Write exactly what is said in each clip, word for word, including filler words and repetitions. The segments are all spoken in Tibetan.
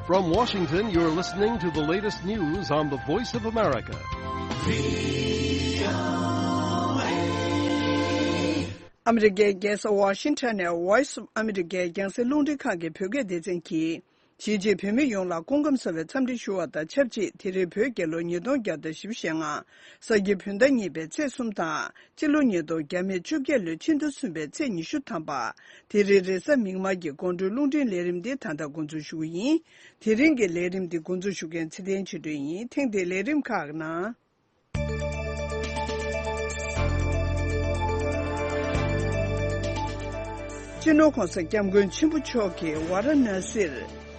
From Washington, you're listening to the latest news on the Voice of America. ཨ་མི་རི་ཀའི་རྒྱལ་ས་ཝ་ཤིང་ཊོན་ནས་Voice of America རྒྱང་སྲིང་རླུང་འཕྲིན་ཁང་གི་བོད་སྐད་སྡེ་ཚན་གྱིས། གཞིས་བྱེས་བོད་མི་ཡོངས་ལ་སྐུ་ཁམས་བཟང་བའི་འཚམས་འདྲི་ཞུ་བ་དང་ཆབས་ཅིག་དེ་རིང་བོད་རྒྱལ་ལོ་ཉིས་སྟོང་བརྒྱ་དང་བཞི་བཅུ་ཞེ་ལྔ། ས་ཁྱི་བོད་ཟླ་གཉིས་པའི་ཚེས་གསུམ་དང་། སྤྱི་ལོ་ཉིས་སྟོང་བརྒྱ་མེད་བཅོ་བརྒྱད་ལོའི་ཕྱི་ཟླ་གསུམ་པའི་ཚེས་ཉི་ཤུ་ཐམ་པ། དེ་རིང་རེས་གཟའ་མིག་དམར་གྱི་དགོང་དྲོའི་རླུང་འཕྲིན་ལས་རིམ་འདི་ད་ལྟ་འགོ་འཛུགས་ཞུ་གི་ཡིན། དེ་རིང་གི་ལས་རིམ་འདི་འགོ་འཛུགས་ཞུ་མཁན་ཚེ་བརྟན་ཆོས་སྒྲོན་ཡིན། ཐེངས་འདིའི་ལས་རིམ་ཁག་ནང་། སྤྱི་ནོར་༸གོང་ས་༸སྐྱབས་མགོན་ཆེན་པོ་མཆོག་གིས་ཝཱ་ར་ཎ་སིར།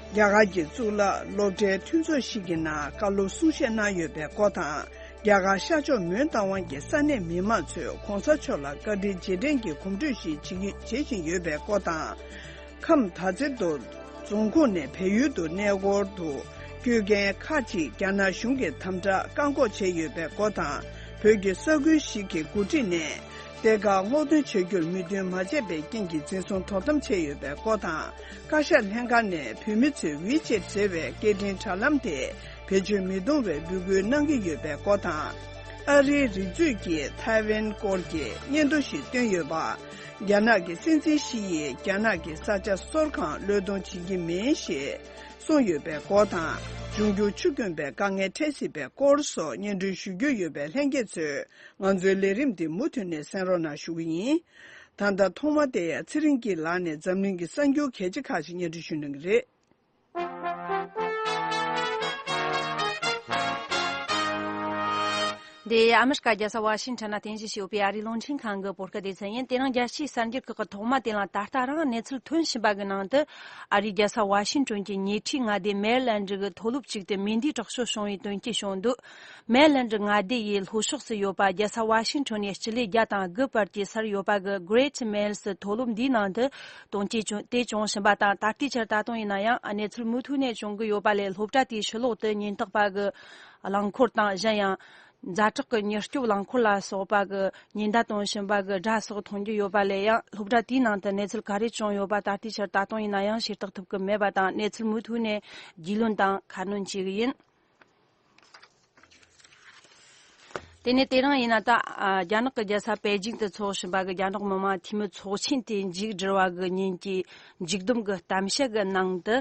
རྒྱ་གར་གྱི་གཙུག་ལག་སློབ་གྲྭའི་མཐུན་ཚོགས་ཤིག་གི་ནང་བཀའ་སློབ་གསུང་བཤད་གནང་ཡོད་པའི་སྐོར་དང་། རྒྱ་གར་ཤར་ཕྱོགས་མོན་རྟ་དབང་གི་ས་གནས་མི་མང་ཚོས་༸གོང་ས་མཆོག་ལ་བཀའ་དྲིན་རྗེས་དྲན་གྱི་གོམ་བགྲོད་ཞིག་བྱེད་ཀྱི་བྱེད་བཞིན་ཡོད་པའི་སྐོར་དང་། ཁམས་དར་རྩེ་མདོ་རྫོང་ཁོངས་ནས་བལ་ཡུལ་དུ་གནས་སྐོར་དུ་བསྐྱོད་མཁན་ཁག་ཅིག་རྒྱ་ནག་གཞུང་གིས་དམ་དྲག་བཀག་འགོག་བྱས་ཡོད་པའི་སྐོར་དང་། བོད་ཀྱི་ས་ཁུལ་ཞིག་གི་འགོ་ཁྲིད་ནས་གཏེར་ཁ་སྔོག་འདོན་བྱ་རྒྱུར་མོས་མཐུན་མ་བྱས་པའི་རྐྱེན་གྱིས་འཛིན་བཟུང་དོ་དམ་བྱས་ཡོད་པའི་སྐོར་དང་། བཀའ་ཤག་ལྷན་ཁང་ནས་བོད་མི་ཚོས་ཝི་ཆེད་ཟེར་བའི་སྐད་འཕྲིན་དྲ་ལམ་དེ་བེད་སྤྱོད་མི་གཏོང་བའི་འབོད་སྐུལ་གནང་གི་ཡོད་པའི་སྐོར་དང་། ཨ་རིའི་རིག་མཛོད་ཀྱིས་ཐའེ་ཝན་སྐོར་གྱི་སྙན་ཐོ་ཞིག་བཏོན་ཡོད་པ། རྒྱ་ནག་གི་སྲིད་འཛིན་ཞི་ཡིས་རྒྱ་ནག་གི་ས་ཆ་སོར་གང་བློས་གཏོང་བྱེད་ཀྱི་མིན་ཞེས་གསུངས་ཡོད་པའི་སྐོར་དང་། འབྱུང་འགྱུར་ཆུ་དཀོན་པའི་དཀའ་ངལ་འཕྲད་སྲིད་པའི་སྐོར་སོགས་སྙན་སྒྲོན་ཞུ་རྒྱུ་ཡོད་པས། ལྷན་རྒྱས་ཚོས་ང་ཚོའི་ལས་རིམ་འདི་མུ་མཐུད་ནས་གསན་རོགས་གནང་ཞུ་གི་ཡིན། ད་ལྟ་ཐོག་མ་དེ་ཚེ་རིང་སྐྱིད་ལགས་ནས་འཛམ་གླིང་གི་གསར་འགྱུར་གལ་ཆེ་ཁག་ཅིག་སྙན་སྒྲོན་ཞུ་གནང་གི་རེད། འདི་ཨ་མི་རི་ཀ་རྒྱལ་ས་ཝ་ཤིང་ཊོན་ན་རྟེན་གཞི་བྱས་ཡོད་པའི་ཨ་རིའི་རླུང་འཕྲིན་ཁང་གི་བོད་སྐད་སྡེ་ཚན་ཡིན། དེ་རིང་རྒྱལ་སྤྱིའི་གསར་འགྱུར་ཁག་གི་ཐོག་མ་དེ་ལ་ད་ལྟ་རང་གནས་ཚུལ་ཐོན་བཞིན་པ་གི་ནང་དུ། ཨ་རིའི་རྒྱལ་ས་ཝ་ཤིང་ཊོན་གྱི་ཉེ་འཁྲིས་མངའ་སྡེ་མེ་རི་ལེན་ཌི་གི་མཐོ་སློབ་ཅིག་ཏུ་མེ་མདེའི་དྲག་ཤོས་བྱུང་བའི་དོན་རྐྱེན་བྱུང་འདུག་མེ་རི་ལེན་ཌི་མངའ་སྡེ་ཡི་ལྷོ་ཕྱོགས་སུ་ཡོད་པ་རྒྱལ་ས་ཝ་ཤིང་ཊོན་ནས་སྤྱི་ལེ་བརྒྱ་དང་དགུ་བར་གྱི་སར་ཡོད་པ་གི་Great Mills མཐོ་སློབ་འདིའི་ནང་དུ་དོན་རྐྱེན་བྱུང་། དེ་བྱུང་བཞིན་པ་དང་། ད་ལྟའི་ཆར་ད་དུང་ཡིན་ན་ཡང་གནས་ཚུལ་མུ་མཐུད་ནས་བྱུང་གི་ཡོད་པ་ལས། སློབ་གྲྭ་དེའི་ཕྱི་ལོགས་དུ་ཉེན་རྟོག་པ་གི་རླངས་འཁོར་དང་། གཞན་ཡང་ཛ་དྲག་གི་མྱུར་སྐྱོབ་རླངས་འཁོར་ལ་སོགས་པ་གི་ཉེན་བརྡ་གཏོང་བཞིན་པ་གི་སྒྲ་སོགས་མཐོང་རྒྱུ་ཡོད་པ་ལས། ཡང་སློབ་གྲྭ་དེའི་ནང་དུ་གནས་ཚུལ་ག་རེ་བྱུང་ཡོད་པ་ད་ལྟའི་ཆར་ད་དུང་ཡིན་ན་ཡང་ཤེས་རྟོགས་ཐུབ་ཀྱི་མེད་པ་དང་། གནས་ཚུལ་མུ་མཐུད་ནས་རྒྱུས་ལོན་དང་ཁ་སྣོན་བྱེད་ཀྱི་ཡིན། དེ་ནས་དེ་རིང་ཡིན་ན་ད། ཨ། རྒྱ་ནག་གི་རྒྱལ་ས་པེ་ཅིང་དུ་འཚོགས་བཞིན་པ་གི་རྒྱ་ནག་མི་དམངས་འཐུས་མི་ཚོགས་ཆེན་དེ་མཇུག་བསྒྲིལ་བ་གི་ཉིན་གྱི་མཇུག་བསྡོམས་ཀྱི་གཏམ་བཤད་ཀྱི་ནང་དུ།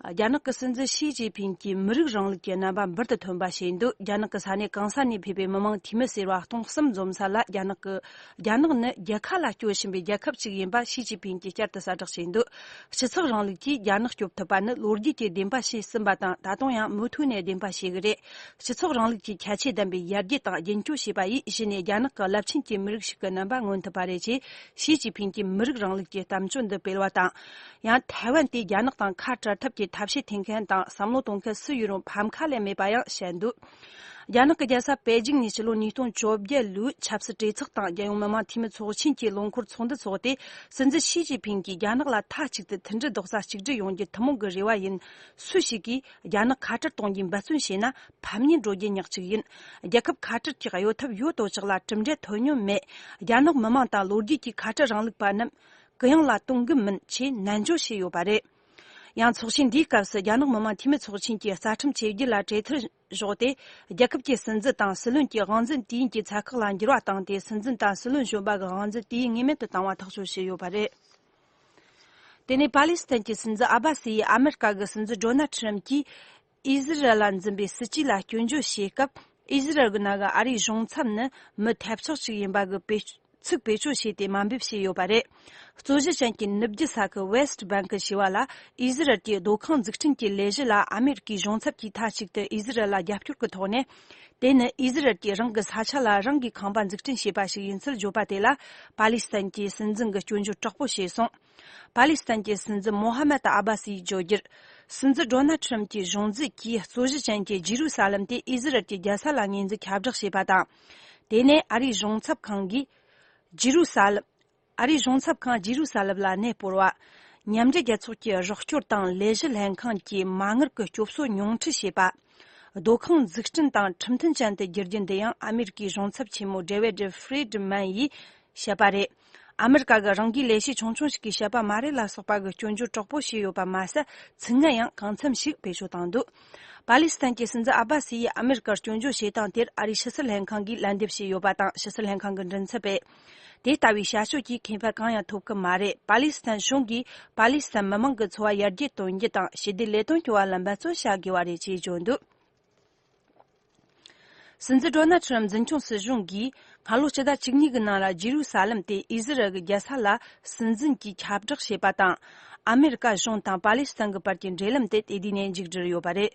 རྒྱ་ནག་གི་སྲིད་འཛིན་ཞི་ཅིན་ཕིང་གིས་མི་རིགས་རིང་ལུགས་ཀྱི་རྣམ་པ་འབུར་དུ་ཐོན་པ་བྱས་འདུག་རྒྱ་ནག་གི་ས་གནས་གང་ས་ནས་ཕེབས་པའི་མི་དམངས་འཐུས་མི་ཟེར་བ་སྟོང་གསུམ་འཛོམས་ས་ལ། རྒྱ་ནག་གི། རྒྱ་ནག་ནི་རྒྱལ་ཁ་ལ་སྐྱོད་བཞིན་པའི་རྒྱལ་ཁབ་ཅིག་ཡིན་པ་ཞི་ཅིན་ཕིང་གིས་བསྐྱར་དུ་གསལ་བསྒྲགས་བྱས་འདུག་སྤྱི་ཚོགས་རིང་ལུགས་ཀྱིས་རྒྱ་ནག་སྐྱོབ་ཐུབ་པ་ནི་ལོ་རྒྱུས་ཀྱི་བདེན་པ་ཞིག་ཟིན་པ་དང་། ད་དུང་ཡང་མུ་མཐུད་ནས་བདེན་པ་བྱེད་ཀྱི་རེད། སྤྱི་ཚོགས་རིང་ལུགས་ཀྱི་ཁྱད་ཆོས་ལྡན་པའི་ཡར་རྒྱས་དང་རྒྱུན་སྐྱོང་བྱས་པ་ཡིས་གཞི་ནས་རྒྱ་ནག་གི་རླབས་ཆེན་གྱི་མི་རིགས་ཤིག་གི་རྣམ་པ་མངོན་ཐུབ་པ་རེད་ཅེས་ཞི་ཅིན་ཕིང་གིས་མི་རིགས་རིང་ལུགས་ཀྱི་གཏམ་བརྗོད་འདི་སྤེལ་བ་དང་། ཡང་ཐའེ་ཝན་དེ་རྒྱ་ནག་དང་ཁ་བྲལ་ཐབས་ཀྱི་ཐབས་ཤེས་འཐེན་མཁན་དང་བསམ་བློ་གཏོང་མཁན་སུ་ཡིན་རུང་ཕམ་ཁ་ལས་མེད་པ་ཡང་བཤད་འདུག་རྒྱ་ནག་གི་རྒྱལ་ས་པེ་ཅིང་ནས་ཕྱི་ལོ་ཉིས་སྟོང་བཅོ་བརྒྱད་ལོའི་ཆབ་སྲིད་གྲོས་ཚོགས་དང་རྒྱལ་ཡོངས་མི་དམངས་འཐུས་མི་ཚོགས་ཆེན་གྱི་ལོ་འཁོར་ཚོགས་འདུ་འཚོགས་ཏེ། སྲིད་འཛིན་ཞི་ཅིན་ཕིང་གིས་རྒྱ་ནག་ལ་མཐའ་གཅིག་ཏུ་མཐུན་སྒྲིལ་རྡོག་རྩ་གཅིག་སྒྲིལ་ཡོང་རྒྱུ་ཐུན་མོང་གི་རེ་བ་ཡིན། སུ་ཞིག་གིས་རྒྱ་ནག་ཁ་བྲལ་གཏོང་རྒྱུའི་འབད་བརྩོན་བྱས་ན་ཕམ་ཉེས་འགྲོ་རྒྱུ་ཉག་གཅིག་ཡིན། རྒྱལ་ཁབ་ཁ་བྲལ་གྱི་གཡོ་ཐབས་ཡོད་དོ་ཅོག་ལ་གྲུབ་འབྲས་ཐོན་མྱོང་མེད། རྒྱ་ནག་མི་དམངས་དང་ལོ་རྒྱུས་ཀྱི་ཁ་བྲལ་རིང་ལུགས་པ་རྣམས་གུ་ཡངས་ལ་གཏོང་གི་མིན་ཅེས་ནན་བརྗོད་བྱས་ཡོད་པ་རེད། ཡང་ཚོགས་ཆེན་འདིའི་སྐབས་སུ་རྒྱ་ནག་མི་དམངས་འཐུས་མི་ཚོགས་ཆེན་གྱིས་རྩ་ཁྲིམས་ཆེད་བསྒྱུར་ལ་གྲོས་མཐུན་བཞག་སྟེ། རྒྱལ་ཁབ་ཀྱི་སྲིད་འཛིན་དང་སྲིད་བློན་གྱི་དབང་འཛིན་དུས་ཡུན་གྱི་ཚད་བཀག་ལ་འགྱུར་བ་བཏང་སྟེ། སྲིད་འཛིན་དང་སྲིད་བློན་གཞོན་པ་གི་དབང་འཛིན་དུས་ཡུན་ངེས་མེད་དུ་བཏང་བ་ཐག་གཅོད་བྱས་ཡོད་པ་རེད། དེ་ནས་པ་ལི་སི་ཐན་གྱི་སྲིད་འཛིན་ཨ་བྷ་སི་ཡིས་ཨ་མེ་རི་ཀ་གི་སྲིད་འཛིན་ཌོ་ནལ་ཁྲི་རམ་གྱིས་ཨི་ཟི་རལ་ལ་འཛིན་པའི་སྲིད་ཇུས་ལ་སྐྱོན་བརྗོད་བྱས་སྐབས། ཨི་ཟི་རལ་གྱི་ནང་གི་ཨ་རིའི་གཞུང་ཚབ་ནི་མི་ཐེབས་ཆག་ཅིག་ཡིན་པ་གི་བེད་ཚིག་བེད་སྤྱོད་བྱས་ཏེ་དམའ་འབེབས་བྱས་ཡོད་པ་རེད། རྩོད་གཞི་ཅན་གྱི་ནུབ་རྒྱུད་ས་ཁུལ་West Bank ཞེས་པ་ལ་ཨི་ཟི་རལ་གྱི་སྡོད་ཁང་འཛུགས་སྐྲུན་གྱི་ལས་གཞི་ལ་ཨ་མེ་རི་ཀའི་གཞུང་ཚབ་ཀྱིས་མཐའ་གཅིག་ཏུ་ཨི་ཟི་རལ་ལ་རྒྱབ་སྐྱོར་གྱི་ཐོག་ནས། དེ་ནི་ཨི་ཟི་རལ་གྱིས་རང་གི་ས་ཆ་ལ་རང་གིས་ཁང་པ་འཛུགས་སྐྲུན་བྱས་པ་ཞིག་ཡིན་ཚུལ་བརྗོད་པ་དེ་ལ། པ་ལི་སི་ཐན་གྱི་སྲིད་འཛིན་གྱིས་སྐྱོན་བརྗོད་དྲག་པོ་བྱས་སོང་། པ་ལི་སི་ཐན་གྱི་སྲིད་འཛིན་མོ་ཧ་མད་ཨ་བྷ་སིའི་བརྗོད་རྒྱུར། སྲིད་འཛིན་ཌོ་ནལ་ཁྲི་རམ་གྱི་གཞུང་འཛིན་གྱིས་རྩོད་གཞི་ཅན་གྱི་ཇི་རུ་ས་ལམ་དེ་ཨི་ཟི་རལ་གྱི་རྒྱལ་ས་ལ་ངོས་འཛིན་ཁྱབ་བསྒྲགས་བྱས་པ་དང་། དེ་ནས་ཨ་རིའི་གཞུང་ཚབ་ཁང་གིས་ཇི་རུ་ས་ལམ། ཨ་རིའི་གཞུང་ཚབ་ཁང་ཇི་རུ་ས་ལམ་ལ་གནས་སྤོར་བ། མཉམ་འབྲེལ་རྒྱལ་ཚོགས་ཀྱི་རོགས་སྐྱོར་དང་ལས་གཞི་ལྷན་ཁང་གིས་མ་དངུལ་གྱི་སྐྱོབ་གསོ་ཉུང་འཕྲི་བྱས་པ། སྡོད་ཁང་འཛུགས་སྐྲུན་དང་ཁྲིམས་མཐུན་ཅན་དུ་བསྒྱུར་རྒྱུ་འདི་ཡང་ཨ་མེ་རི་ཀའི་གཞུང་ཚབ་ཆེན་མོ་David Friedman ཡིས་བཤད་པ་རེད། ཨ་མེ་རི་ཀ་གི་རང་འགུལ་ལས་བྱེད་ཆུང་ཆུང་ཞིག་གིས་བཤད་པ་མ་རེད་ལ་སོགས་པ་གི་སྐྱོན་བརྗོད་དྲག་པོ་བྱས་ཡོད་པ་མ་ཟད། ཚིག་ངན་ཡང་གང་འཚམ་ཞིག་བེད་སྤྱོད་བཏང་འདུག་པ་ལི་སི་ཐན་གྱི་སྲིད་འཛིན་ཨ་བ་སི་ཡིས་ཨ་མེ་རི་ཀར་སྐྱོན་བརྗོད་བྱེད་སྟངས་དེར་ཨ་རིའི་ཕྱི་སྲིད་ལྷན་ཁང་གིས་ལན་འདེབས་བྱས་ཡོད་པ་དང་། ཕྱི་སྲིད་ལྷན་ཁང་གི་མགྲིན་ཚབ་པས། དེ་ལྟ་བུའི་བྱ་སྤྱོད་ཀྱིས་ཁེ་ཕན་གང་ཡང་ཐོབ་ཀྱི་མ་རེད། པ་ལི་སི་ཐན་གཞུང་གིས་པ་ལི་སི་ཐན་མི་མང་གི་འཚོ་བ་ཡར་རྒྱས་གཏོང་རྒྱུ་དང་ཞི་བདེ་ལས་དོན་སྐྱོང་བ་ལ་འབད་བརྩོན་བྱ་དགོས་པ་རེད་ཅེས་བརྗོད་འདུག་སྲིད་འཛིན་ཌོ་ནལ་ཁྲམ་འཛིན་སྐྱོང་སྲིད་གཞུང་གིས་སྔ་ལོ་ཕྱི་ཟླ་བཅུ་གཉིས་ཀྱི་ནང་ལ་ཇེ་རུ་ས་ལམ་དེ་ཨི་ཟི་རལ་གྱི་རྒྱལ་ས་ལ་སྲིད་འཛིན་གྱིས་ཁྱབ་བསྒྲགས་བྱས་པ་དང་། ཨ་མེ་རི་ཀ་གཞུང་དང་པ་ལི་སི་ཐན་གྱི་བར་གྱི་འབྲེལ་ལམ་དེ་དེ་དུས་ནས་མཇུག་བསྒྲིལ་ཡོད་པ་རེད།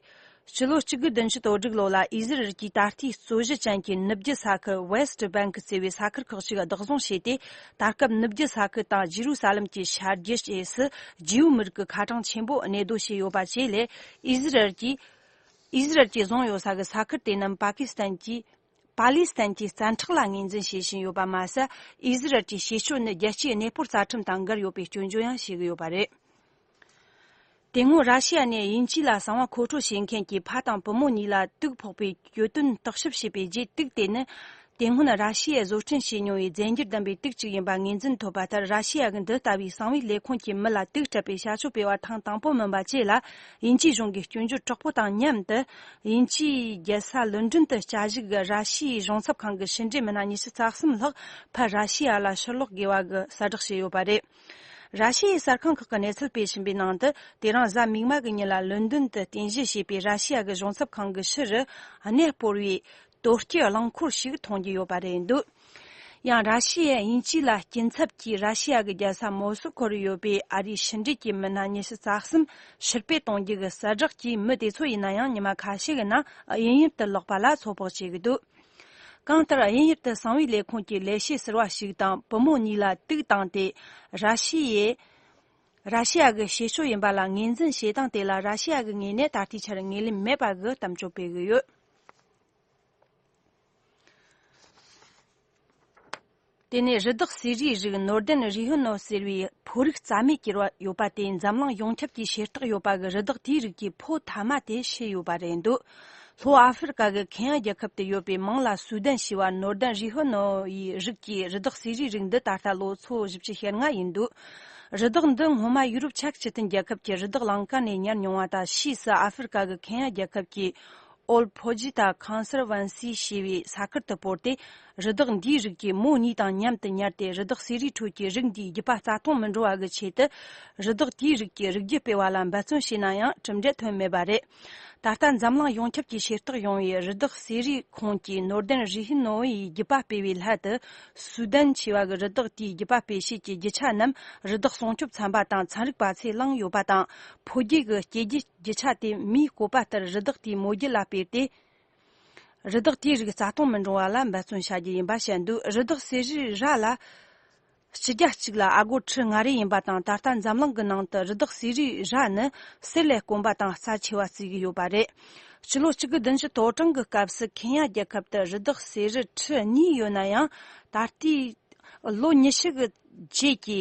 ཕྱི་ལོ་གཅིག་དགུ་བདུན་ཅུ་དོན་དྲུག་ལོ་ལ་ཨི་ཟི་རལ་གྱིས་ད་ལྟའི་རྩོད་གཞི་ཅན་གྱི་ནུབ་རྒྱུད་ས་ཁུལ་West Bank་ཟེར་བའི་ས་ཁུལ་ཁག་ཅིག་བདག་བཟུང་བྱས་ཏེ། ད་སྐབས་ནུབ་རྒྱུད་ས་ཁུལ་དང་ཇེ་རུ་ས་ལམ་གྱི་ཤར་རྒྱུད་བཅས་སུ་ཇིའུ་མི་རིགས་ཀྱི་ཁ་གྲངས་ཆེན་པོ་གནས་སྡོད་བྱས་ཡོད་པ་བཅས་ལས། ཨི་ཟི་རལ་གྱིས་ཨི་ཟི་རལ་གྱིས་བཟུང་ཡོད་ས་གི་ས་ཁུལ་དེ་རྣམས་པ་ཀི་སི་ཐན་གྱིས། པ་ལི་སི་ཐན་གྱི་བཙན་ཁྲག་ལ་ངོས་འཛིན་བྱེད་བཞིན་ཡོད་པ་མ་ཟད། ཨི་ཟི་རལ་གྱི་བྱེད་སྤྱོད་ནི་རྒྱལ་སྤྱིའི་གནས་སྤོར་རྩ་ཁྲིམས་དང་འགལ་ཡོད་པའི་སྐྱོན་བརྗོད་ཡང་བྱེད་ཀྱི་ཡོད་པ་རེད། དེ་སྔོན་ར་ཤི་ཡ་ནས་དབྱིན་ཇི་ལ་གསང་བ་མཁོ་སྤྲོད་བྱེད་མཁན་གྱི་ཕ་དང་བུ་མོ་གཉིས་ལ་དུག་ཕོག་པའི་གྱོད་དོན་བརྟག་ཞིབ་བྱས་པའི་རྗེས། དུག་དེ་ནི་དེ་སྔོན་ར་ཤི་ཡས་བཟོ་སྐྲུན་བྱས་མྱོང་བའི་རྫས་འགྱུར་ལྡན་པའི་དུག་ཅིག་ཡིན་པ་ངོས་འཛིན་ཐོབ་པ་ལྟར། ར་ཤི་ཡ་གི་འདི་ལྟ་བུའི་གསང་བའི་ལས་ཁུངས་ཀྱིས་མི་ལ་དུག་སྤྲད་པའི་བྱ་སྤྱོད་སྤེལ་བ་ཐེངས་དང་པོ་མིན་པ་བཅས་ལ། དབྱིན་ཇིའི་གཞུང་གིས་སྐྱོན་བརྗོད་དྲག་པོ་དང་མཉམ་དུ། དབྱིན་ཇིའི་རྒྱལ་ས་ལོན་ཌོན་དུ་བཅའ་བཞུགས་ཀྱི་ར་ཤི་ཡའི་གཞུང་ཚབ་ཁང་གི་ཕྱི་འབྲེལ་མི་སྣ་ཉི་ཤུ་རྩ་གསུམ་ལྷག་ཕར་ར་ཤི་ཡ་ལ་ཕྱིར་ལོག་དགོས་པ་གི་གསལ་བསྒྲགས་བྱས་ཡོད་པ་རེད། ར་ཤི་ཡའི་གསར་ཁང་ཁག་གིས་གནས་ཚུལ་སྤེལ་བཞིན་པའི་ནང་དུ། དེ་རིང་གཟའ་མིག་དམར་གྱི་ཉིན་ལ་ལོན་ཌོན་དུ་རྟེན་གཞི་བྱས་པའི་ར་ཤི་ཡ་གི་གཞུང་ཚབ་ཁང་གི་ཕྱི་རུ་གནས་སྤོར་བའི་དོ་སྐྱིད་རླངས་འཁོར་ཞིག་མཐོང་རྒྱུ་ཡོད་པ་རེད་འདུག་ཡང་ར་ཤི་ཡས་དབྱིན་ཇི་ལ་སྐྱིན་ཚབ་ཀྱིས་ར་ཤི་ཡ་གི་རྒྱལ་ས་མོ་སི་ཁོར་ཡོད་པའི་ཨ་རིའི་ཕྱི་འབྲེལ་གྱི་མི་སྣ་ཉི་ཤུ་རྩ་གསུམ་ཕྱིར་སྤེལ་གཏོང་རྒྱུ་གི་གསལ་བསྒྲགས་ཀྱིས། མི་དེ་ཚོ་ཡིན་ན་ཡང་ཉི་མ་ཁ་ཤས་ཀྱི་ནང་དབྱིན་ཡུལ་དུ་ལོག་པ་ལ་ཚོད་དཔག་བྱེད་ཀྱི་འདུག་གང་ལྟར། དབྱིན་ཡུལ་དུ་གསང་བའི་ལས་ཁུངས་ཀྱི་ལས་བྱེད་ཟུར་པ་ཞིག་དང་བུ་མོ་གཉིས་ལ་དུག་བཏང་སྟེ། ར་ཤི་ཡའི་ར་ཤི་ཡ་གི་བྱེད་སྤྱོད་ཡིན་པ་ལ་ངོས་འཛིན་བྱེད་སྟངས་དེ་ལ་ར་ཤི་ཡ་གི་ངོས་ནས་ད་ལྟའི་ཆར་ངོས་ལེན་མེད་པ་གི་གཏམ་བརྗོད་སྤེལ་གྱི་ཡོད། དེ་ནས་རི་དྭགས་གསེར་རིའི་རིགས་ནོར་དན་རི་ཧི་ནོ་ཟེར་བའི་ཕོ་རིགས་རྩ་མེད་གྱུར་བ་ཡོད་པ་དེ་འཛམ་གླིང་ཡོངས་ཁྱབ་ཀྱི་ཤེས་རྟོགས་ཡོད་པ་གི་རི་དྭགས་དེའི་རིགས་ཀྱི་ཕོ་མཐའ་མ་དེ་ཤི་ཡོད་པ་རེད་འདུག་ལྷོ་ཨ་ཧྥེ་རི་ཀ་གི་ཁེན་ཡ་རྒྱལ་ཁབ་ཏུ་ཡོད་པའི་མིང་ལ་སུ་དན་ཞེས་པ་ནོར་དན་རི་ཧི་ནོ་ཡི་རིགས་ཀྱི་རི་དྭགས་གསེར་རིའི་རིགས་འདི་ད་ལྟ་ལོ་ཚོད་བཞི་བཅུ་ཞེ་ལྔ་ཡིན་འདུག་རི་དྭགས་འདི་སྔོན་མ་ཡུ་རོབ་ཆ་ཤས་ཅིག་རྒྱལ་ཁབ་ཀྱི་རི་དྭགས་ལང་ཀ་ནས་ཉར་མྱོང་བ་དང་། ཕྱིས་སུ་ཨ་ཧྥེ་རི་ཀ་གི་ཁེན་ཡ་རྒྱལ་ཁབ་ཀྱི་ཨོལ་ཕོ་ཇི་ཏ་ཁོན་སར་ཝན་སི་ཞེས་པའི་ས་ཁུལ་དུ་སྤོར་ཏེ། རི་དྭགས་འདིའི་རིགས་ཀྱི་མོ་གཉིས་དང་མཉམ་དུ་ཉར་ཏེ། རི་དྭགས་གསེར་རིའི་ཁྲོད་ཀྱི་རིགས་འདིའི་རྒྱུད་པ་རྩ་སྟོང་མི་འགྲོ་བ་གི་ཆེད་དུ། རི་དྭགས་དེའི་རིགས་ཀྱི་རིགས་རྒྱུད་སྤེལ་བ་ལ་འབད་བརྩོན་བྱས་ན་ཡང་གྲུབ་འབྲས་ཐོན་མེད་པ་རེད། ད་ལྟ་འཛམ་གླིང་ཡོངས་ཁྱབ་ཀྱི་ཤེས་རྟོགས་ཡོང་བའི་རི་དྭགས་གསེར་རིའི་ཁོངས་ཀྱི་ནོར་དན་རི་ཧི་ནོ་ཡི་རྒྱུད་པ་སྤེལ་བའི་སླད་དུ། སུ་དན་ཞེས་པ་གི་རི་དྭགས་དེའི་རྒྱུད་པ་སྤེལ་བྱེད་ཀྱི་རྒྱུ་ཆ་རྣམས་རི་དྭགས་སྲུང་སྐྱོབ་ཚན་པ་དང་ཚན་རིག་པ་ཚོས་བླངས་ཡོད་པ་དང་། ཕོ་རྒྱུད་ཀྱི་སྐྱེ་རྒྱུ་རྒྱུ་ཆ་དེ་མིས་བཀོད་པ་ལྟར་རི་དྭགས་དེའི་མོ་རྒྱུད་ལ་སྤེལ་ཏེ། རི་དྭགས་དེའི་རིགས་རྩ་སྟོང་མི་འགྲོ་བ་ལ་འབད་བརྩོན་བྱ་རྒྱུ་ཡིན་པ་བཤད་འདུག་རི་དྭགས་གསེར་རིའི་རྭ་ལ་སྤྱི་རྒྱ་གཅིག་ལ་ཨ་སྒོར་ཁྲི་ལྔ་རེ་ཡིན་པ་དང་། ད་ལྟ་འཛམ་གླིང་གི་ནང་དུ་རི་དྭགས་གསེར་རིའི་རྭ་ནི་གསེར་ལས་དཀོན་པ་དང་རྩ་ཆེ་བ་བརྩི་གི་ཡོད་པ་རེད། ཕྱི་ལོ་གཅིག་དགུ་བདུན་ཅུ་དོན་གྲངས་ཀྱི་སྐབས་སུ་ཁེན་ཡ་རྒྱལ་ཁབ་ཏུ་རི་དྭགས་གསེར་རི་ཁྲི་གཉིས་ཡོད་ན་ཡང་། ད་ལྟའི་ལོ་ཉི་ཤུ་གི་རྗེས་ཀྱི་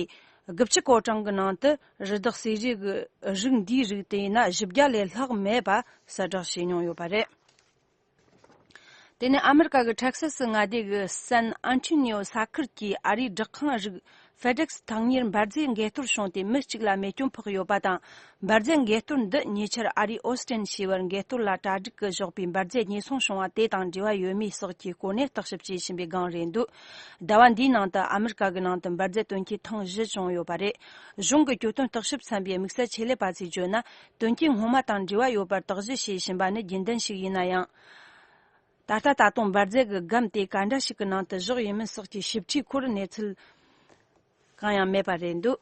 དགུ་བཅུ་དོན་གྲངས་ཀྱི་ནང་དུ་རི་དྭགས་གསེར་རི་གི་རིགས་འདིའི་རིགས་དེ་ཡིན་ན་བཞི་བརྒྱ་ལས་ལྷག་མེད་པ་གསལ་བསྒྲགས་བྱས་མྱོང་ཡོད་པ་རེད། དེ་ནས་ཨ་མེ་རི་ཀ་གི་ཊེག་སཱ་སི་མངའ་སྡེ་གི་སན་ཨན་ཊི་ནི་ཡོ་ས་ཁུལ་གྱི་ཨ་རིའི་སྦྲག་ཁང་རིགས་ཧྥེ་ཌེག་སི་ཐག་ཉེར་འབར་རྫས་འགས་གཏོར་བྱུང་སྟེ་མི་གཅིག་ལ་རྨས་སྐྱོན་ཕོག་ཡོད་པ་དང་། འབར་རྫས་འགས་གཏོར་འདི་ཉེ་ཆར་ཨ་རིའི་ཨོ་སི་ཊིན་ཞེས་པར་འགས་གཏོར་ལ་གྲ་སྒྲིག་གིས་བཞག་པའི་འབར་རྫས་ཉེན་སྲུང་བྱུང་བ་དེ་དང་འབྲེལ་བ་ཡོད་མེད་སོགས་ཀྱི་སྐོར་ནས་བརྟག་ཞིབ་བྱེད་བཞིན་པའི་སྒང་རེད་འདུག་ཟླ་བ་འདིའི་ནང་དུ་ཨ་མེ་རི་ཀ་གི་ནང་དུ་འབར་རྫས་དོན་རྐྱེན་ཐེངས་བཞི་བྱུང་ཡོད་པ་རེད། གཞུང་གི་གྱོད་དོན་བརྟག་ཞིབ་ཚན་པའི་དམིགས་བསལ་ཆེད་ལས་པ་ཚོས་བརྗོད་ན། དོན་རྐྱེན་སྔོན་མ་དང་འབྲེལ་བ་ཡོད་པར་དག་གཞི་བྱས་བཞིན་པ་ནི་རྒྱུན་ལྡན་ཞིག་ཡིན་ན་ཡང་། ད་ལྟ་ད་དུང་འབར་རྫས་ཀྱི་སྒམ་དེ་ག་འདྲ་ཞིག་གི་ནང་དུ་བཞག་ཡོད་མིན་སོགས་ཀྱི་ཞིབ་ཕྲའི་སྐོར་གནས་ཚུལ་གང་ཡང་མེད་པ་རེད་འདུག་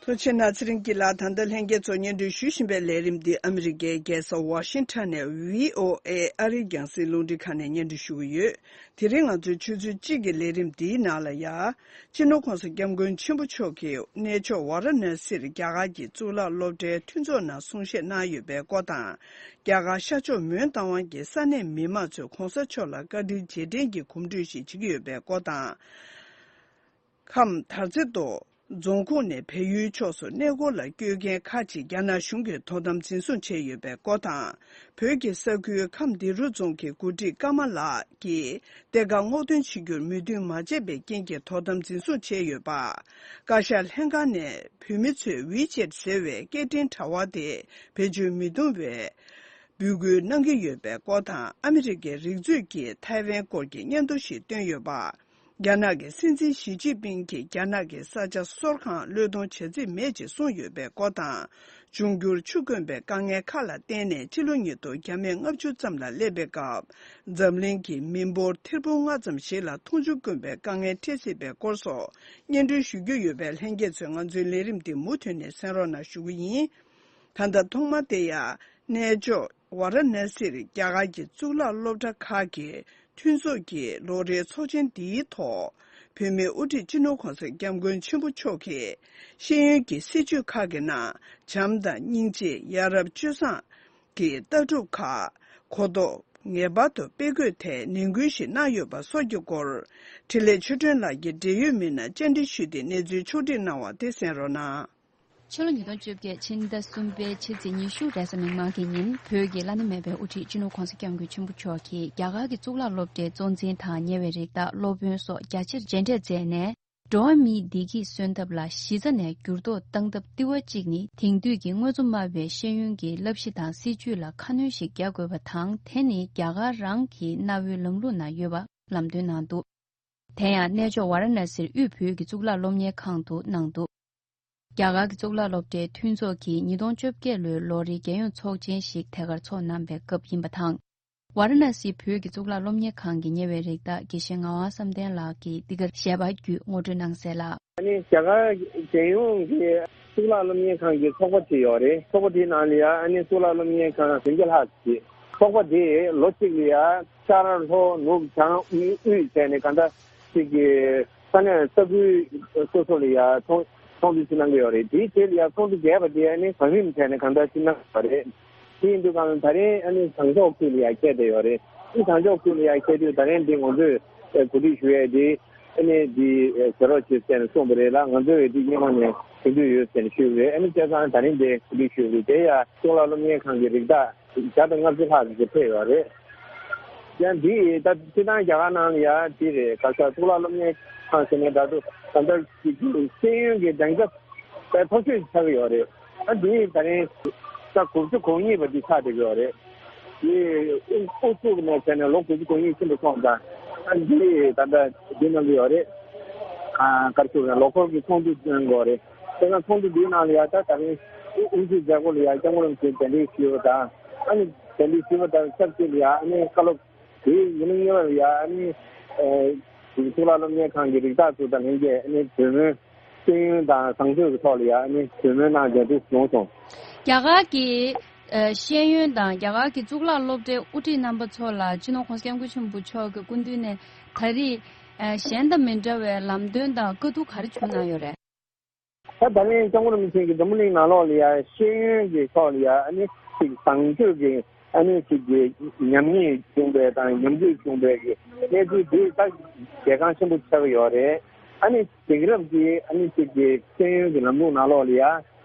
ཐུགས་རྗེ་གནང་། ཚེ་རིང་སྐྱིད་ལགས། ད་ལྟ་ལྷན་རྒྱས་ཚོ་སྙན་སྒྲོན་ཞུ་བཞིན་པའི་ལས་རིམ་འདི་ཨ་མི་རི་ཀའི་རྒྱལ་ས་ཝ་ཤིང་ཊོན་ནས་བྷི་ཨོ་ཨེ་ཨ་རིའི་རྒྱང་སྲིང་རླུང་འཕྲིན་ཁང་ནས་སྙན་སྒྲོན་ཞུ་གི་ཡོད། དེ་རིང་ང་ཚོའི་ཆུ་ཚོད་གཅིག་གི་ལས་རིམ་འདིའི་ནང་ལ་ཡ། སྤྱི་ནོར་༸གོང་ས་༸སྐྱབས་མགོན་ཆེན་པོ་མཆོག་གིས་གནས་མཆོག་ཝཱ་ར་ཎ་སིར་རྒྱ་གར་གྱི་གཙུག་ལག་སློབ་གྲྭའི་མཐུན་ཚོགས་ནང་གསུང་བཤད་གནང་ཡོད་པའི་སྐོར་དང་། རྒྱ་གར་ཤར་ཕྱོགས་མོན་རྟ་དབང་གིས་ས་གནས་མི་མང་ཚོས་༸གོང་ས་མཆོག་ལ་བཀའ་དྲིན་རྗེས་དྲན་གྱི་གོམ་བགྲོད་ཞིག་བྱེད་ཀྱི་ཡོད་པའི་སྐོར་དང་། ཁམས་དར་རྩེ་མདོ་ རྫོང་ཁོངས་ནས་བལ་ཡུལ་ཕྱོགས་སུ་གནས་སྐོར་ལ་བསྐྱོད་མཁན་ཁག་ཅིག་རྒྱ་ནག་གཞུང་གིས་དོ་དམ་འཛིན་བཟུང་བྱས་ཡོད་པའི་སྐོར་དང་། བོད་ཀྱི་ས་ཁུལ་ཁམས་བདེ་རུ་རྫོང་གི་འགོ་ཁྲིད་ཀརྨ་ལགས་ཀྱིས་གཏེར་ཁ་སྔོག་འདོན་བྱེད་རྒྱུར་མོས་མཐུན་མ་བྱས་པའི་རྐྱེན་གྱིས་དོ་དམ་འཛིན་བཟུང་བྱས་ཡོད་པ། བཀའ་ཤག་ལྷན་ཁང་ནས་བོད་མི་ཚོས་ཝི་ཆེད་ཟེར་བའི་སྐད་འཕྲིན་དྲ་བ་དེ་བེད་སྤྱོད་མི་གཏོང་བའི་འབོད་སྐུལ་གནང་གི་ཡོད་པའི་སྐོར་དང་། ཨ་མི་རི་ཀའི་རིག་མཛོད་ཀྱིས་ཐའེ་ཝན་སྐོར་གྱི་སྙན་ཐོ་ཞིག་བཏོན་ཡོད་པ། རྒྱ་ནག་གི་སྲིད་འཛིན་ཞི་ཅིན་ཕིང་གིས་རྒྱ་ནག་གི་ས་ཆ་སོར་གང་བློས་གཏོང་བྱ་རྩིས་མེད་ཅེས་གསུངས་ཡོད་པའི་སྐོར་དང་། འབྱུང་འགྱུར་ཆུ་དཀོན་པའི་དཀའ་ངལ་ཁག་ལ་བརྟེན་ནས་ཕྱི་ལོ་ཉིས་སྟོང་བརྒྱ་མེད་ལྔ་བཅུ་ཙམ་ལ་སླེབས་པའི་སྐབས། འཛམ་གླིང་གི་མི་འབོར་ཐེར་འབུམ་ལྔ་ཙམ་ཞིག་ལ་འཐུང་ཆུ་དཀོན་པའི་དཀའ་ངལ་འཕྲད་སྲིད་པའི་སྐོར་སོགས་སྙན་སྒྲོན་ཞུ་རྒྱུ་ཡོད་པས། ལྷན་རྒྱས་ཚོས་ང་ཚོའི་ལས་རིམ་འདི་མུ་མཐུད་ནས་གསན་རོགས་གནང་ཞུ་གི་ཡིན། ད་ལྟ་ཐོག་མ་དེ་ཡང་གནས་མཆོག་ཝཱ་ར་ཎ་སིར་རྒྱ་གར་གྱི་གཙུག་ལག་སློབ་གྲྭ་ཁག་གི་མཐུན་ཚོགས་ཀྱི་ལོ་རེའི་ཚོགས་ཆེན་འདིའི་ཐོག་བོད་མིའི་དབུ་ཁྲིད་སྤྱི་ནོར་༸གོང་ས་༸སྐྱབས་མགོན་ཆེན་པོ་མཆོག་གིས་ཤེས་ཡོན་གྱི་སྲིད་བྱུས་ཁག་གི་ནང་བྱམས་དང་སྙིང་རྗེ། ཡ་རབས་སྤྱོད་བཟང་གི་ལྟ་གྲུབ་ཁག་གོ་རྟོགས་ངེས་པར་དུ་སྤེལ་དགོས་ཐད་ནན་སྐུལ་ཞིག་གནང་ཡོད་པ་སོགས་ཀྱི་སྐོར། འཕྲིན་ལས་ཆོས་སྒྲོན་ལགས་ཀྱིས་འབྲེལ་ཡོད་མི་སྣར་བཅར་འདྲི་ཞུས་ཏེ་གནས་ཚུལ་ཕྱོགས་སྒྲིག་གནང་བ་དེ་གསན་རོགས་གནང་། ཕྱི་ལོ་ཉིས་སྟོང་བཅོ་བརྒྱད་ཕྱི་ཟླ་གསུམ་པའི་ཕྱི་ཚེས་ཉི་ཤུ་རེས་གཟའ་མིག་དམར་གྱི་ཉིན། བོད་ཀྱི་བླ་ན་མེད་པའི་དབུ་ཁྲིད་སྤྱི་ནོར་༸གོང་ས་༸སྐྱབས་མགོན་ཆེན་པོ་མཆོག་གིས་རྒྱ་གར་གྱི་གཙུག་ལག་སློབ་གྲྭའི་གཙོ་འཛིན་དང་ཉེ་བའི་རིགས་བདག་སློབ་དཔོན་སོགས་རྒྱ་ཆེར་མཇལ་འཕྲད་མཛད་ནས། འགྲོ་བ་མིའི་བདེ་སྐྱིད་གསོན་ཐབས་ལ་གཞི་རྩ་ནས་འགྱུར་ལྡོག་བཏང་ཐབས་ལྟེ་བ་གཅིག་ནི། དེང་དུས་ཀྱི་དངོས་གཙོ་སྨྲ་བའི་ཤེས་ཡོན་གྱི་བསླབ་གཞི་དང་སྲིད་བྱུས་ལ་ཁ་སྣོན་ཞིག་རྒྱག་དགོས་པ་དང་། དེ་ནི་རྒྱ་གར་རང་གི་གནའ་བོའི་ལམ་ལུགས་ནང་ཡོད་པ་ལམ་སྟོན་གནང་འདུག་དེ་ཡང་གནས་མཆོག་ཝཱ་ར་ཎ་སིར་དབུས་བོད་ཀྱི་གཙུག་ལག་སློབ་གཉེར་ཁང་དུ་གནང་འདུག་རྒྱ་གར་གྱི་གཙུག་ལག་སློབ་གྲྭའི་མཐུན་ཚོགས་ཀྱིས་ཉིས་སྟོང་བཅོ་བརྒྱད་ལོའི་ལོ་རེའི་རྒྱལ་ཡོངས་ཚོགས་ཆེན་ཞིག་ཐད་ཀར་འཚོགས་གནང་པའི་སྐབས་ཡིན་པ་དང་། ཝཱ་ར་ཎ་སི་བོད་ཀྱི་གཙུག་ལག་སློབ་གཉེར་ཁང་གི་ཉེ་བའི་རིགས་བདག་དགེ་བཤེས་ངག་དབང་བསམ་གཏན་ལགས་ཀྱིས་འདི་གར་ཞལ་པར་བརྒྱུད་ངོ་སྤྲོད་གནང་གསལ་ལ། ཨ་ནི་རྒྱ་གར་རྒྱལ་ཡོངས་ཀྱི་གཙུག་ལག་སློབ་གཉེར་ཁང་གི་ཚོགས་པ་ཅིག་ཡོད་རེད། ཚོགས་པ་དེའི་ནང་ལ་ཡ་ཨ་ནི་གཙུག་ལག་སློབ་གཉེར་ཁང་བདུན་བརྒྱ་ལྷག་ཅིག་ཚོགས་པ་དེས་ལོ་གཅིག་ལ་ཡ་ཤར་ལྷོ་ནུབ་བྱང་དབུས་བྱས་ནས་གང་ལྟར་ཅིག་གི་ས་གནས་ས་ཁུལ་སོ་སོ་ལ་ཡ་ཚོགས་ཚོགས་འདུ་ཅིག་གནང་གི་ཡོད་རེད། དེའི་རྗེས་ལ་ཡ་ཚོགས་འདུ་བརྒྱད་པ་དེ་ཨ་ནི་གོ་རིམ་བྱས་ནས་གང་ལྟར་ཅིག་གནང་གི་ཡོད་རེད། དེ་ཡིན་དུས་གང་ད་རིང་ཨ་ནི་བཟང་ཕྱོགས་ཁུལ་ལ་ཡ་ཁྱེར་བསྡད་ཡོད་རེད། ཨ་ནི་བཟང་ཕྱོགས་ཁུལ་ལ་ཡ་ཁྱེར་དུས་ད་རིང་འདི་ང་ཚོས་གོ་སྒྲིག་ཞུ་ཡས་དེ་ཨ་ནི་འདི་བྱེད་རོགས་བྱེད་ཟེར་ནས་གསུངས་པ་རེད་ལ། ང་ཚོས་འདི་སྔོན་མ་ནས་གོ་སྒྲིག་ཡོད་ཟེར་ནས་ཞུས་པ་རེད། ཨ་ནི་བྱས་ཙང་ད་རིང་འདི་གོ་སྒྲིག་ཞུས་པ་རེད། དེ་ཡ་གཙུག་ལག་སློབ་གཉེར་ཁང་གི་རིགས་བདག་བརྒྱ་དང་ལྔ་བཅུ་ལྷག་ཅིག་ཕེབས་ཡོད་རེད། ཡང་འདི་ད་སྤྱིར་བཏང་རྒྱ་གར་ནང་ལ་ཡ་འདི་རེད། ག་ས་གཙུག་ལག་སློབ་གཉེར་ཁང་ཟེར་ནས་ད་དུང་ད་ལྟ་ཤེས་ཡོན་གྱི་སྡིངས་ཆ་དཔེ་མཐོ་ཤོས་ཆགས་ཀྱི་ཡོད་རེད། ཨ་འདི་ད་རིང་ཟླ་དགུ་བཅུ་གོ་གཉིས་པ་འདི་ཆགས་བསྡད་ཀྱི་ཡོད་རེད། འདི་དབུ་དབུ་ཚུགས་ནས་བྱས་ནས་ལོ་དགུ་བཅུ་གོ་གཉིས་ཕྱིན་པ་སོང་ཙང་ཨ་འདི་ད་ལྟ་འདི་གནང་གི་ཡོད་རེད། ཨ་ག་རེ་ཞུ་དགོས་རེད། ལོ་འཁོར་གྱི་ཚོགས་འདུ་གནང་དགོས་རེད། དེ་ན་ཚོགས་འདུ་འདིའི་ནང་ལ་ཡ་ད་ད་རིང་དབུ་འཛུགས་མཛད་སྒོ་ལ་ཡ་སྐྱབས་མགོན་རིན་པོ་ཆེ་གདན་འདྲེན་ཞུས་པ་དང་། ཨ་ནི་གདན་འདྲེན་ཞུས་པ་དང་ཆབས་ཅིག་ལ་ཡ་ཨ་ནི་བཀའ་སློབ་དེའི་ཉིན་གཉིས་པ་ལ་ཡ་ཨ་ནི་ཨ་གཙུག་ལག་སློབ་གཉེར་ཁང་གི་རིགས་བདག་ཚོ་དང་ལྷན་རྒྱས་ཨ་ནི་གྲོས་མོལ་ཤེས་ཡོན་དང་བཟང་སྤྱོད་ཀྱི་ཐོག་ལ་ཡ་ཨ་ནི་གྲོས་མོལ་གནང་མཛད་འདུག་གསུངས་སོང་། རྒྱ་གར་གྱི་ཨ་ཤེས་ཡོན་དང་རྒྱ་གར་གྱི་གཙུག་ལག་སློབ་གྲྭའི་དབུ་ཁྲིད་རྣམ་པ་ཚོ་ལ་སྤྱི་ནོར་༸གོང་ས་༸སྐྱབས་མགོན་ཆེན་པོ་མཆོག་གི་སྐུ་མདུན་ནས་ད་རེས་ཨ་གཞན་དང་མི་འདྲ་བའི་ལམ་སྟོན་དང་བཀའ་བསྡུར་ག་རེ་བྱུང་གནང་ཡོད་རེད། ད་ད་ལན་སྐྱབས་མགོན་རིན་པོ་ཆེ་གིས་འཛམ་བུ་གླིང་ནང་ལོགས་ལ་ཡ་ཤེས་ཡོན་གྱི་ཐོག་ལ་ཡ་ཨ་ནི་ཅིག་བཟང་སྤྱོད་ཀྱི་ཨ་ནི་ཅིག་གི་ཉམས་ཉེས་བྱུང་བའི་དང་ཉམས་རྒུད་བྱུང་བའི་གི་གནས་ཚུལ་འདི་ད་གལ་འགངས་ཆེན་པོ་ཆགས་ཀྱི་ཡོད་རེད། ཨ་ནི་དེང་རབས་ཀྱི་ཨ་ནི་ཅིག་གི་ཤེས་ཡོན་གྱི་ལམ་ལུགས་ནང་ལོགས་ལ་ཡ་ཨ་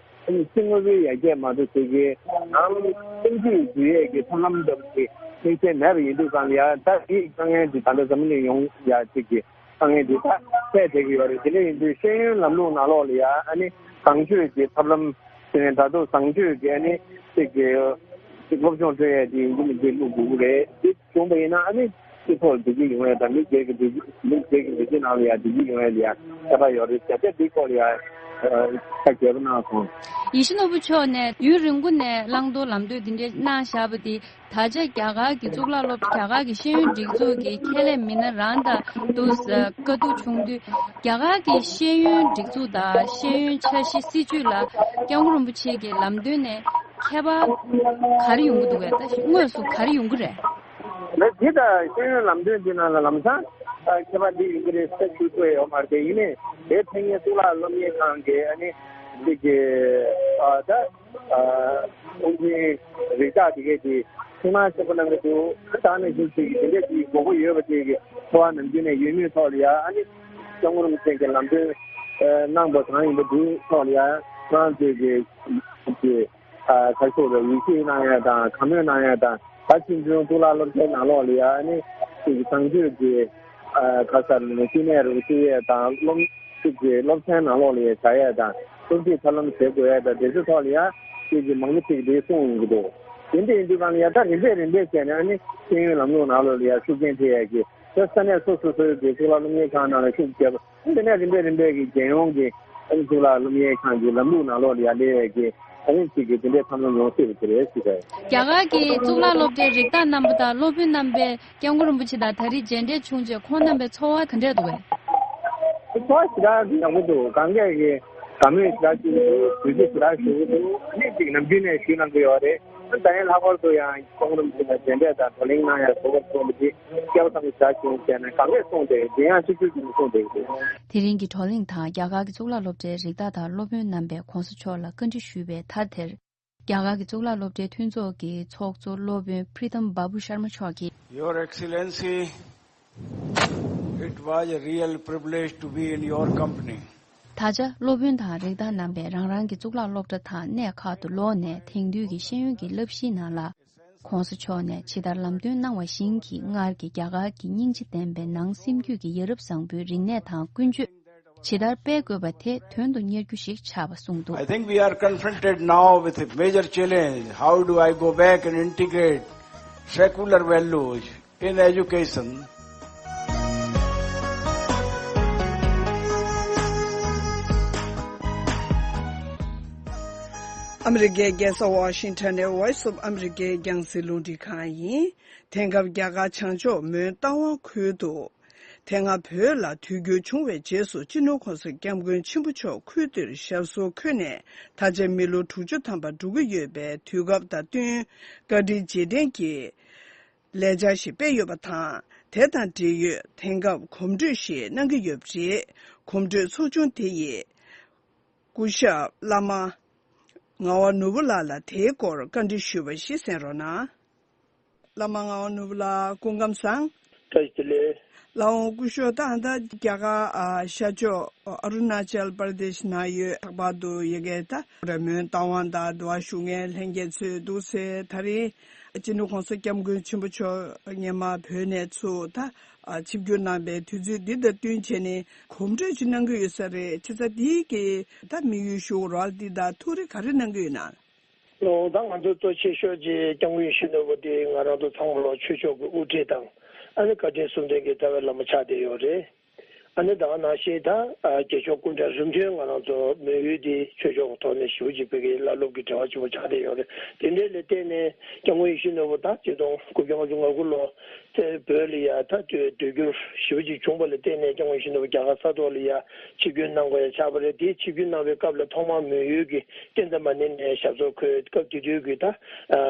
ནི་སྤྱི་དངོས་པོའི་ཡར་རྒྱས་མ་གཏོགས་ཅིག་གི་ནང་སེམས་རྒྱུད་འདུལ་ཡས་ཀྱི་ཐབས་ལམ་འདྲ་པོ་ཅིག་ཤེས་བྱ་མེད་པ་ཡིན་དུས་གང་ལ་ཡ་ད་དེའི་དཀའ་ངལ་འདི་ད་ལྟ་འཛམ་བུ་གླིང་ཡོངས་ཡ་ཅིག་གི་དཀའ་ངལ་འདི་དག་ཐེག་བསྡད་ཀྱི་ཡོད་རེད། དེ་འདྲ་ཡིན་དུས་ཤེས་ཡོན་ལམ་ལུགས་ནང་ལོགས་ལ་ཡང་ཨ་ནི་བཟང་སྤྱོད་ཀྱི་ཐབས་ལམ་ཟེར་ནས་ད་དུང་བཟང་སྤྱོད་ཀྱི་ཨ་ནི་ཅིག་གི་ཅིག་སློབ་སྦྱོང་སྤྲོད་ཡས་དེ་ཡིན་གྱི་མི་འདུག་དགོས་ཀྱི་རེད། དེ་བྱུང་བ་ཡིན་ན་ཨ་ནི་སྤྱི་ཚོགས་བདེ་སྐྱིད་ཡོང་ཡས་དང་མི་སྒེར་གྱི་བདེ་སྐྱིད་མི་སྒེར་གྱི་བདེ་སྐྱིད་ནང་ལ་ཡང་བདེ་སྐྱིད་ཡོང་ཡས་ལ་ཡང་ཁྱད་པར་ཡོད་རེད། བྱ་བྱ་འདིའི་སྐོར་ལ་ཡང་ཁ་རྒྱས་པོ་གནང་སོང་། ཡིད་བཞིན་ནོར་བུ་མཆོག་ནས་ཡུན་རིང་པོ་ནས་བླང་དོར་ལམ་སྟོན་འདི་འདྲ་གནང་བཞག་པ་འདི། ད་ཆ་རྒྱ་གར་གྱི་གཙུག་ལག་སློབ་གྲྭ་རྒྱ་གར་གྱི་ཤེས་ཡོན་སྒྲིག་འཛུགས་ཀྱི་ཁས་ལེན་མི་སྣ་རང་དང་དུ་བཀའ་བསྡུར་བྱུང་དུས། རྒྱ་གར་གྱི་ཤེས་ཡོན་སྒྲིག་འཛུགས་དང་ཤེས་ཡོན་འཆར་གཞི་སྲིད་ཇུས་ལ་སྐྱབས་མགོན་རིན་པོ་ཆེ་གི་ལམ་སྟོན་ནས་ཁྱད་པར་ག་རེ་ཡོང་གི་འདུག་གས། ད་དངོས་སུ་ག་རེ་ཡོང་གི་རེད། ལགས། འདི་ལྟར་ཤེས་ཡོན་ལམ་སྟོན་འདི་ནང་ལ་ལམ་སང་ཁྱད་པར་འདི་ཡོང་གི་རེད་ཟེར་ཞུ་ཐུབ་ཡོད་མ་རེད། དེ་ཡིན་ནའི་དེ་ཕན་ངེད་གཙུག་ལག་སློབ་གཉེར་ཁང་གི་ཨ་ནི་འདི་གི་ཨ་ད། ཨ་དབུ་འཛིན་རིགས་བདག་དེ་གས་ཀྱིས་ཐུགས་སྣང་ཆེན་པོ་གནང་གི་འདུག་ད་ནས་བཟུང་ཅིག་གི་དེ་འདྲས་ཀྱི་དགོས་མཁོ་ཡོད་པ་དེ་གི་འཚོ་བ་ནམ་རྒྱུན་ནས་ཡོད་མུས་ཐོག་ལ་ཡ་ཨ་ནི་སྐྱབས་མགོན་རིན་པོ་ཆེ་གི་ལམ་སྟོན་ གནང་པ་གང་ཡིན་པ་དེའི་ཐོག་ལ་ཡང་ཁོ་རང་ཚོས་ཀྱི་ཀྱི་ཨ་ག་ཞུ་རེད། ཡིད་ཆེས་གནང་ཡ་དང་བཀའ་མོལ་གནང་ཡ་དང་། ད་ཕྱིན་ཆད་གཙུག་ལག་སློབ་གྲྭའི་ནང་ལོགས་ལ་ཡང་ཨ་ནི་ཅིག་གི་བཟང་སྤྱོད་ཀྱི་ཨ་ག་ཟེར་ན་བསྟི་གནས་རུ་བསྟི་ཡས་དང་། སློབ་ཅིག་གི་སློབ་ཚན་ནང་ལོགས་ལ་ཡང་བྱ་ཡས་དང་། སློབ་ཁྲིད་ཐབས་ལམ་བྱེད་དགོས་ཡས་དང་། དེ་ཚོའི་ཐོག་ལ་ཡང་ཅིག་གི་མང་པོ་ཅིག་དེ་གསུངས་ཡོང་གི་འདུག་དེ་འདྲ་ཡིན་དུས་གང་ལ་ཡང་ད་རིམ་པས་རིམ་པས་བྱས་ནས་ཨ་ནི་ཤེས་ཡོན་ལམ་ལུགས་ནང་ལོགས་ལ་ཡང་ཤུགས་རྐྱེན་ཐེབས་ཡས་ཀྱི། ད་ས་གནས་སོ་སོ་སོའི་གི་གཙུག་ལག་སློབ་གཉེར་ཁང་ནང་ལ་ཤུགས་བརྒྱབ། དེ་ནས་རིམ་པས་རིམ་པས་ཀྱི་རྒྱལ་ཡོངས་ཀྱི་ཨ་ནི་གཙུག་ལག་སློབ་གཉེར་ཁང་གི་ལམ་ལུགས་ནང་ལོགས་ལ་ཡར་སླེབས་ཡས་ཀྱི་ཨ་ནི་ཅིག་གི་དེ་འདྲའི་ཐབས་ལམ་ཡོང་སྲིད་པ་དེ་རེད་ཟེར་བས། རྒྱ་གར་གྱི་གཙུག་ལག་སློབ་གྲྭའི་རིགས་བདག་རྣམ་པ་དང་སློབ་དཔོན་རྣམ་པས་སྐྱབས་མགོན་རིན་པོ་ཆེ་དང་ད་རེས་མཇལ་འཕྲད་བྱུང་རྗེས་ཁོང་རྣམ་པའི་ཚོར་བ་ག་འདྲས་འདུག་གས། ཚོར་བ་ཞེ་དྲག་ཡག་པོ་འདུག་གང་གས་ཀྱི་དགའ་མོས་ཞེ་དྲག་ཞུ་གི་འདུག་དགའ་མོས་ཞེ་དྲག་ཞུ་གི་འདུག་ཨ་ནི་ཅིག་ནམ་རྒྱུན་ནས་ཞུས་གནང་གི་ཡོད་རེད། ད་ཡིན་ལྷག་པར་དུ་ཡང་སྐྱབས་མགོན་རིན་པོ་ཆེ་དང་མཇལ་འཕྲད་དང་བགྲོ་གླེང་གནང་ཡ་གོ་སྐབས་ཐོབ་པ་འདི་སྐལ་བ་བཟང་པོ་ཞིག་བྱས་ནས་གང་ལེགས་གསུངས་ཏེ་དེ་ཡང་ཆིག་སྒྲིལ་གྱིས་གསུངས་ཏེ། དེ་རིང་གི་བགྲོ་གླེང་དང་རྒྱ་གར་གྱི་གཙུག་ལག་སློབ་གྲྭའི་རིགས་བདག་དང་སློབ་དཔོན་རྣམ་པས་༸གོང་ས་མཆོག་ལ་བཀའ་འདྲི་ཞུས་པའི་མཐར་དེར། རྒྱ་གར་གྱི་གཙུག་ལག་སློབ་གྲྭའི་མཐུན་ཚོགས་ཀྱི་ཚོགས་གཙོ་སློབ་དཔོན་Pritam Babu Sharma མཆོག་གིས། Your Excellency, it was a real privilege to be in your company. ད་ཆ་སློབ་དཔོན་དང་རིགས་བདག་རྣམ་པས་རང་རང་གི་གཙུག་ལག་སློབ་གྲྭ་དང་གནས་ཁག་ཏུ་ལོག་ནས་དེང་དུས་ཀྱི་ཤེས་ཡོན་གྱི་བསླབ་གཞིའི་ནང་ལ། ༸གོང་ས་མཆོག་ནས་ཇི་ལྟར་ལམ་སྟོན་གནང་བ་བཞིན་གྱི་སྔར་གྱི་རྒྱ་གར་གྱི་སྙིང་རྗེ་ལྡན་པའི་ནང་སེམས་རྒྱུད་ཀྱི་ཡ་རབས་བཟང་པོའི་རིག་གནས་དང་ཀུན་སྤྱོད་ཇི་ལྟར་སྤེལ་དགོས་པ་དེ་དོན་དུ་གཉེར་རྒྱུ་ཞིག་ཆགས་པ་གསུངས་འདུག I think we are confronted now with a major challenge. How do I go back and integrate secular values in education? ཨ་མི་རི་ཀའི་རྒྱལ་ས་ཝ་ཤིང་ཊོན་ནས་Voice of America རྒྱང་སྲིང་རླུང་འཕྲིན་ཁང་ཡིན། དེང་སྐབས་རྒྱ་གར་བྱང་ཕྱོགས་མོན་རྟ་དབང་ཁུལ་དུ། དེ་སྔ་བོད་ལ་དུས་འགྱུར་བྱུང་བའི་རྗེས་སུ་སྤྱི་ནོར་༸གོང་ས་༸སྐྱབས་མགོན་ཆེན་པོ་མཆོག་ཁུལ་དེར་ཞབས་སོར་འཁོད་ནས་ད་ཆ་མི་ལོ་དྲུག་ཅུ་ཐམ་པ་འགྲོ་གི་ཡོད་པའི་དུས་སྐབས་དང་བསྟུན། བཀའ་དྲིན་རྗེས་དྲན་གྱི་ལས་འཆར་ཞིག་སྤེལ་ཡོད་པ་དང་། དེ་དང་འབྲེལ་ཡོད་དེང་སྐབས་གོམ་བགྲོད་ཞིག་གནང་གི་ཡོད་པ་རེད། གོམ་བགྲོད་ཚོགས་ཆུང་དེ་ཡིས་སྐུ་ཞབས་བླ་མ་ངག་དབང་ནོར་བུ་ལགས་ལ་དེའི་སྐོར་བཀའ་འདྲི་ཞུས་པ་ཞིག་གསན་རོགས་གནང་། བླ་མ་ངག་དབང་ནོར་བུ་ལགས་སྐུ་ཁམས་བཟང་། བཀྲ་ཤིས་བདེ་ལེགས། ལགས་འོང་སྐུ་ཞབས། ད་ལྟ་རྒྱ་གར་ཨ་ཤར་ཕྱོགས་ཨ་རུ་ན་ཅལ་པར་དེཤ་ནང་ཡོད། ལྷག་པར་དུ་ཡ་གི་ད་ར་མོན་རྟ་དབང་དང་འདུ་བ་ཞུ་མཁན་ལྷན་རྒྱས་ཚོས་འདུག་ཟེར། ད་རེས་སྤྱི་ནོར་༸གོང་ས་༸སྐྱབས་མགོན་ཆེན་པོ་མཆོག་སྔོན་མ་བོད་ནས་ཚུར་ད་ཨ་ཆིབས་བསྒྱུར་གནང་པའི་དུས་ཚོད་འདི་དང་བསྟུན་བྱས་ནས་གོམ་བགྲོད་ཅིག་གནང་གི་ཡོད་ས་རེད། ཁྱེད་ཚོ་འདི་གི་ད་དམིགས་ཡུལ་ཞུ་རོགས་འདི་དང་ཐུགས་རེ་ག་རེ་གནང་གི་ཡོད་ན། ལོ་ད་ང་ཚོ་གཙོ་ཆེ་ཤོས་ཀྱི་སྐྱབས་མགོན་ཡིད་བཞིན་ནོར་བུ་དེ་ང་རང་ཚོ་ཚང་མ་ལོ་ཆོས་ཕྱོགས་ཀྱི་དབུ་ཁྲིད་དང་། ཨ་ནི་བཀའ་དྲིན་གསུམ་ལྡན་གྱི་རྩ་བའི་བླ་མ་ཆགས་བསྡད་ཡོད་རེད། ཨ་ནི་ད་ག་ནང་བཞིན་ད་ཨ་རྒྱལ་མཆོག་སྐུ་ཕྲེང་རིམ་བྱོན་ང་རང་ཚོ་མོན་ཡུལ་འདི་ཆོས་ཕྱོགས་ཀྱི་ཐོག་ནས་ཞེ་པོ་ཅིག་བོད་ཀྱི་བླ་སློབ་ཀྱི་འབྲེལ་བ་ཆེན་པོ་ཆགས་བསྡད་ཡོད་རེད། དེ་འདྲའི་ལ་བརྟེན་ནས་སྐྱབས་མགོན་ཡིད་བཞིན་ནོར་བུ་ད་ཆིག་སྟོང་དགུ་བརྒྱ་ལྔ་བཅུ་ང་དགུ་ལོ་ཚེ་བོད་ལ་ཡ་ད་སྡོད་སྡོད་རྒྱུ་ཞེ་པོ་ཅིག་བྱུང་བ་ལ་བརྟེན་ནས་སྐྱབས་མགོན་ཡིད་བཞིན་ནོར་བུ་རྒྱ་གར་ས་ཐོག་ལ་ཡ་ཆིབས་བསྒྱུར་གནང་དགོས་ཡ་ཆགས་པ་རེད། དེའི་ཆིབས་བསྒྱུར་གནང་བའི་སྐབས་ལ་ཐོག་མར་མོན་ཡུལ་གྱི་ཀུན་ཏ་མ་ཎི་ནས་ཞབས་སོར་འཁོད། སྐབས་དེ་དུས་ཀྱི་ད་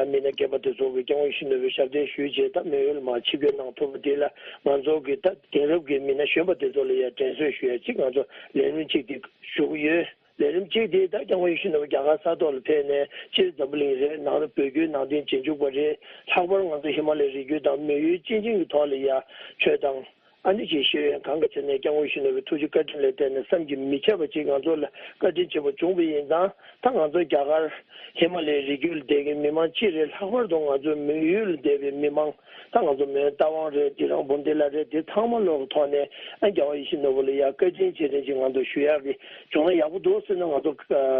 མི་སྣ་རྒན་པ་དེ་ཚོ་གིས་སྐྱབས་མགོན་ཡིད་བཞིན་ནོར་བུའི་ཞབས་བརྟན་ཞུས་རྗེས་ད་མོན་ཡུལ་མར་ཆིབས་བསྒྱུར་གནང་ཐུབ་པ་དེ་ལ་ང་ཚོ་གི་ད་དེང་རབས་ཀྱི་མི་སྣ་གཞོན་པ་དེ་ཚོ་ལ་ཡ་དྲན་གསོ་ཞུ་ཡ་གཅིག་ང་ཚོ་ལས་རིམ་གཅིག་དེ་ཞུ་གི་ཡོད། ལས་རིམ་གཅིག་དེ་ད་སྐྱབས་མགོན་ཡིད་བཞིན་ནོར་བུ་རྒྱ་གར་ས་ཐོག་ལ་ཕེབས་ནས་སྤྱིར་འཛམ་བུ་གླིང་རེད། ནང་ལ་བོད་བརྒྱུད་ནང་བསྟན་རྗེས་འཇུག་པ་རེད། ལྷག་པར་ང་ཚོ་ཧི་མ་ལ་ཡའི་རི་རྒྱུད་དང་མོན་ཡུལ་སྤྱི་ཆིངས་ཀྱི་ཐོག་ལ་ཡ་ཆོས་དང་། ཨ་ནི་ཅིག་ཤེས་ཡོན་གང་གི་ཆ་ནས་སྐྱབས་མགོན་ཡིད་བཞིན་ནོར་བུའི་ཐུགས་རྗེ་བཀའ་དྲིན་ལ་བརྟེན་ནས་བསམ་གྱིས་མི་ཁྱབ་པ་ཅིག་ང་ཚོ་ལ་བཀའ་དྲིན་ཆེན་པོ་བྱུང་བ་ཡིན་ཙང་། ད་ང་ཚོ་རྒྱ་གར་ཧི་མ་ལ་ཡའི་རི་རྒྱུད་ལ་བསྡད་མཁན་མི་མང་སྤྱི་རེད། ལྷག་པར་དུ་ང་ཚོ་མོན་ཡུལ་ལ་བསྡད་པའི་མི་མང་ད་ང་ཚོ་མོན་རྟ་དབང་རེད། དེ་རང་བུམ་སྡེ་ལ་རེད། དེ་ཚང་མ་ལོག་གི་ཐོག་ནས་ཨ་རྒྱལ་བ་ཡིད་བཞིན་ནོར་བུ་ལ་ཡ་བཀའ་དྲིན་རྗེས་དྲན་ཅིག་ང་ཚོ་ཞུ་ཡག་གི་བྱུང་ན་ཡག་པོ་འདུག་ཟེར་ནས་ང་ཚོ་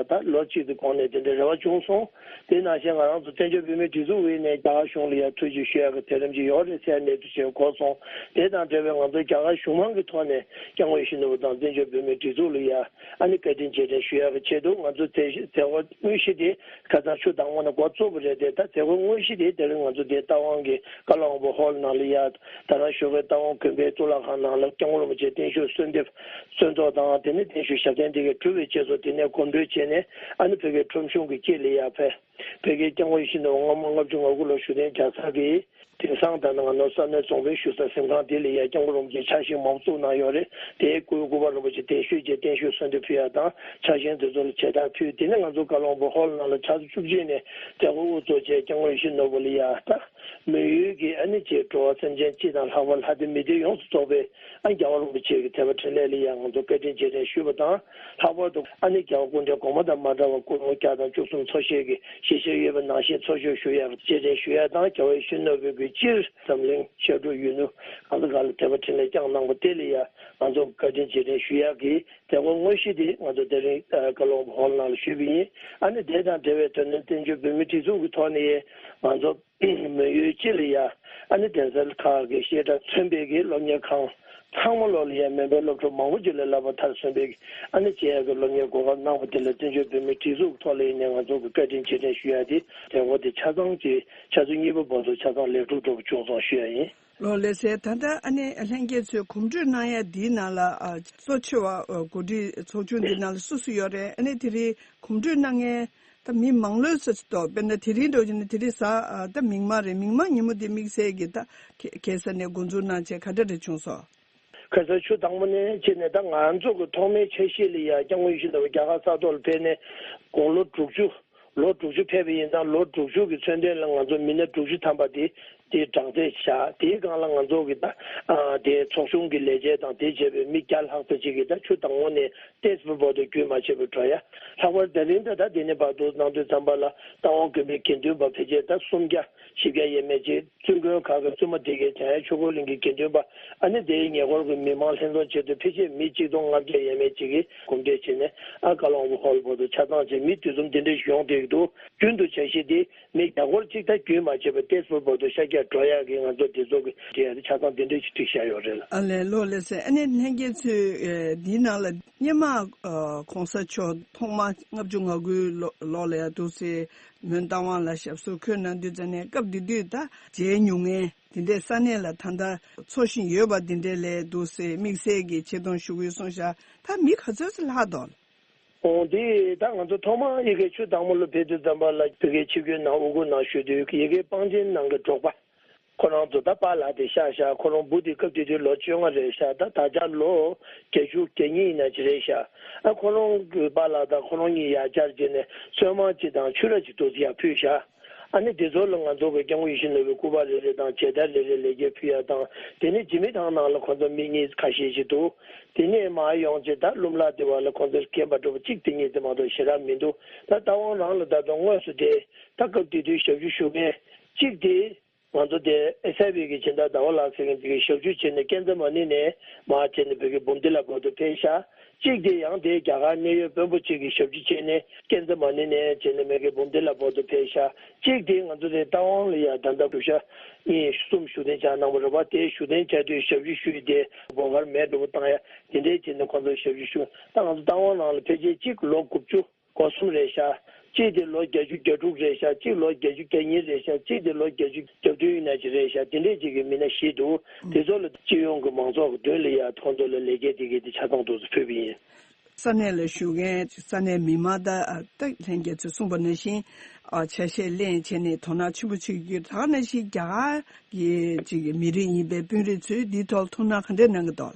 ད་ལོ་གཅིག་གི་གོང་ནས་དེ་འདྲའི་རེ་བ་བྱུང་སོང་། དེ་ནང་བཞིན་ང་རང་ཚོ་བཙན་བྱོལ་བོད་མིའི་སྒྲིག་འཛུགས་ངོས་ནས་རྒྱ་གར་གཞུང་ལ་ཡ་ཐུགས་རྗེ་ཆེ་ཞུ་ཡག་གི་དེ་རིམ་གྱི་ཡོད་རེད་ཟེར་གནས་ཚུལ་ཞིག་གོ་སོང་། དེ་དང་འབྲེལ་བའི་ང་ཚོ་རྒྱ་གར་གཞུང་མང་གི་ཐོག་ནས་སྐྱབས་མགོན་ཡིད་བཞིན་ནོར་བུ་དང་བཙན་བྱོལ་བོད་མིའི་སྒྲིག་འཛུགས་ལ་ཡ་ཨ་ནི་བཀའ་དྲིན་རྗེས་དྲན་ཞུ་ཡག་གི་ཆེད་དུ་ང་ཚོ་མཛད་མཛད་སྒོ་དངོས་གཞི་དེ་ཁ་སང་ཆུ་དྭངས་མོ་ནས་འགོ་བཙུགས་པ་རེད་དེ། ད་མཛད་སྒོ་དངོས་གཞི་དེ་དེ་རིང་ང་ཚོ་དེ་རྟ་དབང་གི་ཀ་ལ་དབང་པོ་ཧོལ་ནང་ལ་ཡ་ད་རང་ཞོགས་ཀའི་རྟ་དབང་དགོན་པའི་གཙུག་ལག་ཁང་ནང་ལ་སྐྱབས་མགོན་རིན་པོ་ཆེ་བརྟན་བཞུགས་གསོལ་འདེབས་གསོལ་ཚོགས་དང་། དེ་ནས་བརྟན་བཞུགས་ཞབས་བརྟན་དེ་གའི་གྲུབ་པའི་རྗེས་སུ་དེ་ནས་གོམ་བགྲོད་བྱས་ནས་ཨ་ནི་བོད་ཀྱི་ཁྲོམ་གཞུང་གི་དཀྱིལ་ལ་ཡ་ཕེབས། བོད་ཀྱི་སྐྱབས་མགོན་ཡིད་བཞིན་ནོར་བུ་སྔོན་མ་ལྔ་བཅུ་ང་དགུ་ལོར་བཞུགས་གདན་རྒྱག་ས་གི་ དེང་སང་ད་ནང་ནོར་ས་གནས་རྫོང་དཔོན་བཞུགས་ས་གཟིམ་ཁང་དེ་ལ་ཡ་སྐྱབས་མགོན་རིན་པོ་ཆེ་ཕྱག་ཞུ་མང་པོ་བཙུགས་གནང་ཡོད་རེད། དེའི་སྐུའི་སྐུ་པར་རིན་པོ་ཆེ་གདན་ཞུས་རྗེས་བརྟན་བཞུགས་གསོལ་འདེབས་ཕུལ་ཡ་དང་ཕྱག་ཆེན་དེ་ཚོ་ལ་མཇལ་དར་ཕུལ། དེ་ནས་ང་ཚོ་བཀའ་བློན་ཧོལ་ནང་ལ་ཆུ་ཚོད་བཅུ་གཅིག་ནས་མཛད་སྒོ་དབུ་འཛུགས་བྱས་སྐྱབས་མགོན་ཡིད་བཞིན་ནོར་བུ་ལ་ཡ་ད་མི་ཡུལ་གྱི་ཨ་ནི་ཅེས་འགྲོ་བ་སེམས་ཅན་སྤྱི་དང་ལྷག་པར་ལྷ་སྡེ་མི་སྡེ་ཡོངས་སུ་རྫོགས་པའི་ཨ་རྒྱལ་བ་རིན་པོ་ཆེ་གི་དད་པ་འཕྲིན་ལས་ལ་ཡང་ང་ཚོ་བཀའ་དྲིན་རྗེས་དྲན་ཞུས་པ་དང་། ལྷག་པར་དུ་ཨ་ནི་རྒྱལ་བ་སྐུ་ཕྲེང་གོང་མ་དང་མ་འདྲ་བར་སྐུ་རིམ་བརྒྱ་དང་བཅུ་གསུམ་འཚོ་བཞེས་ཀྱི་ཞལ་བཞེས་ཡོད་པ་ནང་བཞིན་འཚོ་བཞེས་ཞུ་ཡག་རྗེས་དྲན་ཞུ་ཡག་དང་རྒྱལ་བ་ཡིད་བཞིན་ནོར་བུ་གི་སྤྱིར་འཛམ་གླིང་ཤར་ཕྱོགས་ཡུལ་ནུབ་གང་ས་གང་ལ་དད་པ་འཕྲིན་ལས་བསྐྱངས་གནང་བ་དེ་ལ་ཡང་ང་ཚོ་བཀའ་དྲིན་རྗེས་དྲན་ཞུ་ཡག་གི་དེ་གོ་དངོས་གཞི་དེ་ང་ཚོ་དེ་རིང་བཀའ་སློབ་ཧོལ་ནང་ལ་ཞུས་པ་ཡིན། ཨ་ནི་དེ་དང་འབྲེལ་བའི་དོན་ནི་བཙན་བྱོལ་བོད་མིའི་སྒྲིག་འཛུགས་ཀྱི་ཐོག་ནས་ང་ཚོ་མི་ཡུལ་སྤྱི་ལ་ཡ་ཨ་ནི་གདན་ས་ཁག་གི་བཤད་གྲྭ་མཚོན་པའི་གི་སློབ་གཉེར་ཁང་ཚང་མ་ལོག་ལ་ཡ་མེད་པའི་སློབ་ཕྲུག་མང་པོ་ཅིག་ལ་བསླབ་པ་མཐར་སོན་པའི་གི་ཨ་ནི་བྱེད་ཡ་གི་སློབ་གཉེར་གོ་སྐབས་གནང་བ་དེ་ལ་བཙན་བྱོལ་བོད་མིའི་སྒྲིག་འཛུགས་ཐོག་ལ་ཡིན་ནའི་ང་ཚོ་གི་བཀའ་དྲིན་རྗེས་དྲན་ཞུ་ཡ་དེ་དེ་འོ་དེ་ཆ་ཚང་ཅིག་ཆུ་ཚོད་གཉིས་པ་བར་དུ་ཆ་ཚང་ལེགས་གྲུབ་འགྲོ་བ་བྱུང་སོང་ཞུ་ཡ་ཡིན། ལོ་ལེགས་སེ། ད་ལྟ་ཨ་ནི་ལྷན་རྒྱས་ཚོས་གོམ་བགྲོད་གནང་ཡ་འདིའི་ནང་ལ་ཨ་གཙོ་ཆེ་བ་ཨ་གོ་སྒྲིག་ཚོགས་ཆུང་འདི་ནང་ལ་སུ་སུ་ཡོད་རེད། ཨ་ནི་དེ་རིང་གོམ་བགྲོད་གནང་མཁན་ད་མི་མང་ལོས་ས་ཅིག་འདུག་དཔེར་ན་དེ་རིང་འགྲོ་བཞིན་ན་དེ་རིང་གཟའ་ཨ་ད་མིག་དམར་རེད། མིག་དམར་ཉིན་མོ་འདི་དམིགས་བསལ་གྱི་ད་ཁ་ཁ་སང་ནས་འགོ་འཛུགས་གནང་བྱས་ག་འདྲ་རེ་བྱུང་སོང་། ཁ་སང་ཆུ་དྭངས་མོ་ནས་ཕྱིན་ནས་ད་ང་ཚོ་གི་ཐོག་མའི་འཆར་གཞི་ལ་ཡ་སྐྱབས་མགོན་ཡིད་བཞིན་ནོར་བུ་རྒྱ་གར་ས་ཐོག་ལ་ཕེབས་ནས་དགུང་ལོ་དྲུག་ཅུ། ལོ་དྲུག་ཅུ་ཕེབས་པ་ཡིན་ཙང་ལོ་དྲུག་ཅུ་གི་མཚོན་དོན་ལ་ང་ཚོ་མི་སྣ་དྲུག་ཅུ་ཐམ་པ་དེ་དེ་གྲངས་ཚད་བཞག་དེའི་སྒང་ལ་ང་ཚོ་གི་ད་ཨ་དེ་ཚོགས་ཆུང་གི་ལས་བྱེད་དང་དེ་བྱས་པའི་མི་བརྒྱ་ལྷག་ཙམ་ཅིག་གིས་ད་ཆུ་དྭངས་མོ་ནས་ཏེས་པུར་བར་དུ་རྒྱུན་མ་ཆད་པར་འགྲོ་ཡ། ལྷག་པར་ད་རིང་ད་ད་དེ་ནས་བར་དུ་གནང་དུས་ཙམ་པ་ལ་རྟ་དབང་དགོན་པའི་དགེ་འདུན་པ་ཕལ་ཆེར་ད་སུམ་བརྒྱ་བཞི་བརྒྱ་ཡས་མས་ཅིག་བཙུན་དགོན་ཁག་གི་བཙུན་མ་སྡེ་དགེ་འཇམ་དབྱངས་ཆོས་འཁོར་གླིང་གི་དགེ་འདུན་པ་ཨ་ནི་དེའི་ཉེ་འཁོར་གྱི་མི་མང་ལྷན་འཛོམས་བྱེད་དུས་ཕལ་ཆེར་མི་གཅིག་སྟོང་ལྔ་བརྒྱ་ཡས་མས་ཅིག་གིས་གོམ་བགྲོད་བྱས་ནས་ཨ་ཀ་ལོང་ཧོལ་བར་དུ་ཆ་ཚང་བྱས་མི་དུས་འཛོམས་འདི་འདྲ་ཞིག་ཡོང་བསྡད་ཀྱི་འདུག་རྒྱུན་དུ་འཆར་གཞི་འདི་མི་བརྒྱ་སྐོར་གཅིག་ད་རྒྱུན་མ་ཆད་པར་ཏེས་པུར་བར་དུ་ཤར་རྒྱག་འགྲོ་ཡག་གི་ང་ཚོ་འདི་ཚོ་གི་འབྲེལ་ཡོད་ཆ་ཚང་འདི་འདྲ་ཞིག་བསྒྲིགས་བཞག་ཡོད་རེད་ལ། ཨ་ལས་ལོ་ལེགས་སེ། ཨ་ནི་ལྷན་རྒྱས་ཚོས་ཨེ་འདིའི་ནང་ལ་སྔོན་མ་ཨ་གོང་ས་མཆོག་ཐོག་མ་ལྔ་བཅུ་ང་དགུའི་ལོ་ལོ་ལ་ཡ་འདུག་སེ་མོན་རྟ་དབང་ལ་ཞབས་སོར་འཁོད་གནང་དུས་ཙམ་ནས་སྐབས་དེ་དུས་ད་མཇལ་མྱོང་མཁན་དེ་འདྲའི་ས་གནས་ལ་ད་ལྟ་འཚོ་བཞིན་ཡོད་པ་འདི་འདྲའི་ལས་འདུག་སེ་དམིགས་བསལ་གྱི་ཆེ་མཐོང་ཞུ་གི་ཡོད་སོང་ཤག་ད་མི་ག་ཚོད་ཙམ་ལྷག་འདུག་ཨོ་དེ་ད་ང་ཚོ་ཐོག་མར་ཡ་གི་ཆུ་དྭངས་མོ་ལ་ཕེབས་དུས་ཙམ་པ་ལ་ཕ་གིའི་ཆིབས་བསྒྱུར་ནང་དབུ་བསྐུར་གནང་ཞུ་དུས་ཡ་གི་པང་ཆེན་ནང་གི་འབྲོག་པ་ཁོ་རང་ཚོ་ད་པཱ་ལགས་དེ་ཤག་ཤག་ཁོ་རང་བུ་དེ་སྐབས་དེ་དུས་ལོ་བཅོ་ལྔ་རེད་ཤག་ད་ད་ཆ་ལོ་བརྒྱད་ཅུ་གྱ་གཉིས་ཡིན་ན་ཅི་རེད་ཤག་ཨ་ཁོ་རང་གི་པཱ་ལགས་དང་ཁོ་རང་གཉིས་ཡར་བཅར་བྱས་ནས་གསོལ་མ་གཅིག་དང་ཕྱུ་ར་གཅིག་ཏུ་ཡར་ཕུལ་ཤག་ཨ་ནི་དེ་ཚོ་ལ་ང་ཚོ་གི་སྐྱབས་མགོན་ཡིད་བཞིན་ནོར་བུའི་སྐུ་པར་རེ་རེ་དང་མཇལ་དར་རེ་རེ་ལེགས་སྐྱེས་ཕུལ་ཡ་དང་དེ་ནས་འཇིགས་མེད་ཐང་ནང་ལ་ཁོ་ཚོ་མི་གཉིས་ཁ་ཤས་ཤིག་འདུག་དེ་ནས་མར་ཡོང་རྗེས་ད་ཀླུ་ལག་སྡེ་བ་ལ་ཁོ་ཚོར་མཁྱེན་པ་འགྲོ་བ་གཅིག་དེ་གཉིས་དེ་མ་གཏོགས་ཞེ་དྲག་མི་འདུག་ད་རྟ་དབང་རང་ལ་ད་དུང་དངོས་སུ་དེ་ད་སྐབས་དེ་དུས་ཞབས་ཞུ་ཞུ་མཁན་གཅིག་དེ་ང་ཚོ་དེ་ཨེ་སི་ཨའི་བི་གི་སྦྱིན་བདག་ཟླ་བ་ལགས་ཟེར་མཁན་དེ་གིས་ཞབས་ཞུ་བྱས་ནས་ཀན་ཛ་མ་ནི་ནས་མར་བྱས་ནས་བོད་ཀྱི་འབུམ་སྡེ་ལ་བར་དུ་ཕེབས་ཤག་གཅིག་དེ་ཡང་དེ་རྒྱ་གར་གནད་ཡོད་དཔོན་པོ་གཅིག་གིས་ཞབས་ཞུ་བྱས་ནས་ཀན་ཛ་མ་ནི་ནས་བྱས་ནས་མ་གི་འབུམ་སྡེ་ལ་བར་དུ་ཕེབས་ཤག་གཅིག་དེ་ང་ཚོ་དེ་རྟ་དབང་ལ་ཡ་ད་ལྟ་བཞུགས་ཤག་གཉིས་གསུམ་བཞུགས་གདན་འཇགས་གནང་བ་རེད་པ། དེ་བཞུགས་གདན་འཇགས་དུས་ཞབས་ཞུ་ཞུ་ཡི་དེ་སྒོ་ཁར་མེ་སྒྲོན་བཏང་ཡ་དེ་འདྲའི་བྱས་ནས་ཁོང་ཚོ་ཞབས་ཞུ་ཞུ། ད་ང་ཚོ་རྟ་དབང་ནང་ལ་ཕལ་ཆེར་གཅིག་ལོ་དགུ་བཅུ་གོ་གསུམ་རེད་ཤག་གཅིག་དེ་ལོ་བརྒྱད་ཅུ་གྱ་དྲུག་རེད་ཤག་གཅིག་ལོ་བརྒྱད་ཅུ་གྱ་གཉིས་རེད་ཤག་གཅིག་དེ་ལོ་བརྒྱད་ཅུ་གྱ་བདུན་ཡིན་ན་ཅི་རེད་ཤག་དེ་འདྲས་ཅིག་གི་མི་སྣ་བཞི་འདུག་དེ་ཚོ་ལ་སྤྱི་ཡོངས་ཀྱི་མང་ཚོགས་ཀྱི་མདུན་ལ་ཡ་ཐོག་འདུ་ལ་ལས་བྱེད་དེ་གའི་དེ་ཆ་ཚང་འདུག་སེ་ཕུལ་བ་ཡིན། ས་གནས་ལ་བཞུགས་མཁན་ས་གནས་མི་མང་དང་ད་ལྷན་རྒྱས་ཚོས་གསུངས་པ་ནང་བཞིན་ཨ་ཆ་ཤས་ལེན་བྱས་ནས་དོ་སྣང་ཆེན་པོ་བྱེད་ཀྱི་ཡོད། ད་ག་ནང་བཞིན་རྒྱ་གར་གྱི་ཅིག་མི་རིགས་ཡིན་པའི་དཔོན་རིགས་ཚོས་འདིའི་ཐོག་ཐུགས་སྣང་ག་འདྲས་གནང་གི་འདུག་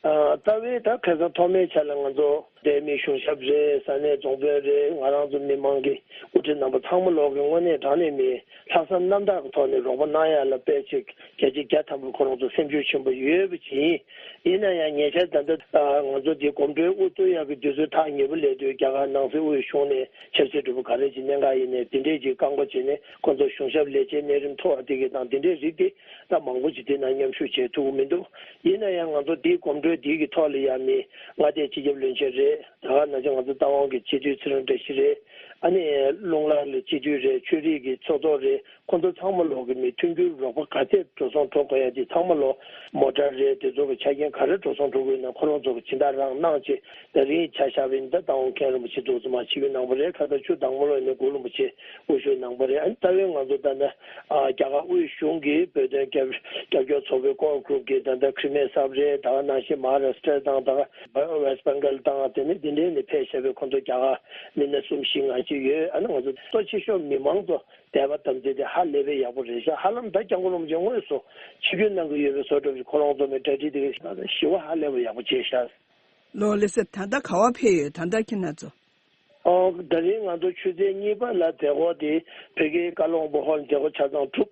ཨ་རྩ་བའི་ད་ཁ་སང་ཐོག་མའི་ཆ་ལ་ང་ཚོ་འདས་མི་གཞུང་ཞབས་རེད། ས་གནས་རྫོང་དཔོན་རེད། ང་རང་ཚོ་མི་མང་གི་དབུ་ཁྲིད་རྣམ་པ་ཚང་མ་ལོག་གི་དངོས་གནས་དྲང་གནས་མི་ལྷག་བསམ་རྣམ་དག་གི་ཐོག་ནས་རོགས་པ་གནང་ཡ་ལ་དཔེ་ཆ་བརྒྱ་ཆ་བརྒྱ་ཐམ་པ་ཁོ་རང་ཚོ་སེམས་ཤུགས་ཆེན་པོ་ཡོད་པ་ཅིག་ཡིན། ཡིན་ན་ཡང་ཉེ་ཆར་ད་ལྟ་ང་ཚོ་འདི་གོམ་བགྲོད་དབུ་གཙོ་ཡག་གི་དུས་ཚོད་ཐག་ཉེ་པོ་སླེབས་དུས་རྒྱ་གར་ནང་སྲིད་དབུས་གཞུང་ནས་ཆབ་སྲིད་གྲོས་མོལ་ག་རེ་ཅིག་གནད་འགག་ཡིན་ནའི་དེ་འདྲས་ཅིག་བཀག་འགོག་བྱས་ནས་ཁོ་ཚོ་གཞུང་ཞབས་ལས་བྱེད་གནས་རིམ་མཐོ་བ་དེ་གི་དང་དེ་འདྲས་རིགས་དེ་ད་མང་པོ་ཅིག་དེ་ན་མཉམ་ཞུགས་བྱེད་ཐུབ་ཀྱི་མི་འདུག་ཡིན་ན་ཡང་ང་ཚོ་འདིའི་གོམ་བགྲོད་འདི་གི་ཐོག་ལ་ཡང་མི་མངའ་སྡེ་སྤྱི་ཁྱབ་བློན་ཆེན་རེད། ད་ག་ནང་བཞིན་ང་ཚོ་རྟ་དབང་གི་སྤྱི་འཐུས་ཚེ་རིང་བཀྲ་ཤིས་རེད། ཨ་ནི་རླུང་ལྷ་ལ་སྤྱི་འཐུས་རེད། ཆོས་རིག་གི་ཚོགས་གཙོ་རེད། ཁོང་ཚོ་ཚང་མ་ལོག་གི་མི་མཐུན་འགྱུར་རོགས་པ་ག་ཚད་འགྲོ་སོང་འགྲོ་དགོས་ཡ་དེ་ཚང་མ་ལོག་མོ་ཊ་རེད། དེ་ཚོ་གི་ཆ་རྐྱེན་ག་རེ་འགྲོ་སོང་འགྲོ་དགོས་ན་ཁོ་རང་ཚོ་གི་སྦྱིན་བདག་རང་གནང་བྱས། ད་རིང་ཆ་བཞག་པ་ཡིན་ན་ད་རྟ་དབང་མཁན་རིན་པོ་ཆེ་འདུག་སེ་མར་ཆིབས་བསྒྱུར་གནང་བ་རེད། ཁ་སང་ཆུ་དྭངས་མོ་ལོག་ནས་གུ་རུ་རིན་པོ་ཆེ་དབུ་བཞུགས་གནང་བ་རེད། ཨ་ནི་རྩ་བའི་ང་ཚོ་ད་ལྟ་ཨ་རྒྱ་གར་དབུས་གཞུང་གི་བོད་དོན་རྒྱབ་རྒྱབ་སྐྱོར་ཚོགས་པའི་core group གི་ད་ལྟ་ཁྲི་མེད་གསར་རེད། ད་ག་ནང་བཞིན་མ་ཧཱ་རཱ་ཤི་ཊ་དང་ད་ག་West Bengal དང་དེ་ ནི་འདི་འདྲའི་ནས་ཕེབས་བཞག་པའི་ཁོང་ཚོ་རྒྱ་གར་མི་སྣ་གསུམ་བཞི་ལྔ་ཅིག་ཡོད། ཨ་ནི་ང་ཚོ་གཙོ་ཆེ་ཤོས་མི་མང་ཚོ་དད་པ་དམ་ཚིག་དེ་ཧ་ལས་པའི་ཡག་པོ་རེད་ཤག་ཧ་ལམ་ད་སྐྱབས་མགོན་རིན་པོ་ཆེ་དངོས་སུ་ཆིབས་བསྒྱུར་གནང་གི་ཡོད་པའི་བཟོ་འདྲ་ཞིག་ཁོ་རང་ཚོ་མི་གྲ་སྒྲིག་དེ་ག་ཞི་བ་ཧ་ལས་པ་ཡག་པོ་བྱས་ཤག་ལོ་ལེ་སེ། ད་ལྟ་ག་བ་ཕེབས་ཡོད། ད་ལྟ་ཁྱེད་རྣམ་ཚོ། ཨོ། ད་རིང་ང་ཚོ་ཆུ་ཚོད་གཉིས་པ་ལ་མཛད་སྒོ་དེ་བོད་ཁྱིམ་ཀ་ལོན་སྦུག་ཧོལ་མཛད་སྒོ་ཆ་ཚང་གྲུབ།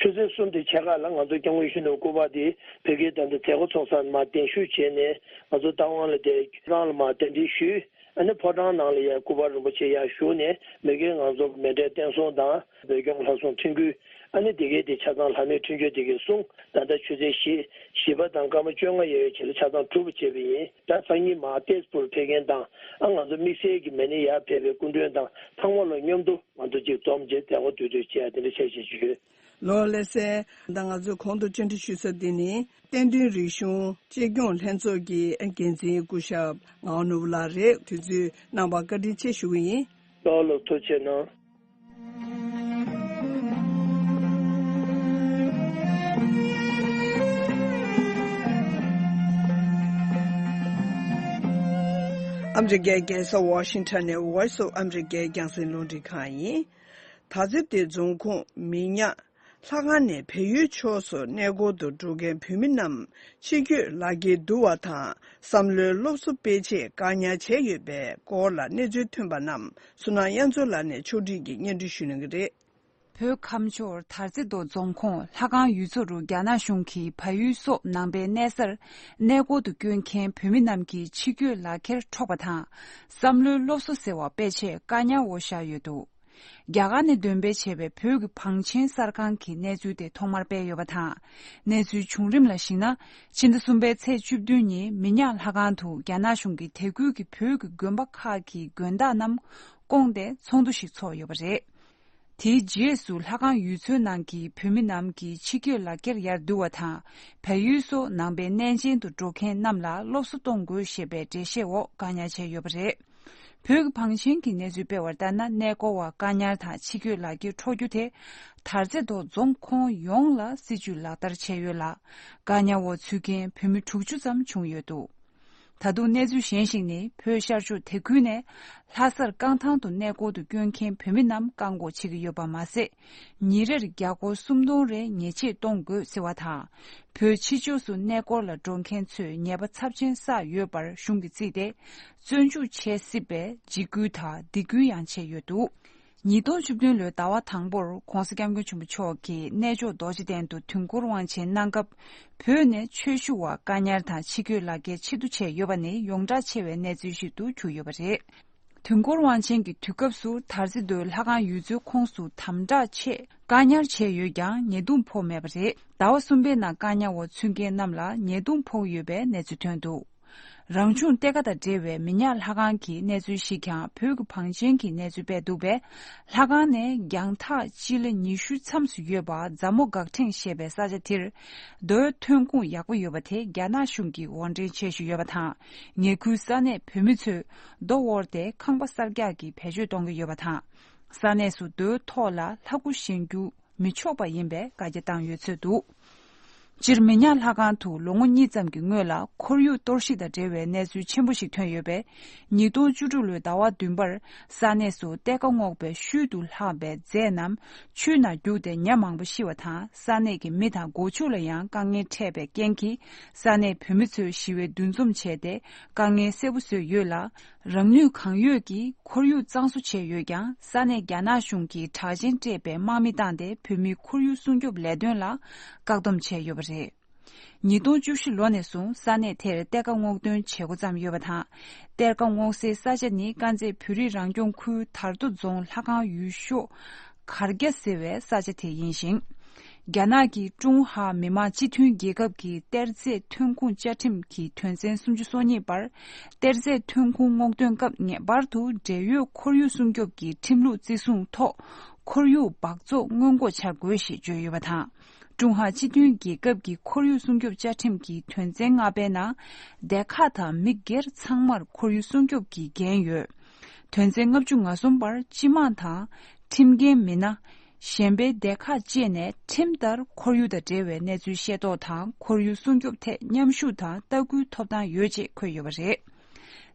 ཆུ་ཚོད་གསུམ་དེ་ཕྱེད་ཀ་ལ་ང་ཚོ་སྐྱབས་མགོན་ཡིད་བཞིན་ནོར་བུ་སྐུ་པར་དེ་བོད་ཁྱིམ་ད་ལྟ་མཛད་སྒོ་ཚོགས་ས་མར་གདན་ཞུ་བྱས་ནས་ང་ཚོ་རྟ་དབང་ལ་དེ་ཁྱེད་རང་ལ་མར་རྟེན་འབྲེལ་ཞུས། ཨ་ནི་ཕོ་བྲང་ནང་ལ་ཡང་སྐུ་པར་རིན་པོ་ཆེ་ཡར་བཞུགས་ནས་མ་གིར་ང་ཚོ་མཎྜལ་བསྟན་སྲུང་དང་བོད་སྐྱོང་ལྷ་སྲུང་འཕྲིན་སྐུལ། ཨ་ནི་དེ་གའི་དེ་ཆ་ཚང་ལྷ་མོའི་འཕྲིན་བཅོལ་དེ་གའི་གསུང་ད་ལྟ་ཆུ་ཚོད་བཞི་བཞི་པ་དང་སྐར་མ་བཅོ་ལྔ་ཡས་ཡོལ་བྱས་ལ་ཆ་ཚང་གྲུབ་པ་བྱས་པ་ཡིན། ད་སང་ཉིན་མར་ཏེས་པུར་ཕེབས་མཁན་དང་ཨ་ང་ཚོ་དམིགས་བསལ་གྱི་མ་ཎི་ཡར་ཕེབས་པའི་སྐུ་མགྲོན་དང་ཚང་མ་ལ་མཉམ་དུ་ང་ཚོ་གཅིག་འཛོམས་བྱས་མཛད་སྒོ་དུས་དུས་བྱས་དེ་འདྲ་བྱས་བྱས་བྱས་ཡོད། ལོ་ལེ་སེ། ད་ང་ཚོས་གོང་དུ་བཅར་འདྲི་ཞུས་ས་འདི་ནི་བསྟན་མཐུན་རིག་གཞུང་གཅེས་སྐྱོང་ལྷན་ཚོགས་ཀྱི་འགན་འཛིན་སྐུ་ཞབས་ངག་དབང་ནོར་བུ་ལགས་རེད། དུས་ཚོད་གནང་བར་བཀའ་དྲིན་ཆེ་ཞུ་གི་ཡིན། ལོ་ལོ་ཐུགས་རྗེ་གནང་། ཨ་མི་རི་ཀའི་རྒྱལ་ས་ཝ་ཤིང་ཊོན་ནས་Voice of America རྒྱང་སྲིང་རླུང་འཕྲིན་ཁང་ཡིན། དར་རྩེ་སྡོད་རྫོང་ཁོངས་མི་ཉག་ལྷ་ཁང་ནས་བལ་ཡུལ་ཕྱོགས་སུ་གནས་སྐོར་དུ་འགྲོ་མཁན་བོད་མི་རྣམས་ཕྱི་སྐྱོད་ལག་འཁྱེར་བསྡུ་བ་དང་བསམ་བློའི་སློབ་གསོ་སྤེལ་ཆེད་བཀག་ཉར་བྱས་ཡོད་པའི་སྐོར་ལ་གནས་ཚུལ་ཐོན་པ་རྣམས་བསོད་ནམས་དབྱངས་མཚོ་ལགས་ནས་ཕྱོགས་སྒྲིག་གིས་སྙན་སྒྲོན་ཞུ་གནང་གི་རེད། བོད་ཁམས་ཕྱོགས་དར་རྩེ་མདོ་རྫོང་ཁོངས་ལྷ་ཁང་ཡུལ་ཚོ་རུ་རྒྱ་ནག་གཞུང་གིས་བལ་ཡུལ་སོགས་ནང་པའི་གནས་སར་གནས་སྐོར་དུ་བསྐྱོད་མཁན་བོད་མི་རྣམས་ཀྱིས་ཕྱི་སྐྱོད་ལག་འཁྱེར་འཕྲོག་པ་དང་། བསམ་བློའི་སློབ་གསོ་ཟེར་བ་སྤེལ་ཆེད་བཀག་ཉར་འོག་བཞག་ཡོད་འདུག་རྒྱ་གར་ནས་འདོན་སྤེལ་བྱས་པའི་བོད་ཀྱི་བང་ཆེན་གསར་ཁང་གིས་གནས་ཚུལ་དེ་ཐོག་མར་སྤེལ་ཡོད་པ་དང་། གནས་ཚུལ་བྱུང་རིམ་ལ་གཞིགས་ན། ཕྱི་ཟླ་གསུམ་པའི་ཚེས་བཅུ་བདུན་ཉིན་མི་ཉག་ལྷ་ཁང་དུ་རྒྱ་ནག་གཞུང་གིས་དེ་ཁུལ་གྱི་བོད་ཀྱི་དགོན་པ་ཁག་གི་དགོན་བདག་རྣམས་བསྐོངས་ཏེ་ཚོགས་འདུ་ཞིག་ཚོགས་ཡོད་པ་རེད། དེའི་རྗེས་སུ་ལྷ་ཁང་ཡུལ་ཚོའི་ནང་གི་བོད་མི་རྣམས་ཀྱིས་ཕྱི་སྐྱོད་ལག་འཁྱེར་ཡར་བསྡུ་བ་དང་། བལ་ཡུལ་སོགས་ནང་པའི་གནས་ཆེན་དུ་འགྲོ་མཁན་རྣམས་ལ་སློབ་གསོ་གཏོང་དགོས་ཞེས་པའི་འགྲེལ་བཤད་འོག་བཀག་ཉར་བྱས་ཡོད་པ་རེད། བོད་ཀྱི་བང་ཆེན་གྱི་གནས་ཚུལ་སྤེལ་བར་ལྟར་ན། གནས་སྐོར་བ་བཀག་ཉར་དང་ཕྱི་སྐྱོད་ལག་འཁྱེར་འཕྲོག་རྒྱུ་དེ་དར་རྩེ་མདོ་རྫོང་ཁོངས་ཡོངས་ལ་སྲིད་བྱུས་ལག་བསྟར་བྱས་ཡོད་ལ། བཀག་ཉར་འོག་ཚུད་མཁན་བོད་མི་དྲུག་ཅུ་ཙམ་བྱུང་ཡོད་འདུག་ད་དུང་གནས་ཚུལ་གཞན་ཞིག་ནི། བོད་ཤར་ཕྱོགས་དེ་ཁུལ་ནས་ལྷ་སར་རྐང་ཐང་དུ་གནས་སྐོར་དུ་བསྐྱོད་མཁན་བོད་མི་རྣམས་བཀག་འགོག་བྱེད་ཀྱི་ཡོད་པ་མ་ཟད། ཉིན་རེར་རྒྱ་སྒོར་སུམ་སྟོང་རེ་ཉེས་ཆད་གཏོང་དགོས་ཟེར་བ་དང་། བོད་ཕྱི་ཕྱོགས་སུ་གནས་སྐོར་ལ་འགྲོ་མཁན་ཚོས་ཉེས་པ་ཚབས་ཆེན་བསགས་ཡོད་པར་གཞུང་གིས་བརྩིས་ཏེ། བཙོན་འཇུག་བྱེད་སྲིད་པའི་འཇིགས་སྐུལ་དང་སྡིགས་སྐུལ་ཡང་བྱས་ཡོད་འདུག་ཉིས་སྟོང་བཅུ་བདུན་ལོའི་ཟླ་བ་དང་པོར་༧གོང་ས་༧སྐྱབས་མགོན་ཆེན་པོ་མཆོག་གིས་གནས་མཆོག་རྡོ་རྗེ་གདན་དུ་དུས་འཁོར་དབང་ཆེན་གནང་སྐབས། བོད་ནས་ཆོས་ཞུ་བ་བཀག་ཉར་དང་ཕྱི་སྐྱོད་ལག་འཁྱེར་ཕྱིར་བསྡུ་བྱས་ཡོད་པ་ནི་ཡོངས་གྲགས་ཆེ་བའི་གནས་ཚུལ་ཞིག་ཏུ་གྱུར་ཡོད་པ་རེད། དུས་འཁོར་དབང་ཆེན་གྱི་དུས་སྐབས་སུ་དར་རྩེ་མདོའི་ལྷ་ཁང་ཡུལ་ཚོའི་ཁོངས་སུ་དམ་དྲག་ཆེད་བཀག་ཉར་བྱས་ཡོད་ཀྱང་ཉེས་རྡུང་ཕོག་མེད་པ་རེད། ཟླ་བ་གསུམ་པའི་ནང་བཀག་ཉར་འོག་ཚུད་མཁན་རྣམས་ལ་ཉེས་རྡུང་ཕོག་ཡོད་པའི་གནས་ཚུལ་ཐོན་འདུག་རང་བྱུང་གཏེར་ཁ་དང་འབྲེལ་བའི་མི་ཉག་ལྷ་ཁང་གི་གནས་ཚུལ་ཞིག་ཀྱང་བོད་ཀྱི་བང་ཆེན་གྱི་གནས་ཚུལ་སྤེལ་འདུག་པས། ལྷ་ཁང་ནས་རྒྱང་ཐག་སྤྱི་ལེ་ཉི་ཤུ་མཚམས་སུ་ཡོད་པ་རྫ་མོ་འགག་ཕྲེང་ཞེས་པའི་ས་ཆ་དེར། རྡོའི་ཐོན་ཁུངས་ཡག་པོ་ཡོད་པ་དེ་རྒྱ་ནག་གཞུང་གིས་དབོར་འདྲེན་བྱེད་བཞིན་ཡོད་པ་དང་། ཉེ་ཁུལ་ས་གནས་བོད་མི་ཚོས་རྡོ་དབོར་ཏེ་ཁང་པ་གསར་རྒྱག་གི་བེད་སྤྱོད་གཏོང་གི་ཡོད་པ་དང་། ས་གནས་སུ་རྡོའི་ཐོག་ལ་ལྷ་སྐུ་བཞེངས་རྒྱུ་མི་ཆོག་པ་ཡིན་པའི་བཀའ་རྒྱ་བཏང་ཡོད་ཚོད་འདུག་སྤྱིར་མི་ཉག་ལྷ་ཁང་དུ་ལོ་ངོ་གཉིས་ཙམ་གྱི་སྔོན་ལ་ཁོར་ཡུག་གཏོར་བཤིག་དང་འབྲེལ་བའི་གནས་ཚུལ་ཆེན་པོ་ཞིག་ཐོན་ཡོད་པས། ཉིས་སྟོང་བཅུ་དྲུག་ལོའི་ཟླ་བ་བདུན་པར་ས་གནས་སུ་གཏེར་ཁ་སྔོག་པའི་ཤུལ་དུ་ལྷག་པའི་རྫས་རྣམས་ཆུའི་ནང་རྒྱུགས་ཏེ་ཉ་མང་པོ་ཤི་བ་དང་། ས་གནས་ཀྱི་མི་དང་སྒོ་ཕྱུགས་ལ་ཡང་དཀའ་ངལ་འཕྲད་པའི་རྐྱེན་གྱིས། ས་གནས་བོད་མི་ཚོས་ཞི་བའི་འདུ་འཛོམས་བྱས་ཏེ་དཀའ་ངལ་སེལ་པོ་བཟོས་ཡོད་ལ། རང་ནུས་གང་ཡོད་ཀྱིས་ཁོར་ཡུག་གཙང་བཟོ་བྱས་ཡོད་ཀྱང་། ས་གནས་རྒྱ་ནག་གཞུང་གིས་དྲག་ཆས་སྤྲས་པའི་དམག་མི་བཏང་སྟེ་བོད་མིའི་ཁོར་ཡུག་སྲུང་སྐྱོབ་ལས་དོན་ལ་བཀག་སྡོམ་བྱས་ཡོད་པ་རེད། ཉིས་སྟོང་བཅུ་བཞི་ལོ་ནས་བཟུང་ས་གནས་དེར་གཏེར་ཁ་སྔོག་འདོན་བྱེད་འགོ་བརྩམས་ཡོད་པ་དང་། གཏེར་ཁ་སྔོག་སའི་ས་ཆ་ནི་དཀར་མཛེས་བོད་རིགས་རང་སྐྱོང་ཁུལ་དར་མདོ་རྫོང་ལྷ་ཁང་ཡུལ་ཤོག་གར་རྒྱ་ཟེར་བའི་ས་ཆ་དེ་ཡིན་ཞིང་། རྒྱ་ནག་གི་ཀྲུང་ཧྭ་མི་དམངས་སྤྱི་མཐུན་རྒྱལ་ཁབ་ཀྱི་གཏེར་རྫས་ཐོན་ཁུངས་བཅའ་ཁྲིམས་ཀྱི་དོན་ཚན་སུམ་ཅུ་སོ་གཉིས་པར། གཏེར་རྫས་ཐོན་ཁུངས་སྔོག་འདོན་སྐབས་ངེས་པར་དུ་འབྲེལ་ཡོད་ཁོར་ཡུག་སྲུང་སྐྱོབ་ཀྱི་ཁྲིམས་ལུགས་བརྩི་སྲུང་ཐོག་ཁོར་ཡུག་སྦགས་བཙོག་སྔོན་འགོག་བྱ་དགོས་ཞེས་བརྗོད་ཡོད་པ་དང་། ཀྲུང་ཧྭ་སྤྱི་མཐུན་རྒྱལ་ཁབ་ཀྱི་ཁོར་ཡུག་སྲུང་སྐྱོབ་བཅའ་ཁྲིམས་ཀྱི་དོན་ཚན་ལྔ་པའི་ནང་། སྡེ་ཁག་དང་མི་སྒེར་ཚང་མར་ཁོར་ཡུག་སྲུང་སྐྱོབ་ཀྱི་འགན་ཡོད། དོན་ཚན་ལྔ་བཅུ་ང་གསུམ་པར་སྤྱི་དམངས་དང་ཁྲིམས་འགན་མི་སྣ། གཞན་པའི་སྡེ་ཁག་བཅས་ནས་ཁྲིམས་ལྟར་ཁོར་ཡུག་དང་འབྲེལ་བའི་གནས་ཚུལ་ཤེས་རྟོགས་དང་ཁོར་ཡུག་སྲུང་སྐྱོབ་ཐད་མཉམ་ཞུགས་དང་ལྟ་སྐུལ་ཐོབ་ཐང་ཡོད་ཅེས་འཁོད་ཡོད་པ་རེད།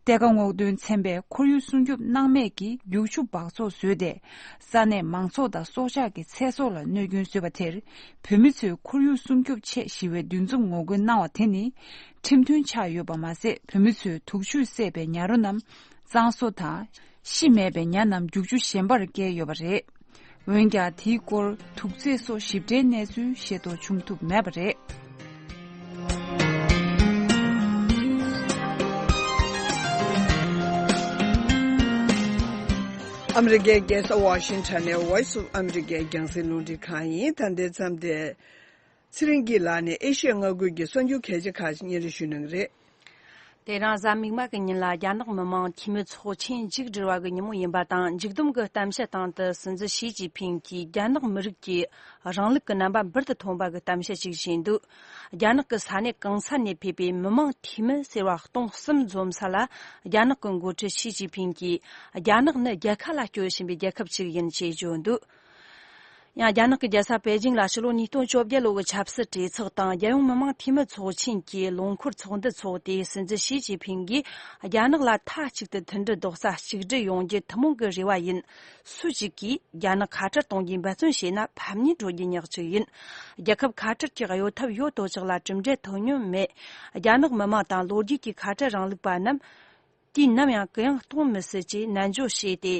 གཏེར་ཁ་སྔོག་འདོན་ཚན་པས་ཁོར་ཡུག་སྲུང་སྐྱོབ་སྣང་མེད་ཀྱིས་རྒྱུག་ཆུ་འབག་བཙོག་བཟོས་ཏེ། ས་གནས་མང་ཚོགས་དང་སྲོག་ཆགས་ཀྱི་ཚེ་སྲོག་ལ་གནོད་སྐྱོན་བཟོས་པ་དེར། བོད་མི་ཚོས་ཁོར་ཡུག་སྲུང་སྐྱོབ་ཆེད་ཞི་བའི་འདུ་འཛོམས་ངོ་རྒོལ་གནང་བ་དེ་ནི། ཁྲིམས་མཐུན་ཆགས་ཡོད་པ་མ་ཟད། བོད་མི་ཚོས་དུག་ཆུས་བསྲེགས་པའི་ཉ་རོ་རྣམས་གཙང་བཟོ་དང་། ཤི་མེད་པའི་ཉ་རྣམས་རྒྱུག་ཆུ་གཞན་པར་བསྐྱལ་ཡོད་པ་རེད། འོན་ཀྱང་། དེའི་སྐོར་དུག་རྫས་སོགས་ཞིབ་ཕྲའི་གནས་ཚུལ་ཤེས་རྟོགས་བྱུང་ཐུབ་མེད་པ་རེད། ཨ་མི་རི་ཀའི་རྒྱལ་ས་ཝ་ཤིང་ཊོན་ནས་Voice of America རྒྱང་སྲིང་རླུང་འཕྲིན་ཁང་ཡིན། ད་ལྟའི་མཚམས་དེར་ཚེ་རིང་སྐྱིད་ལགས་ནས་ཨེ་ཤི་ཡ་མངའ་ཁུལ་གྱི་གསར་འགྱུར་གལ་ཆེ་ཁག་ཅིག་སྙན་སྒྲོན་ཞུ་གནང་གི་རེད། དེ་རིང་གཟའ་མིག་དམར་གྱི་ཉིན་ལ་རྒྱ་ནག་མི་དམངས་འཐུས་མི་ཚོགས་ཆེན་མཇུག་བསྒྲིལ་བ་གི་ཉིན་མོ་ཡིན་པ་དང་། མཇུག་བསྡོམས་ཀྱི་གཏམ་བཤད་སྟེང་དུ་སྲིད་འཛིན་ཞི་ཅིན་ཕིང་གིས་རྒྱ་ནག་མི་རིགས་ཀྱི་རིང་ལུགས་ཀྱི་རྣམ་པ་འབུར་དུ་ཐོན་པ་གི་གཏམ་བཤད་ཅིག་བྱས་འདུག་རྒྱ་ནག་གི་ས་གནས་གང་ས་ནས་ཕེབས་པའི་མི་དམངས་འཐུས་མི་ཟེར་བ་སྟོང་གསུམ་འཛོམས་ས་ལ། རྒྱ་ནག་གི་འགོ་ཁྲིད་ཞི་ཅིན་ཕིང་གིས། རྒྱ་ནག་ནི་རྒྱལ་ཁ་ལ་སྐྱོད་བཞིན་པའི་རྒྱལ་ཁབ་ཅིག་ཡིན་ཞེས་བརྗོད་འདུག་ཡང་རྒྱ་ནག་གི་རྒྱལ་ས་པེ་ཅིང་ལ་ཕྱི་ལོ་ཉིས་སྟོང་བཅོ་བརྒྱད་ལོ་གི་ཆབ་སྲིད་གྲོས་ཚོགས་དང་། རྒྱལ་ཡོངས་མི་དམངས་འཐུས་མི་ཚོགས་ཆེན་གྱི་ལོ་འཁོར་ཚོགས་འདུ་འཚོགས་ཏེ། སྲིད་འཛིན་ཞི་ཅིན་ཕིང་གིས་རྒྱ་ནག་ལ་མཐའ་གཅིག་ཏུ་མཐུན་སྒྲིལ་རྡོག་རྩ་གཅིག་སྒྲིལ་ཡོང་རྒྱུ་ཐུན་མོང་གི་རེ་བ་ཡིན། སུ་ཞིག་གིས་རྒྱ་ནག་ཁ་བྲལ་གཏོང་རྒྱུའི་འབད་བརྩོན་བྱས་ན། ཕམ་ཉེས་འགྲོ་རྒྱུ་ཉག་གཅིག་ཡིན། རྒྱལ་ཁབ་ཁ་བྲལ་གྱི་གཡོ་ཐབས་ཡོད་དོ་ཅོག་ལ་གྲུབ་འབྲས་ཐོན་མྱོང་མེད། རྒྱ་ནག་མི་དམངས་དང་ལོ་རྒྱུས་ཀྱི་ཁ་བྲལ་རིང་ལུགས་པ་རྣམས། དུས་ནམ་ཡང་གུ་ཡངས་གཏོང་མི་སྲིད་ཅེས་ནན་བརྗོད་བྱས་ཏེ།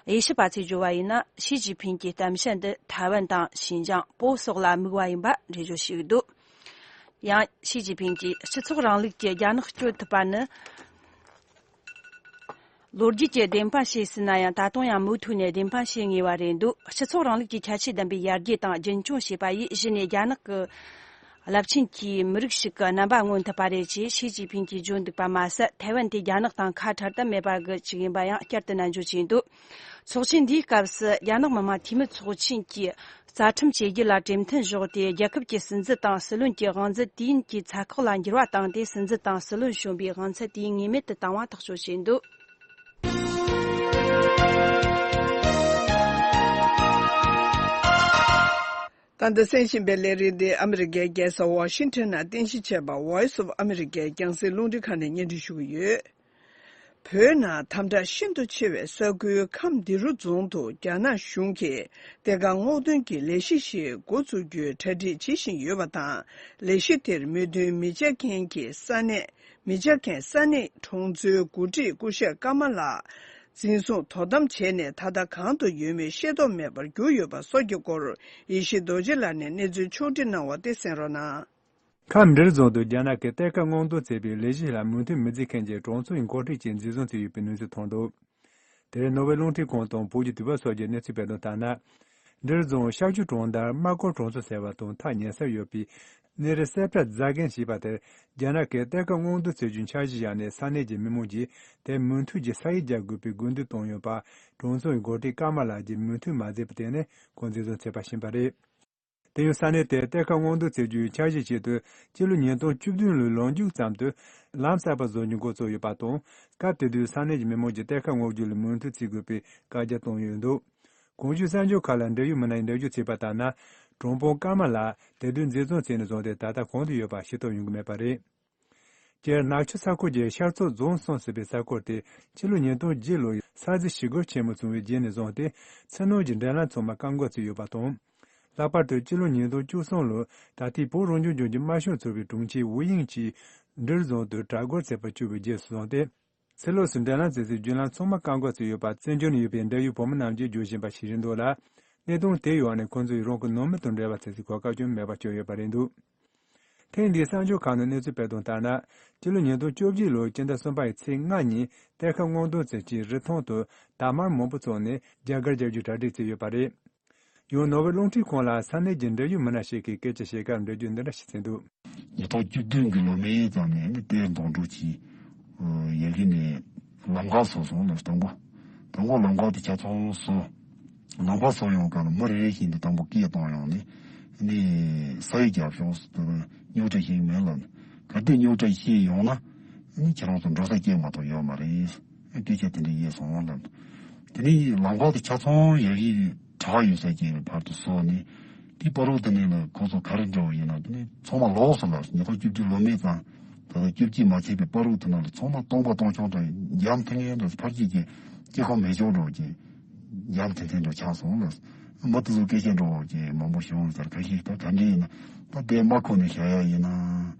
དབྱེ་ཞིབ་པ་ཚོས་བརྗོད་པ་ཡིན་ན། ཞི་ཅིན་ཕིང་གི་གཏམ་བཤད་འདི་ཐའེ་ཝན་དང་ཤིན་ཅང་། བོད་སོགས་ལ་དམིགས་པ་ཡིན་པ་འགྲེལ་བརྗོད་བྱས་འདུག་ཡང་ཞི་ཅིན་ཕིང་གིས། སྤྱི་ཚོགས་རིང་ལུགས་ཀྱི་རྒྱ་ནག་སྐྱོབ་ཐུབ་པ་ནི། ལོ་རྒྱུས་ཀྱིས་བདེན་དཔང་བྱས་ཟིན་ན་ཡང་། ད་དུང་ཡང་མུ་མཐུད་ནས་བདེན་དཔང་བྱེད་ངེས་པ་རེད་འདུག་སྤྱི་ཚོགས་རིང་ལུགས་ཀྱི་ཁྱད་ཆོས་ལྡན་པའི་ཡར་རྒྱས་དང་རྒྱུན་འཁྱོངས་བྱས་པ་ཡིས། གཞི་ནས་རྒྱ་ནག་གི་རླབས་ཆེན་གྱི་མི་རིགས་ཤིག་གི་རྣམ་པ་མངོན་ཐུབ་པ་རེད་ཅེས་ཞི་ཅིན་ཕིང་གིས་བརྗོད་འདུག་པ་མ་ཟད། ཐའེ་ཝན་དེ་རྒྱ་ནག་དང་ཁ་བྲལ་དུ་མེད་པ་གི་ཅིག་ཡིན་པ་ཡང་བསྐྱར་དུ་ནན་བརྗོད་བྱས་འདུག་ཚོགས་ཆེན་འདིའི་སྐབས་སུ་རྒྱ་ནག་མི་དམངས་འཐུས་མི་ཚོགས་ཆེན་གྱི་རྩ་ཁྲིམས་བཅོས་སྒྱུར་ལ་གྲོས་མཐུན་བཞག་སྟེ། རྒྱལ་ཁབ་ཀྱི་སྲིད་འཛིན་དང་སྲིད་བློན་གྱི་དབང་འཛིན་དུས་ཡུན་གྱི་ཚད་བཀག་ལ་འགྱུར་བ་བཏང་སྟེ། སྲིད་འཛིན་དང་སྲིད་བློན་གཞོན་པའི་དབང་ཚད་དུས་ཡུན་ངེས་མེད་དུ་བཏང་བ་ཐག་གཅོད་བྱས་འདུག་ད་ལྟ་གསན་བཞིན་པའི་ལས་རིམ་འདི་ཨ་མི་རི་ཀའི་རྒྱལ་ས་ཝ་ཤིང་ཊོན་ནང་རྟེན་གཞི་བྱས་པ་Voice of America རྒྱང་སྲིང་རླུང་འཕྲིན་ཁང་ནས་སྙན་སྒྲོན་ཞུ་གི་ཡོད། བོད་ནང་དམ་དྲག་ཤིན་ཏུ་ཆེ་བའི་ས་ཁུལ་ཁམས་འདི་རུ་རྫོང་དུ་རྒྱ་ནག་གཞུང་གིས་གཏེར་ཁ་སྔོག་འདོན་གྱི་ལས་གཞི་ཞིག་འགོ་འཛུགས་རྒྱུའི་གྲ་སྒྲིག་བྱེད་བཞིན་ཡོད་པ་དང་། ལས་གཞི་དེར་མོས་མཐུན་མི་བྱེད་མཁན་གྱི་ས་གནས། མི་བྱེད་མཁན་ས་གནས་གྲོང་ཚོའི་འགོ་ཁྲིད་སྐུ་ཞབས་ཀརྨ་ལགས་འཛིན་བཟུང་དོ་དམ་བྱས་ནས། ད་ལྟ་གང་དུ་ཡོད་མེད་ཤེས་རྟོགས་མེད་པར་གྱུར་ཡོད་པ་སོགས་ཀྱི་སྐོར་ཡེ་ཤེས་རྡོ་རྗེ་ལགས་ནས་གནས་ཚུལ་ཕྱོགས་སྒྲིག་གནང་བ་དེ་གསན་རོགས་གནང་། ཁམས་འབྲིར་རྫོང་དུ་རྒྱ་ནག་གིས་གཏེར་ཁ་སྔོག་འདོན་བྱེད་པའི་ལས་གཞི་ལ་མོས་མཐུན་མི་བྱེད་མཁན་གྱི་གྲོང་ཚོ་ཡི་འགོ་ཁྲིད་ཅིག་འཛིན་བཟུང་བྱས་ཡོད་པའི་གནས་ཚུལ་ཐོན་འདུག་དེར་ནོར་ཝེ་རླུང་འཕྲིན་ཁང་དང་བོད་ཀྱི་དུས་བབ་སོགས་ཀྱི་གནས་ཚུལ་སྤེལ་དོན་ལྟར་ན། འབྲིར་རྫོང་ཤར་ཕྱོགས་གྲོང་རྡལ་རྨ་སྐོར་གྲོང་ཚོ་ཟེར་བ་དང་ཐག་ཉེ་སར་ཡོད་པའི་གནས་རི་སེ་པྲ་རྫ་རྒན་ཞེས་པ་དེར་རྒྱ་ནག་གིས་གཏེར་ཁ་སྔོག་འདོན་བྱེད་རྒྱུའི་འཆར་གཞི་བཞག་ནས། ས་གནས་ཀྱི་མི་མང་གིས་དེར་མུ་མཐུད་ཀྱིས་ས་ཡིག་རྒྱག་དགོས་པའི་དགོས་འདུན་བཏོན་ཡོད་པ། གྲོང་ཚོ་ཡི་འགོ་ཁྲིད་ཀརྨ་ལགས་ཀྱིས་མོས་མཐུན་མ་མཛད་པར་བརྟེན་ནས་ཁོང་འཛིན་བཟུང་བྱས་པ་ཡིན་པ་རེད། དེ་ཡང་ས་གནས་དེར་གཏེར་ཁ་སྔོག་འདོན་བྱེད་རྒྱུའི་འཆར་གཞིའི་ཆེད་དུ་སྤྱི་ལོ་ཉིས་སྟོང་བཅུ་བདུན་ལོའི་ལོ་མཇུག་ཙམ་དུ་ལམ་གསར་པ་བཟོ་རྒྱུ་འགོ་བཙུགས་ཡོད་པ་དང་། སྐབས་དེ་དུས་ས་གནས་ཀྱི་མི་མང་གིས་གཏེར་ཁ་སྔོག་རྒྱུ་ལ་མོས་མཐུན་བྱེད་དགོས་པའི་བཀའ་རྒྱ་བཏང་ཡོད་འདུག་གོང་ཞུས་གསར་འགྱུར་ཁག་ལ་འབྲེལ་ཡོད་མི་སྣ་ཡིས་འགྲེལ་བརྗོད་བྱས་པ་ལྟར་ན། གྲོང་དཔོན་ཀརྨ་ལགས་དེ་དུས་འཛིན་བཟུང་བྱས་ནས་བཟུང་སྟེ་ད་ལྟ་གང་དུ་ཡོད་པ་ཤེས་རྟོགས་ཡོང་གི་མེད་པ་རེད། སྤྱིར་ནག་ཆུ་ས་ཁུལ་གྱི་ཤར་མཚོ་རྫོང་གསུམ་ཟེར་བའི་ས་ཁུལ་དེ་ཕྱི་ལོ་ཉིས་སྟོང་བརྒྱད་ལོར་ས་འཛིན་ཞི་རྒོལ་ཆེན་མོ་བྱུང་བའི་རྗེས་ནས་བཟུང་སྟེ་ཕྱི་ནང་གི་འབྲེལ་ལམ་ཚང་མ་བཀག་འགོག་བྱས་ཡོད་པ་དང་། ལྷག་པར་དུ་ཕྱི་ལོ་ཉིས་སྟོང་བཅུ་གསུམ་ལོར་ད་ལྟའི་བོད་རང་སྐྱོང་ལྗོངས་ཀྱི་དམར་ཤོག་ཚོགས་པའི་དྲུང་ཆེ་ཝུའུ་དབྱིང་ཇེས་འབྲིར་རྫོང་དུ་གྲྭ་རྒོལ་བྱེད་པར་བཅུག་པའི་རྗེས་སུ་བཟུང་སྟེ། ཕྱི་ལོགས་སུ་འབྲེལ་ལམ་བྱེད་སའི་བརྒྱུད་ལམ་ཚང་མ་བཀག་འགོག་བྱས་ཡོད་པ་བཙན་བྱོལ་ནང་ཡོད་པའི་འབྲེལ་ཡོད་བོད་མི་རྣམས་ཀྱིས་བརྗོད་བཞིན་པ་ཞིག་རེད་འདུག་ལ། གནད་དོན་དེའི་འོག་ནས་ཁོང་ཚོས་རང་གི་ནང་མི་དང་འབྲེལ་བ་བྱེད་སའི་གོ་སྐབས་ཀྱང་མེད་པར་གྱུར་ཡོད་པ་རེད་འདུག་ཐེངས་འདིའི་གསར་འགྱུར་ཁག་ནང་གནས་ཚུལ་སྤེལ་དོན་ལྟར་ན། སྤྱི་ལོ་ཉིས་སྟོང་བཅོ་བརྒྱད་ལོའི་སྤྱི་ཟླ་གསུམ་པའི་ཚེས་ལྔ་ཉིན་གཏེར་ཁ་སྔོག་འདོན་བྱེད་ཆེད་རི་ཐང་དུ་དར་དམར་མང་པོ་བཙུགས་ནས་རྒྱ་གར་རྒྱག་རྒྱུའི་གྲ་སྒྲིག་བྱས་ཡོད་པ་རེད། ཡང་ནོར་ཝེ་རླུང་འཕྲིན་ཁང་ལ་ས་གནས་ཀྱི་འབྲེལ་ཡོད་མི་སྣ་ཞིག་གིས་སྐད་ཆ་བཤད་སྐབས་འགྲེལ་བརྗོད་འདི་འདྲ་ཞིག་བྱས་འདུག་ཉིས་སྟོང་བཅུ་བདུན་གྱི་ལོ་མའི་ཙམ་ནས་ནི་གཏེར་འདོན་སྤྲོད་ཀྱི་ཡ་གི་ནས་ལམ་ཁ་བཟོ་སོང་ལ། དང་པོ་དང་པོ་ལམ་ཁ་དེ་ཆ་ཚང་བཟོ། ལམ་ཁ་བཟོ་ཡོང་ག་ལ་མི་རེ་རེ་བཞིན་དུ་དང་པོ་སྐད་བཏང་ཡོང་ནས་ནི་ས་ཡིག་རྒྱབ་ཤོག་ཟེར། དེ་རྙོག་དྲ་ཞིག་མེད་ལབ་ནས། གལ་ཏེ་རྙོག་དྲ་ཞིག་ཡོང་ན་ནི་ཁྱེད་རང་ཚོ་འགྲོ་ས་སྐྱེལ་མ་གཏོགས་ཡོད་མ་རེད། སྐད་ཆ་དེ་འདྲ་ཡིན་སོང་ལབ། དེ་ནས་ལམ་ཁ་དེ་ཆ་ཚང་ཡ་གི་གྲྭ་པ་ཡོད་ས་སྐྱེལ་བའི་བར་དུ་བཟོ་ནས། དེའི་བར་དུ་དེ་ནས་ལ་ཁོ་ཚོ་ག་རེ་འདྲ་བོ་ཡིན་ན་དེ་ནས་ཚང་མ་ལོག་སོང་ལབ། ཉིས་སྟོང་བཅུ་བདུན་ལོ་མའི་ཙང་། ད་ལྟ་བཅོ་བརྒྱད་མ་ཚད་པའི་བར་དུ་ནང་ལ་ཚང་མ་སྟོང་པ་སྟོང་རྐྱང་དང་འཇམ་ཐིང་ཐིང་དང་ཕར་ཕྱིན་གྱི་སྐྱེ་ཁམས་མེ་སྦྱོར་འདྲ་བོ་ཅིག་འཇམ་ཐིང་ཐིང་འདྲ་བོ་ཆགས་སོང་ལ། མི་དེ་ཚོ་སྐད་ཆ་འདྲ་བོ་ཅིག་མང་པོ་བྱུང་ཟེར། ཁ་ཤས་ད་ག་འདྲ་ཡིན་ན་ད་དེ་མ་གོ་ནས་བཞག་ཡ་ཡིན་ན།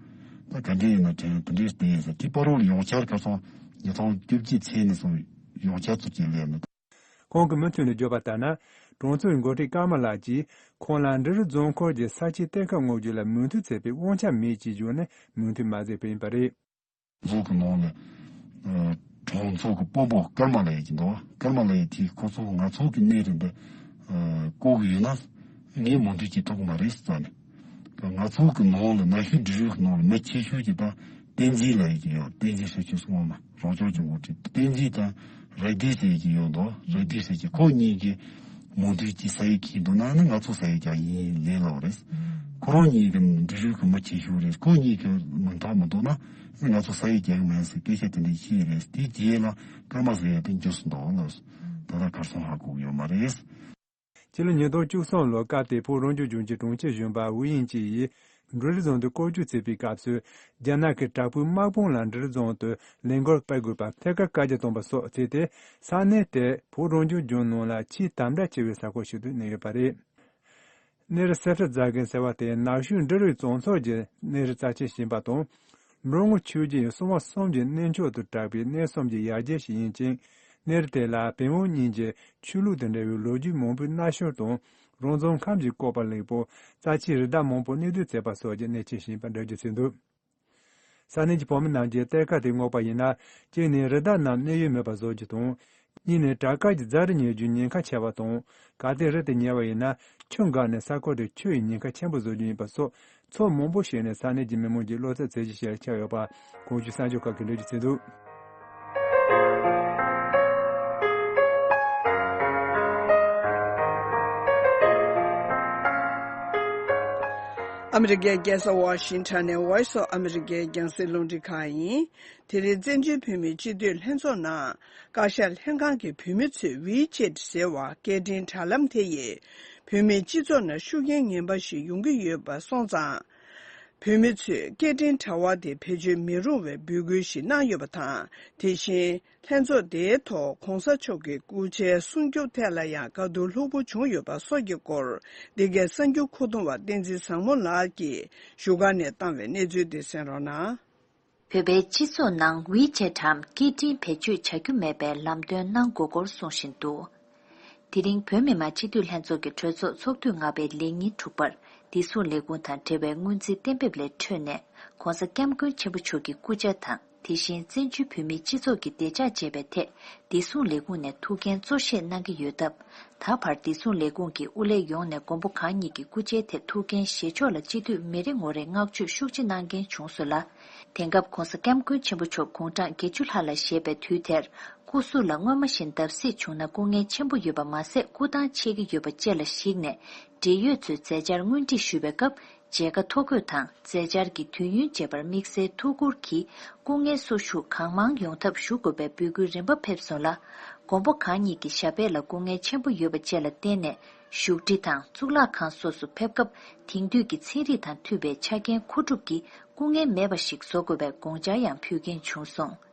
ད་ག་འདྲ་ཡིན་ན་དྲན་དེ་འདྲས་བལྟས་ཡིན་ཟེར། དེ་བར་དུ་ཡོངས་ཁྱབ་ཁ་སང་ཉིས་སྟོང་བཅོ་བརྒྱད་ཚེས་ནས་བཟུང་ཡོངས་ཁྱབ་ཚུལ་གྱིས་སླེབས་ནས། ཁོང་གི་མི་ཚོས་ནས་བརྗོད་པ་ལྟར་ན། གྲོང་ཚོའི་འགོ་ཁྲིད་ཀརྨ་ལགས་ཀྱིས་ཁོང་ལ་འབྲི་རུ་རྫོང་ཁུལ་གྱི་ས་ཆའི་གཏེར་ཁ་སྔོག་རྒྱུ་ལ་མོས་མཐུན་བྱས་པའི་དབང་ཆ་མེད་ཅེས་བརྗོད་ནས་མོས་མཐུན་མ་མཛད་པ་ཡིན་པ་རེད། གྲོང་ཚོ་གི་ནང་ལ། ཨ། གྲོང་ཚོ་གི་དཔོན་པོ་ཀརྨ་ལགས་ཡིན་གྱི་འདུག་ཀརྨ་ལགས་ཡིས་དེའི་ཁོ་ཚོ་ང་ཚོ་གི་གནས་རི་འདི། ཨ། བཀོག་གི་ཡོད་ན། ངས་མོས་མཐུན་བྱེད་ཐུབ་ཀྱི་མ་རེད་ཟེར་ནས། ང་ཚོ་གི་ནང་ལ་ན་གཞོན་འབྲི་རུའི་ནང་ལ་མི་ཆེ་ཤོས་ཀྱི་ད་བསྟན་འཛིན་ལགས་ཡིན་གྱི་ཡོད། བསྟན་འཛིན་ཟེར་ཁྱོད་སོང་ན་རང་སྐྱོང་ལྗོངས་འགོ་ཁྲིད་བསྟན་འཛིན་དང་རེ་ལྡེ་ཟེར་གྱི་ཡོད་འདུག་རེ་ལྡེ་ཟེར་གྱི་ཁོ་གཉིས་ཀྱིས་མོས་མཐུན་གྱིས་ས་ཡིག་ཁྱེར་འདུག་ན་ནི་ང་ཚོ་ས་ཡིག་ཀྱང་ཡིན་ལས་སླ་བ་རེད། ཁོ་རང་གཉིས་ཀྱི་འབྲི་རུའི་གི་མི་ཆེ་ཤོས་རེད། ཁོ་གཉིས་ཀྱི་མོས་མཐུན་མི་འདུག་ན་ང་ཚོ་ས་ཡིག་རྒྱག་མེད་ཟེར་སྐད་ཆ་དེ་འདྲ་བཤད་རེད། དེའི་རྗེས་ལ་ཀརྨ་ཟེར་ཡ་དེ་འགྱུར་སོང་འདུག་ལ། ད་ལྟ་གར་སོང་ཧ་གོ་གི་ཡོད་མ་རེད། ཕྱི་ལོ་ཉིས་སྟོང་བཅུ་གསུམ་ལོར་སྐབས་དེའི་བོད་རང་སྐྱོང་ལྗོངས་ཀྱི་གྲོང་ཁྱེར་གཞོན་པ་ཝུའུ་དབྱིང་ཅེ་ཡིས་འབྲི་རུ་རྫོང་དུ་བཀོད་ཇུས་བྱེད་པའི་སྐབས་སུ། རྒྱ་ནག་གི་དྲག་པོའི་དམག་དཔུང་ལ་འབྲི་རུ་རྫོང་དུ་ལས་འགུལ་སྤེལ་དགོས་པར་ཐད་ཀར་བཀའ་རྒྱ་བཏང་པ་སོགས་བྱས་ཏེ། ས་གནས་དེ་བོད་རང་སྐྱོང་ལྗོངས་ནང་ལ་ཆེས་དམ་དྲག་ཆེ་བའི་ས་ཁུལ་ཞིག་ཏུ་གནས་ཡོད་པ་རེད། གནས་རི་སེ་ཧྥྲ་ཛ་གན་ཟེར་བ་དེ་ནག་ཆུ་འབྲི་རུའི་རྫོང་ཚོགས་ཀྱི་གནས་རི་རྩ་ཆེན་ཞིག་ཡིན་པ་དང་། འབྲོང་ངོ་ཆོས་རྒྱལ་གསང་བ་གསུམ་གྱི་གནས་མཆོག་ཏུ་གྲགས་པའི་གནས་གསུམ་གྱི་ཡ་གྱལ་ཞིག་ཡིན་ཅིང་། གནས་རི་དེ་ལ་བོན་ཝུའུ་གཉིས་ཀྱི་ཆོས་ལུགས་དང་འབྲེལ་བའི་ལོ་རྒྱུས་མང་པོའི་མནའ་ཤོར་དང་རང་བཙན་ཁམས་ཀྱི་བཀོད་པ་ལེགས་པོ། རྩ་ཆེའི་རི་དྭགས་མང་པོ་གནས་སྡོད་བྱས་པ་སོགས་ཀྱི་གནས་ཆེན་ཞིག་ཡིན་པ་འགྲེལ་བརྗོད་བྱས་འདུག་ས་གནས་ཀྱི་བོད་མི་རྣམས་ཀྱིས་གཏེར་ཁ་དེ་སྔོག་པ་ཡིན་ན། གཅིག་ནས་རི་དྭགས་རྣམས་གནས་ཡུལ་མེད་པ་བཟོ་རྒྱུ་དང་། གཉིས་ནས་བྲག་དཀར་གྱི་རྫ་རི་ཉལ་རྒྱུའི་ཉེན་ཁ་ཆེ་བ་དང་། གལ་ཏེ་རི་དེ་ཉལ་བ་ཡིན་ན། ཆུ་འགགས་ནས་ས་ཁུལ་དེ་ཆུ་ཡི་ཉེན་ཁ་ཆེན་པོ་བཟོ་རྒྱུ་ཡིན་པ་སོགས་ཚོགས་མང་པོ་ཞིག་ནས་ས་གནས་ཀྱི་མི་མང་གི་བློ་འཚབ་བྱེད་གཞི་ཞིག་ལ་ཆགས་ཡོད་པ་གོང་ཞུས་གསར་འགྱུར་ཁག་གིས་འགྲེལ་བརྗོད་བྱས་འདུག་ཨ་མི་རི་ཀའི་རྒྱལ་ས་ཝ་ཤིང་ཊོན་ནས་Voice of America རྒྱང་སྲིང་རླུང་འཕྲིན་ཁང་ཡིན། དེ་རིང་བཙན་བྱོལ་བོད་མིའི་སྤྱི་འཐུས་ལྷན་ཚོགས་ནང་བཀའ་ཤག་ལྷན་ཁང་གིས་བོད་མི་ཚོས་ཝི་ཆེ་ཊི་ཟེར་བ་སྐད་འཕྲིན་དྲ་ལམ་དེ་ཡིས་བོད་མིའི་སྤྱི་ཚོགས་ནང་ཤུགས་རྐྱེན་ངན་པ་ཞིག་ཡོང་གི་ཡོད་པ་སོང་ཙང་། བོད་མི་ཚོས་སྐད་འཕྲིན་དྲ་བ་དེ་བེད་སྤྱོད་མི་རུང་བའི་འབོད་སྐུལ་ཞིག་གནང་ཡོད་པ་དང་། དེ་བཞིན་ལྷན་ཚོགས་དེའི་ཐོག་གོང་ས་མཆོག་གི་སྐུ་ཕྱྭའི་སྲུང་སྐྱོབ་ཐད་ལ་ཡང་དགའ་སྡུག་ལྷུག་པོ་བྱུང་ཡོད་པ་སོགས་ཀྱི་སྐོར། འདི་གའི་གསར་འགྱུར་མཁོ་གཏོང་བ་བསྟན་འཛིན་བཟང་མོ་ལགས་ཀྱིས་བཞུགས་སྒར་ནས་བཏང་བའི་གནས་ཚུལ་དེ་གསན་རོགས་གནང་། བོད་པའི་སྤྱི་ཚོགས་ནང་ཝི་ཆེ་ཊིའམ་སྐད་འཕྲིན་བེད་སྤྱོད་བྱ་རྒྱུ་མེད་པའི་ལམ་སྟོན་གནང་དགོས་སྐོར་གསུང་བཞིན་འདུག་དེ་རིང་བོད་མི་མང་སྤྱི་འཐུས་ལྷན་ཚོགས་ཀྱི་གྲོས་ཚོགས་ཚོགས་དུས་ལྔ་པའི་ལས་ཉིན་དྲུག་པར་བདེ་སྲུང་ལས་ཁུངས་དང་འབྲེལ་བའི་སྔོན་རྩིས་གཏན་འབེབས་ལས་འཕྲོས་ནས་༧གོང་ས་༧སྐྱབས་མགོན་ཆེན་པོ་མཆོག་གི་སྐུ་ཕྱྭ་དང་། དེ་བཞིན་བཙན་བྱོལ་བོད་མིའི་སྤྱི་ཚོགས་ཀྱི་བདེ་འཇགས་བཅས་པའི་ཐད་བདེ་སྲུང་ལས་ཁུངས་ནས་ཐུགས་འགན་གཙོ་བཞེས་གནང་གི་ཡོད་སྟབས། ད་བར་བདེ་སྲུང་ལས་ཁུངས་ཀྱི་དབུ་ལས་ཡོངས་ནས་མགོན་པོ་གང་ཉིད་ཀྱི་སྐུ་ཕྱྭའི་ཐད་ཐུགས་འགན་བཞེས་ཕྱོགས་ལ་སྤྱི་འཐུས་མི་རེ་ངོ་རེས་བསྔགས་བརྗོད་ཤུགས་ཆེ་གནང་མཁན་བྱུང་སོང་ལ། དེང་སྐབས་༧གོང་ས་༧སྐྱབས་མགོན་ཆེན་པོ་མཆོག་དགུང་གྲངས་བརྒྱད་ཅུ་ལྷག་ལ་བཞེས་པའི་དུས་དེར་སྐུ་གཟུགས་ལ་སྔོན་མ་བཞིན་བརྡབ་གསིག་བྱུང་ན་སྐུ་ངལ་ཆེན་པོ་ཡོད་པ་མ་ཟད་སྐུ་ཐང་ཆད་ཀྱི་ཡོད་པ་བཅས་ལ་གཞིགས་ནས་འབྲེལ་ཡོད་ཚོས་མཛད་འཆར་སྔོན་སྒྲིག་ཞུ་བའི་སྐབས། མཇལ་ཁ་ཐོ་འགོད་དང་མཛད་འཆར་གྱི་དུས་ཡུན་བཅས་པར་དམིགས་བསལ་ཐུགས་ཁུར་གྱིས་སྐུ་ངལ་གསོ་ཞུ་གང་མང་ཡོང་ཐབས་ཞུ་དགོས་པའི་འབོད་སྐུལ་རིམ་པ་ཕེབས་སོང་ལ། མགོན་པོ་གང་ཉིད་ཀྱི་ཞབས་པད་ལ་སྐུ་ངལ་ཆེན་པོ་ཡོད་པ་བཅས་ལ་བརྟེན་ནས་བཞུགས་ཁྲི་དང་གཙུག་ལག་ཁང་སོགས་སུ་ཕེབས་སྐབས་དེང་དུས་ཀྱི་ཚན་རིག་དང་མཐུན་པའི་ཆ་རྐྱེན་མཁོ་སྒྲུབ་ཀྱིས་སྐུ་ངལ་མེད་པ་ཞིག་བཟོ་དགོས་པའི་དགོངས་འཆར་ཡང་ཕུལ་མཁན་བྱུང་སོང་།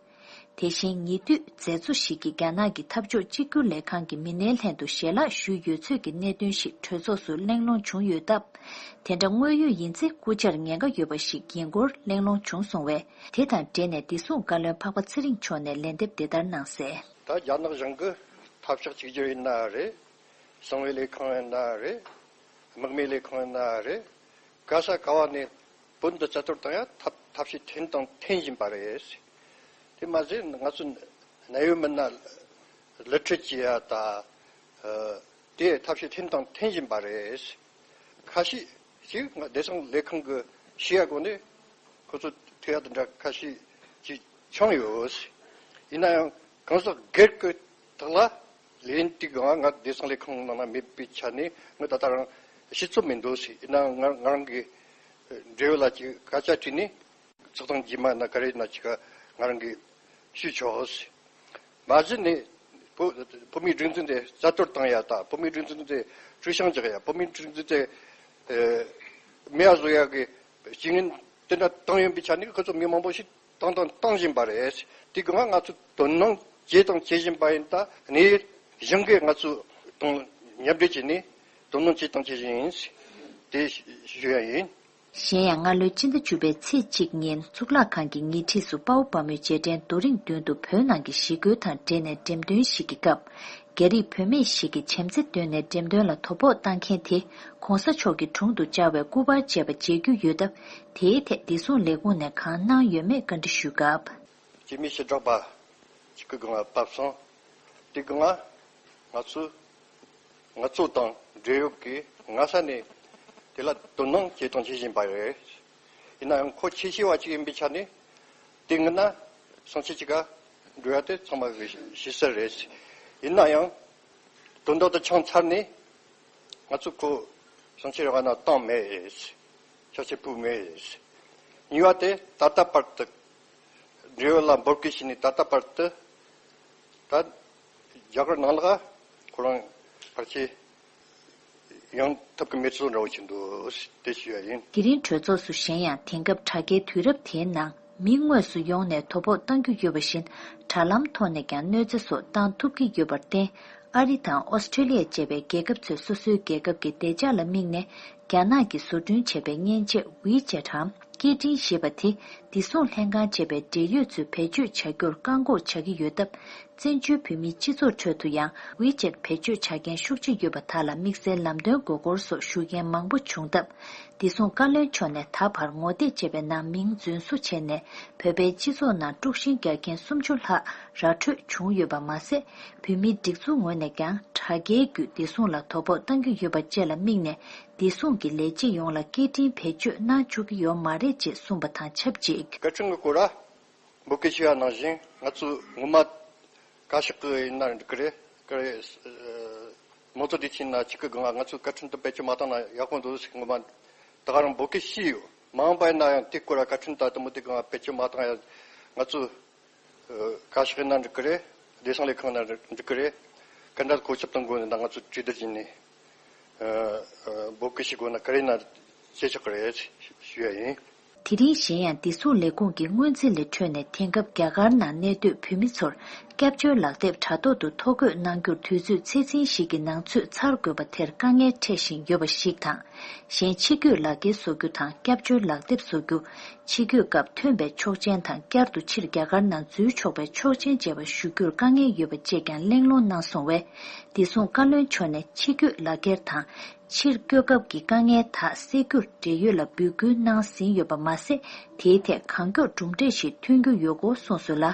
དེ་བཞིན་ཉེ་དུས་མཛད་གཙོ་ཞིག་གིས་རྒྱ་ནག་གི་འཐབ་ཕྱོགས་གཅིག་གྱུར་ལས་ཁང་གི་མི་སྣའི་ལྷན་དུ་ཞལ་ལག་ཞུས་ཡོད་ཚུལ་གྱི་གནད་དོན་ཞིག་གྲོས་ཚོགས་སུ་གླེང་སློང་བྱུང་ཡོད་སྟབས། དེ་འདྲ་དངོས་ཡོད་ཡིན་ཚེ་སྐུ་བཅར་ཉེན་ཁ་ཡོད་པ་ཞིག་ཡིན་སྐོར་གླེང་སློང་བྱུང་སོང་བས། དེ་དང་འབྲེལ་ནས་བདེ་སྲུང་བཀའ་བློན་འཕགས་པ་ཚེ་རིང་མཆོག་ནས་ལན་འདེབས་འདི་ལྟར་གནང་གསལ། ད་རྒྱ་ནག་གཞུང་གི་འཐབ་ཕྱོགས་གཅིག་གྱུར་ཡིན་ན་རེད། གསང་བའི་ལས་ཁང་ཡིན་ན་རེད། དམག་མིའི་ལས་ཁང་ཡིན་ན་རེད། ག་ས་ག་བ་ནས་བོད་འདི་རྩ་གཏོར་བཏང་ཡ་ཐབས་ཐབས་ཤེས་ཐེངས་དང་ཐེངས་བཞིན་པ་རེད། དེ་མ་ཟད་ང་ཚོ་གནད་ཡོད་མི་སྣ་གླུ་ཁྲིད་བྱེད་ཡ་ད་དེ་ཐབས་ཤེས་ཐེངས་དང་ཐེངས་བཞིན་པ་རེད། ཁ་ཤས་ཤིག་ང་བདེ་སྲུང་ལས་ཁང་གི་ཤེས་ཡ་སྒོ་ནས་ཁོ་ཚོ་ཐུག་ཡ་དེ་འདྲ་ཁ་ཤས་ཅིག་བྱུང་ཡོད། ཡིན་ན་ཡང་གང་ཟག་སྒེར་གྱི་ཐོག་ལ། ལན་དེ་གང་ང་བདེ་སྲུང་ལས་ཁང་ནང་ན་མེད་པའི་ཆ་ནས་ང་ད་ལྟ་རང་ཤེས་ཚོད་མི་འདུག་ཟེར། ཡིན་ནའང་ང་ང་རང་གི་འབྲེལ་ཡོད་ལ་ཅིག་སྐད་ཆ་དྲིས་ནས་ཚོགས་ཐེངས་རྗེས་མ་ན་ག་རེ་ན་ཅིག་ང་རང་གིས་ཞུས་ཆོག་ཟེར། མ་གཞི་ནས་བོད་བོད་མིའི་སྒྲིག་འཛུགས་དེ་རྩ་གཏོར་བཏང་ཡ་དང་བོད་མིའི་སྒྲིག་འཛུགས་དེ་འཁྲུག་བྱང་རྒྱག་ཡ་བོད་མིའི་སྒྲིག་འཛུགས་དེ་མེད་པ་བཟོ་ཡ་གི་རྐྱེན་ངན་ དེ་འདྲ་བཏང་ཡོད་པའི་ཆ་ནས་ཁོ་ཚོ་མི་མང་པོ་ཞིག་བཏང་དང་བཏང་བཞིན་པ་རེད། དེ་གང་ང་ཚོས་དོ་སྣང་བྱས་དང་བྱེད་བཞིན་པ་ཡིན། ད་ནས་གཞུང་གིས་ང་ཚོ་དང་མཉམ་འབྲེལ་བྱས་ནས་དོ་སྣང་བྱས་དང་བྱེད་བཞིན་ཡིན། དེ་ཞུ་ཡ་ཡིན། གཞན་ཡང་སྔ་ལོའི་ཕྱི་ཟླ་བཅུ་པའི་ཚེས་གཅིག་ཉིན་གཙུག་ལག་ཁང་གི་ཉེ་འཁྲིས་སུ་དཔའ་བོ་དཔའ་མོའི་རྗེས་དྲན་རྡོ་རིང་མདུན་དུ་བོད་ནང་གི་ཞི་རྒོལ་དང་འབྲེལ་ནས་འགྲེམས་སྟོན་ཞིག་གི་སྐབས། རྒྱ་རིགས་བུད་མེད་ཞིག་གིས་བྱམས་བརྩེ་བཏོན་ནས་འགྲེམས་སྟོན་ལ་དོ་ཕོག་བཏང་མཁན་དེ་༸གོང་ས་མཆོག་གི་དྲུང་དུ་བཅར་བའི་སྐུ་པར་བཅས་པ་མཇལ་རྒྱུ་ཡོད་སྟབས། དེའི་ཐད་བདེ་སྲུང་ལས་ཁུངས་ནས་གང་གནང་ཡོད་མེད་བཀའ་འདྲི་ཞུས་སྐབས། སྐྱེད་མེད་ཞི་དྲག་པ་གཅིག་གི་སྒང་ལ་བབས་སོང་། དེ་སྒང་ང་ཚོས་ང་ཚོ་དང་འབྲེལ་ཡོད་ཀྱིས་སྔ་ས་ནས་དེ་ལ་དོ་སྣང་བྱེད་དང་བྱེད་བཞིན་པ་རེད། ཡིན་ན་ཡང་ཁོ་ཆེ་ཤོས་བ་ཅིག་ཡིན་པའི་ཆ་ནས་དེ་སྔོན་ན་སང་ཕྱི་ཅིག་ག་འགྲོ་ཡ་དེ་ཚང་མ་གི་ཞུ་ས་རེད། ཡིན་ན་ཡང་དོན་དག་དེ་ཆགས་ཚར་ནས་ང་ཚོ་ཁོ་སང་ཕྱི་རེ་བ་ན་བཏང་མེད། ཕྱག་ཕྱིར་ཕུལ་མེད། གཉིས་པ་དེ་ད་ལྟ་བར་དུ་འབྲེལ་ཡོད་ལ་འབོད་སྐུལ་བྱས་ནས་ད་ལྟ་བར་དུ་ད་རྒྱ་གར་ནང་ལ་ཁོ་རང་ཕལ་ཆེར་ཡོང་ཐུབ་ཀྱི་མེད་ཚུལ་འདྲ་བོ་ཞིག་འདུག་དེ་ཞུ་ཡ་ཡིན། དེ་རིང་གྲོས་ཚོགས་སུ་གཞན་ཡང་དེང་སྐབས་དྲ་རྒྱའི་དུས་རབས་དེའི་ནང་མི་དངོས་སུ་ཡོང་ནས་དོ་ཕོག་གཏང་རྒྱུ་ཡོད་པ་བཞིན། དྲ་ལམ་ཐོག་ནས་ཀྱང་གནོད་འཚེ་སོགས་བཏང་ཐུབ་ཀྱི་ཡོད་པར་བརྟེན། ཨ་རི་དང་ཨོ་སི་ཁྲེ་ལི་ཡ་བཅས་པའི་རྒྱལ་ཁབ་ཚོས་སོ་སོའི་རྒྱལ་ཁབ་ཀྱི་བདེ་འཇགས་ལ་དམིགས་ནས། རྒྱ་ནག་གིས་བཟོ་སྐྲུན་བྱས་པའི་མཉེན་ཆས་ཝི་ཅེ་ཊམ་སྐད་འཕྲིན་ཞེས་པ་དེ། བདེ་སྲུང་ལྷན་ཁང་བཅས་པའི་འབྲེལ་ཡོད་ཚོས་བེད་སྤྱོད་བྱ་རྒྱུར་བཀག་འགོག་བྱ་གི་ཡོད་སྟབས། བཙན་བྱོལ་བོད་མིའི་སྤྱི་ཚོགས་ཁྲོད་དུ་ཡང་ཝི་ཅེ་ཊི་བེད་སྤྱོད་བྱ་མཁན་ཤུགས་ཆེ་ཡོད་པ་དག་ལ་དམིགས་བསལ་ལམ་སྟོན་དགོས་སྐོར་སོགས་ཞུ་མཁན་མང་པོ་བྱུང་སྟབས། བདེ་སྲུང་བཀའ་བློན་མཆོག་ནས་ད་བར་ངོ་དེབ་ཅེས་པའི་ནང་མིང་རྫུན་བཟོ་བྱས་ནས་བོད་པའི་སྤྱི་ཚོགས་ནང་དཀྲུག་ཤིང་རྒྱག་མཁན་སུམ་ཅུ་ལྷག་ར་འཕྲོད་བྱུང་ཡོད་པ་མ་ཟད། བོད་མིའི་སྒྲིག་འཛུགས་ངོས་ནས་ཀྱང་དྲ་རྒྱའི་བརྒྱུད་བདེ་སྲུང་ལ་དོ་ཕོག་གཏང་རྒྱུ་ཡོད་པ་བཅས་ལ་དམིགས་ནས། བདེ་སྲུང་གི་ལས་བྱེད་ཡོངས་ལ་སྐད་འཕྲིན་བེད་སྤྱོད་གནང་བཅུག་གི་ཡོད་མ་རེད་ཅེས་གསུངས་པ་དང་ཆབས་ཅིག་བཀའ་ཁྲིམས་ཀྱི་སྐོར་ལ་འབོད་སྐུལ་ཞུ་བ་ནང་བཞིན། ང་ཚོས་ངོ་མ་བཀའ་ཤག་གི་ཡིན་ན་འགྲིག་གི་རེད། ཀ་རེ་མང་གཙོ་དེ་ཕྱིན་ན་གཅིག་གི་སྒང་ང་ཚོས་བཀའ་ཁྲིམས་དེ་བེད་སྤྱོད་མ་བཏང་ན་ཡག་པོ་འདུག་ཟེར་ངོ་མ་ད་ག་རང་འབོད་སྐུལ་ཞུས་ཡོད། མ་འོངས་པ་ཡིན་ན་ཡང་དེ་སྐོར་ལ་བཀའ་ཁྲིམས་ད་དུ་མོ་དེ་སྒང་བེད་སྤྱོད་མ་བཏང་ཡ་ང་ཚོས་བཀའ་ཤག་ཡིན་ན་འགྲིག་གི་རེད། བདེ་སྲུང་ལས་ཁང་ན་འགྲིག་གི་རེད། ག་འདྲ་གོ་ཁྲིད་གཏོང་དགོས་ན་ང་ཚོ་གྲོས་བསྡུར་བྱས་ནས་འབོད་སྐུལ་ཞུ་དགོས་ན་ག་རེ་ན་བྱེད་ཆོག་གི་རེད་ཞུ་ཡ་ཡིན། དེ་རིང་གཞན་ཡང་བདེ་སྲུང་ལས་ཁུངས་ཀྱི་སྔོན་རྩིས་ལས་འཕྲོས་ནས་དེང་སྐབས་རྒྱ་གར་ནང་གནས་སྡོད་བོད་མི་ཚོར་སྐྱབས་བཅོལ་ལག་དེབ་དྲ་ཐོག་ཏུ་ཐོ་འགོད་གནང་རྒྱུར་དུས་ཚོད་ཚེ་ཚད་ཞིག་གི་ནང་ཚུད་ཚར་དགོས་པ་དེར་དཀའ་ངལ་འཕྲད་བཞིན་ཡོད་པ་ཞིག་དང་། གཞན་ཕྱི་སྐྱོད་ལག་འཁྱེར་བཟོ་རྒྱུ་དང་སྐྱབས་བཅོལ་ལག་དེབ་བཟོ་རྒྱུ། ཕྱི་སྐྱོད་སྐབས་ཐོན་པའི་ཆོག་མཆན་དང་བསྐྱར་དུ་ཕྱིར་རྒྱ་གར་ནང་འཛུལ་ཆོག་པའི་ཆོག་མཆན་བཅས་པ་ཞུ་རྒྱུར་དཀའ་ངལ་ཡོད་པ་བཅས་ཀྱང་གླེང་སློང་གནང་སོང་བས། བདེ་སྲུང་བཀའ་བློན་མཆོག་ནས་ཕྱི་སྐྱོད་ལག་འཁྱེར་དང་། ཕྱིར་སྐྱོད་སྐབས་ཀྱི་དཀའ་ངལ་དག་སེལ་རྒྱུར་འབྲེལ་ཡོད་ལ་འབོད་སྐུལ་གནང་ཟིན་ཡོད་པ་མ་ཟད། དེའི་ཐད་གང་མགྱོགས་གྲུབ་འབྲས་ཤིག་ཐོན་རྒྱུ་ཡོད་སྐོར་གསུངས་སོང་ལ།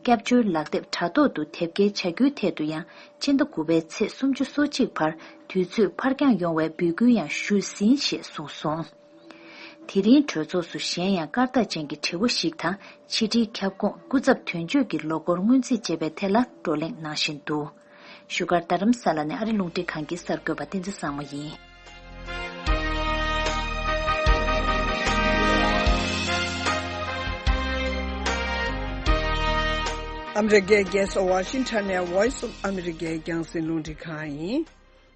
སྐྱབས་བཅོལ་ལག་དེབ་དྲ་ཐོག་ཏུ་དེབ་སྐྱེལ་བྱ་རྒྱུའི་ཐད་དུ་ཡང་ཕྱི་ཟླ་དགུ་པའི་ཚེས་སུམ་ཅུ་སོ་གཅིག་བར་དུས་ཚོད་ཕར་འགྱངས་ཡོང་བའི་འབོད་སྐུལ་ཡང་ཞུས་ཟིན་ཞེས་གསུངས་སོང་། དེ་རིང་གྲོས་ཚོགས་སུ་གཞན་ཡང་སྐར་རྟགས་ཅན་གྱི་དྲི་བ་ཞིག་དང་ཕྱི་དྲིལ་ཁྱབ་ཁོངས་སྐུ་ཚབ་དོན་གཅོད་ཀྱི་ལོ་འཁོར་སྔོན་རྩིས་བཅས་པའི་ཐད་ལ་བགྲོ་གླེང་གནང་བཞིན་འདུག་བཞུགས་སྒར་རྡ་རམ་ས་ལ་ནས་ཨ་རི་རླུང་འཕྲིན་ཁང་གི་གསར་འགོད་པ་བསྟན་འཛིན་བཟང་མོ་ཡིན། ཨ་མི་རི་ཀའི་རྒྱལ་ས་ཝ་ཤིང་ཊོན་ནས་Voice of America་རྒྱང་སྲིང་རླུང་འཕྲིན་ཁང་ཡིན།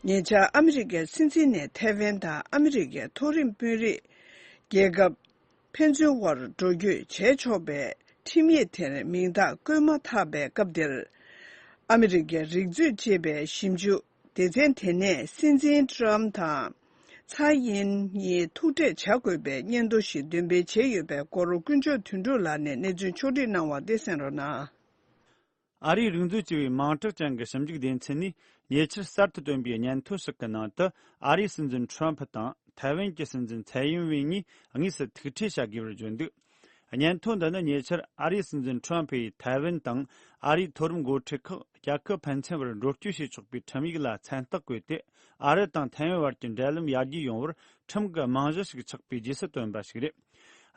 ཉེ་ཆར་ཨ་མི་རི་ཀའི་སྲིད་འཛིན་ནས་ཐའེ་ཝན་དང་ཨ་མི་རི་ཀའི་མཐོ་རིམ་དཔོན་རིགས་རྒྱལ་ཁབ་ཕན་ཚུན་དབར་འགྲོ་སྐྱོད་བྱས་ཆོག་པའི་ཁྲིམས་ཡིག་དེར་མིང་རྟགས་བཀོད་མ་ཐག་པའི་སྐབས་དེར། ཨ་མི་རི་ཀའི་རིག་མཛོད་ཅེས་པའི་ཞིབ་འཇུག་སྡེ་ཚན་དེ་ནས་སྲིད་འཛིན་ཊམ་དང་ཚའེ་ཡིན་གཉིས་ཐུག་འཕྲད་བྱ་དགོས་པའི་སྙན་ཐོ་ཞིག་འདོན་སྤེལ་བྱས་ཡོད་པའི་སྐོར་དཀོན་མཆོག་དོན་གྲུབ་ལགས་ནས་གནས་ཚུལ་ཕྱོགས་སྒྲིག་གནང་བ་དེ་གསན་རོགས་གནང་། ཨ་རིའི་རིག་མཛོད་ཅེས་པའི་མིང་གྲགས་ཅན་གྱི་ཞིབ་འཇུག་སྡེ་ཚན་ནས་ཉེ་ཆར་གསར་དུ་བཏོན་པའི་སྙན་ཐོ་ཞིག་གི་ནང་དུ། ཨ་རིའི་སྲིད་འཛིན་ཁྲོམ་ཕུ་དང་ཐའེ་ཝན་གྱི་སྲིད་འཛིན་ཚའེ་ཡིན་ཝེ་གཉིས་དངོས་སུ་ཐུག་འཕྲད་བྱ་དགོས་པར་བརྗོད་འདུག་སྙན་ཐོ་འདི་ནི་ཉེ་ཆར་ཨ་རིའི་སྲིད་འཛིན་ཁྲོམ་ཕུ་ཡིས་ཐའེ་ཝན་དང་ཨ་རིའི་མཐོ་རིམ་འགོ་ཁྲིད་ཁག་རྒྱལ་ཁབ་ཕན་ཚུན་བར་འགྲོ་སྐྱོད་བྱེད་ཆོག་པའི་ཁྲིམས་ཡིག་ལ་མཚན་རྟགས་བཀོད་དེ། ཨ་རི་དང་ཐའེ་ཝན་བར་གྱི་འབྲེལ་ལམ་ཡར་རྒྱས་ཡོང་བར་ཁྲིམས་ཀྱི་རྨང་གཞི་ཞིག་ཆགས་པའི་རྗེས་སུ་བཏོན་པ་ཞིག་རེད།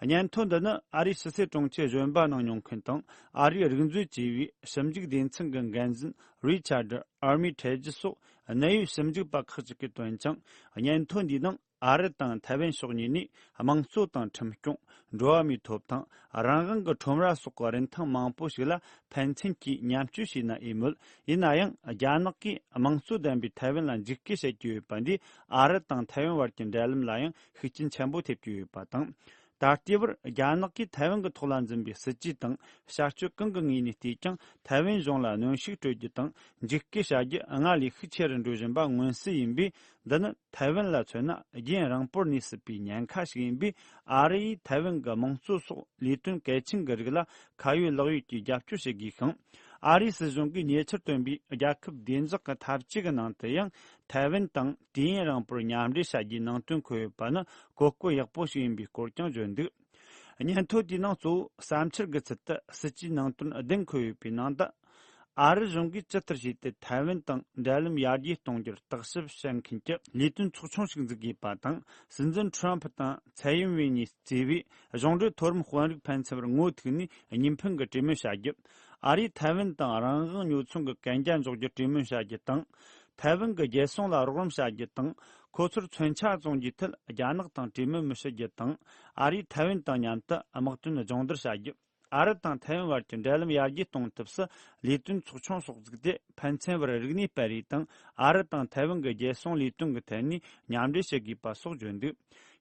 སྙན་ཐོ་འདི་ནི་ཨ་རིའི་ཕྱི་སྲིད་དྲུང་ཆེ་གཞོན་པ་གནང་མྱོང་མཁན་དང་ཨ་རིའི་རིག་མཛོད་ཅེས་པའི་ཞིབ་འཇུག་སྡེ་ཚན་གྱི་འགན་འཛིན་རི་ཆར་ཌི་ཨར་མི་ཊེ་ཇི་སོགས་གནད་ཡོད་ཞིབ་འཇུག་པ་ཁག་ཅིག་གིས་བཏོན་ཅིང་། སྙན་ཐོ་འདིའི་ནང་ཨ་རི་དང་ཐའེ་ཝན་ཕྱོགས་གཉིས་ནས་དམངས་གཙོ་དང་ཁྲིམས་སྐྱོང་། འགྲོ་བ་མིའི་ཐོབ་ཐང་། རང་དབང་གི་ཁྲོམ་ར་སོགས་ཀྱི་རིན་ཐང་མང་པོ་ཞིག་ལ་ཕན་ཚུན་གྱིས་མཉམ་སྤྱོད་བྱས་ན་འོས་མོད། ཡིན་ན་ཡང་རྒྱ་ནག་གིས་དམངས་གཙོ་ལྡན་པའི་ཐའེ་ཝན་ལ་འཇིགས་སྐུལ་བྱེད་ཀྱི་ཡོད་པ་འདིས་ཨ་རི་དང་ཐའེ་ཝན་བར་གྱི་འབྲེལ་ལམ་ལ་ཡང་ཤུགས་རྐྱེན་ཆེན་པོ་ཐེབས་ཀྱི་ཡོད་པ་དང་། ད་ལྟའི་བར་རྒྱ་ནག་གིས་ཐའེ་ཝན་གྱི་ཐོག་ལ་འཛིན་པའི་སྲིད་ཇུས་དང་བྱ་སྤྱོད་གང་གི་ངོས་ནས་བལྟས་ཀྱང་། ཐའེ་ཝན་གཞུང་ལ་གནོན་ཤུགས་སྤྲོད་རྒྱུ་དང་འཇིགས་སྐུལ་བྱ་རྒྱུ་སྔར་ལས་ཤུགས་ཆེ་རུ་འགྲོ་བཞིན་པ་མངོན་གསལ་ཡིན་པས། འདི་ནི་ཐའེ་ཝན་ལ་མཚོན་ན་རྒྱུན་རིང་པོར་གནས་སྲིད་པའི་ཉེན་ཁ་ཞིག་ཡིན་པས། ཨ་རི་ཡིས་ཐའེ་ཝན་གྱི་དམངས་གཙོ་སོགས་ལས་དོན་གལ་ཆེན་གྱི་རིགས་ལ་ཁ་ཡོད་ལག་ཡོད་ཀྱིས་རྒྱབ་སྐྱོར་བྱེད་དགོས་ཤིང་། ཨ་རིའི་སྲིད་གཞུང་གིས་ཉེ་ཆར་བཏོན་པའི་རྒྱལ་ཁབ་བདེ་འཇགས་ཀྱི་ཐབས་ཇུས་ཀྱི་ནང་དུ་ཡང་། ཐའེ་ཝན་དང་དུས་ཡུན་རིང་པོར་མཉམ་འབྲེལ་བྱ་རྒྱུའི་ནང་དོན་འཁོད་ཡོད་པ་ནི་གོ་སྐབས་ཡག་པོ་ཞིག་ཡིན་པའི་སྐོར་ཀྱང་བརྗོད་འདུག། སྙན་ཐོ་དེའི་ནང་གཙོ་བོ་བསམ་འཆར་གྱི་ཚུལ་དུ་སྲིད་ཇུས་ནང་དོན་བདུན་འཁོད་ཡོད་པའི་ནང་དུ། ཨ་རི་གཞུང་གིས་ཇི་ལྟར་བྱས་ཏེ་ཐའེ་ཝན་དང་འབྲེལ་ལམ་ཡར་རྒྱས་གཏོང་རྒྱུར་བརྟག་ཞིབ་བྱེད་མཁན་གྱི་ལས་དོན་ཚོགས་ཆུང་ཞིག་འཛུགས་དགོས་པ་དང་། སྲིད་འཛིན་ཁྲོམ་ཕུ་དང་ཚའེ་ཡིན་ཝེ་གཉིས་གཙོས་པའི་གཞུང་འབྲེལ་མཐོ་རིམ་དཔོན་རིགས་ཕན་ཚུན་བར་ངོ་ཐུག་ནས་གཉིས་ཕན་གྱི་གྲོས་མོལ་བྱ་རྒྱུ། ཨ་རིས་ཐའེ་ཝན་དང་རང་དབང་ཉོ་ཚོང་གི་གན་རྒྱ་འཇོག་རྒྱུར་གྲོས་མོལ་བྱ་རྒྱུ་དང་། ཐའེ་ཝན་གྱི་རྒྱལ་སྲུང་ལ་རོགས་རམ་བྱ་རྒྱུ་དང་། ཁོ་ཚོར་མཚོན་ཆ་བཙོང་རྒྱུའི་ཐད་རྒྱ་ནག་དང་གྲོས་མོལ་མི་བྱེད་རྒྱུ་དང་། ཨ་རིས་ཐའེ་ཝན་དང་མཉམ་དུ་དམག་དོན་སྦྱོང་བརྡར་བྱ་རྒྱུ། ཨ་རི་དང་ཐའེ་ཝན་བར་གྱི་འབྲེལ་ལམ་ཡར་རྒྱས་གཏོང་ཐབས་སུ་ལས་དོན་ཚོགས་ཆུང་སོགས་བཙུགས་ཏེ། ཕན་ཚུན་བར་རིག་གནས་སྤེལ་རེས་དང་། ཨ་རི་དང་ཐའེ་ཝན་གྱི་རྒྱལ་སྲུང་ལས་དོན་གྱི་ཐད་ནས་མཉམ་འབྲེལ་བྱེད་དགོས་པ་སོགས་བརྗོད་འདུག།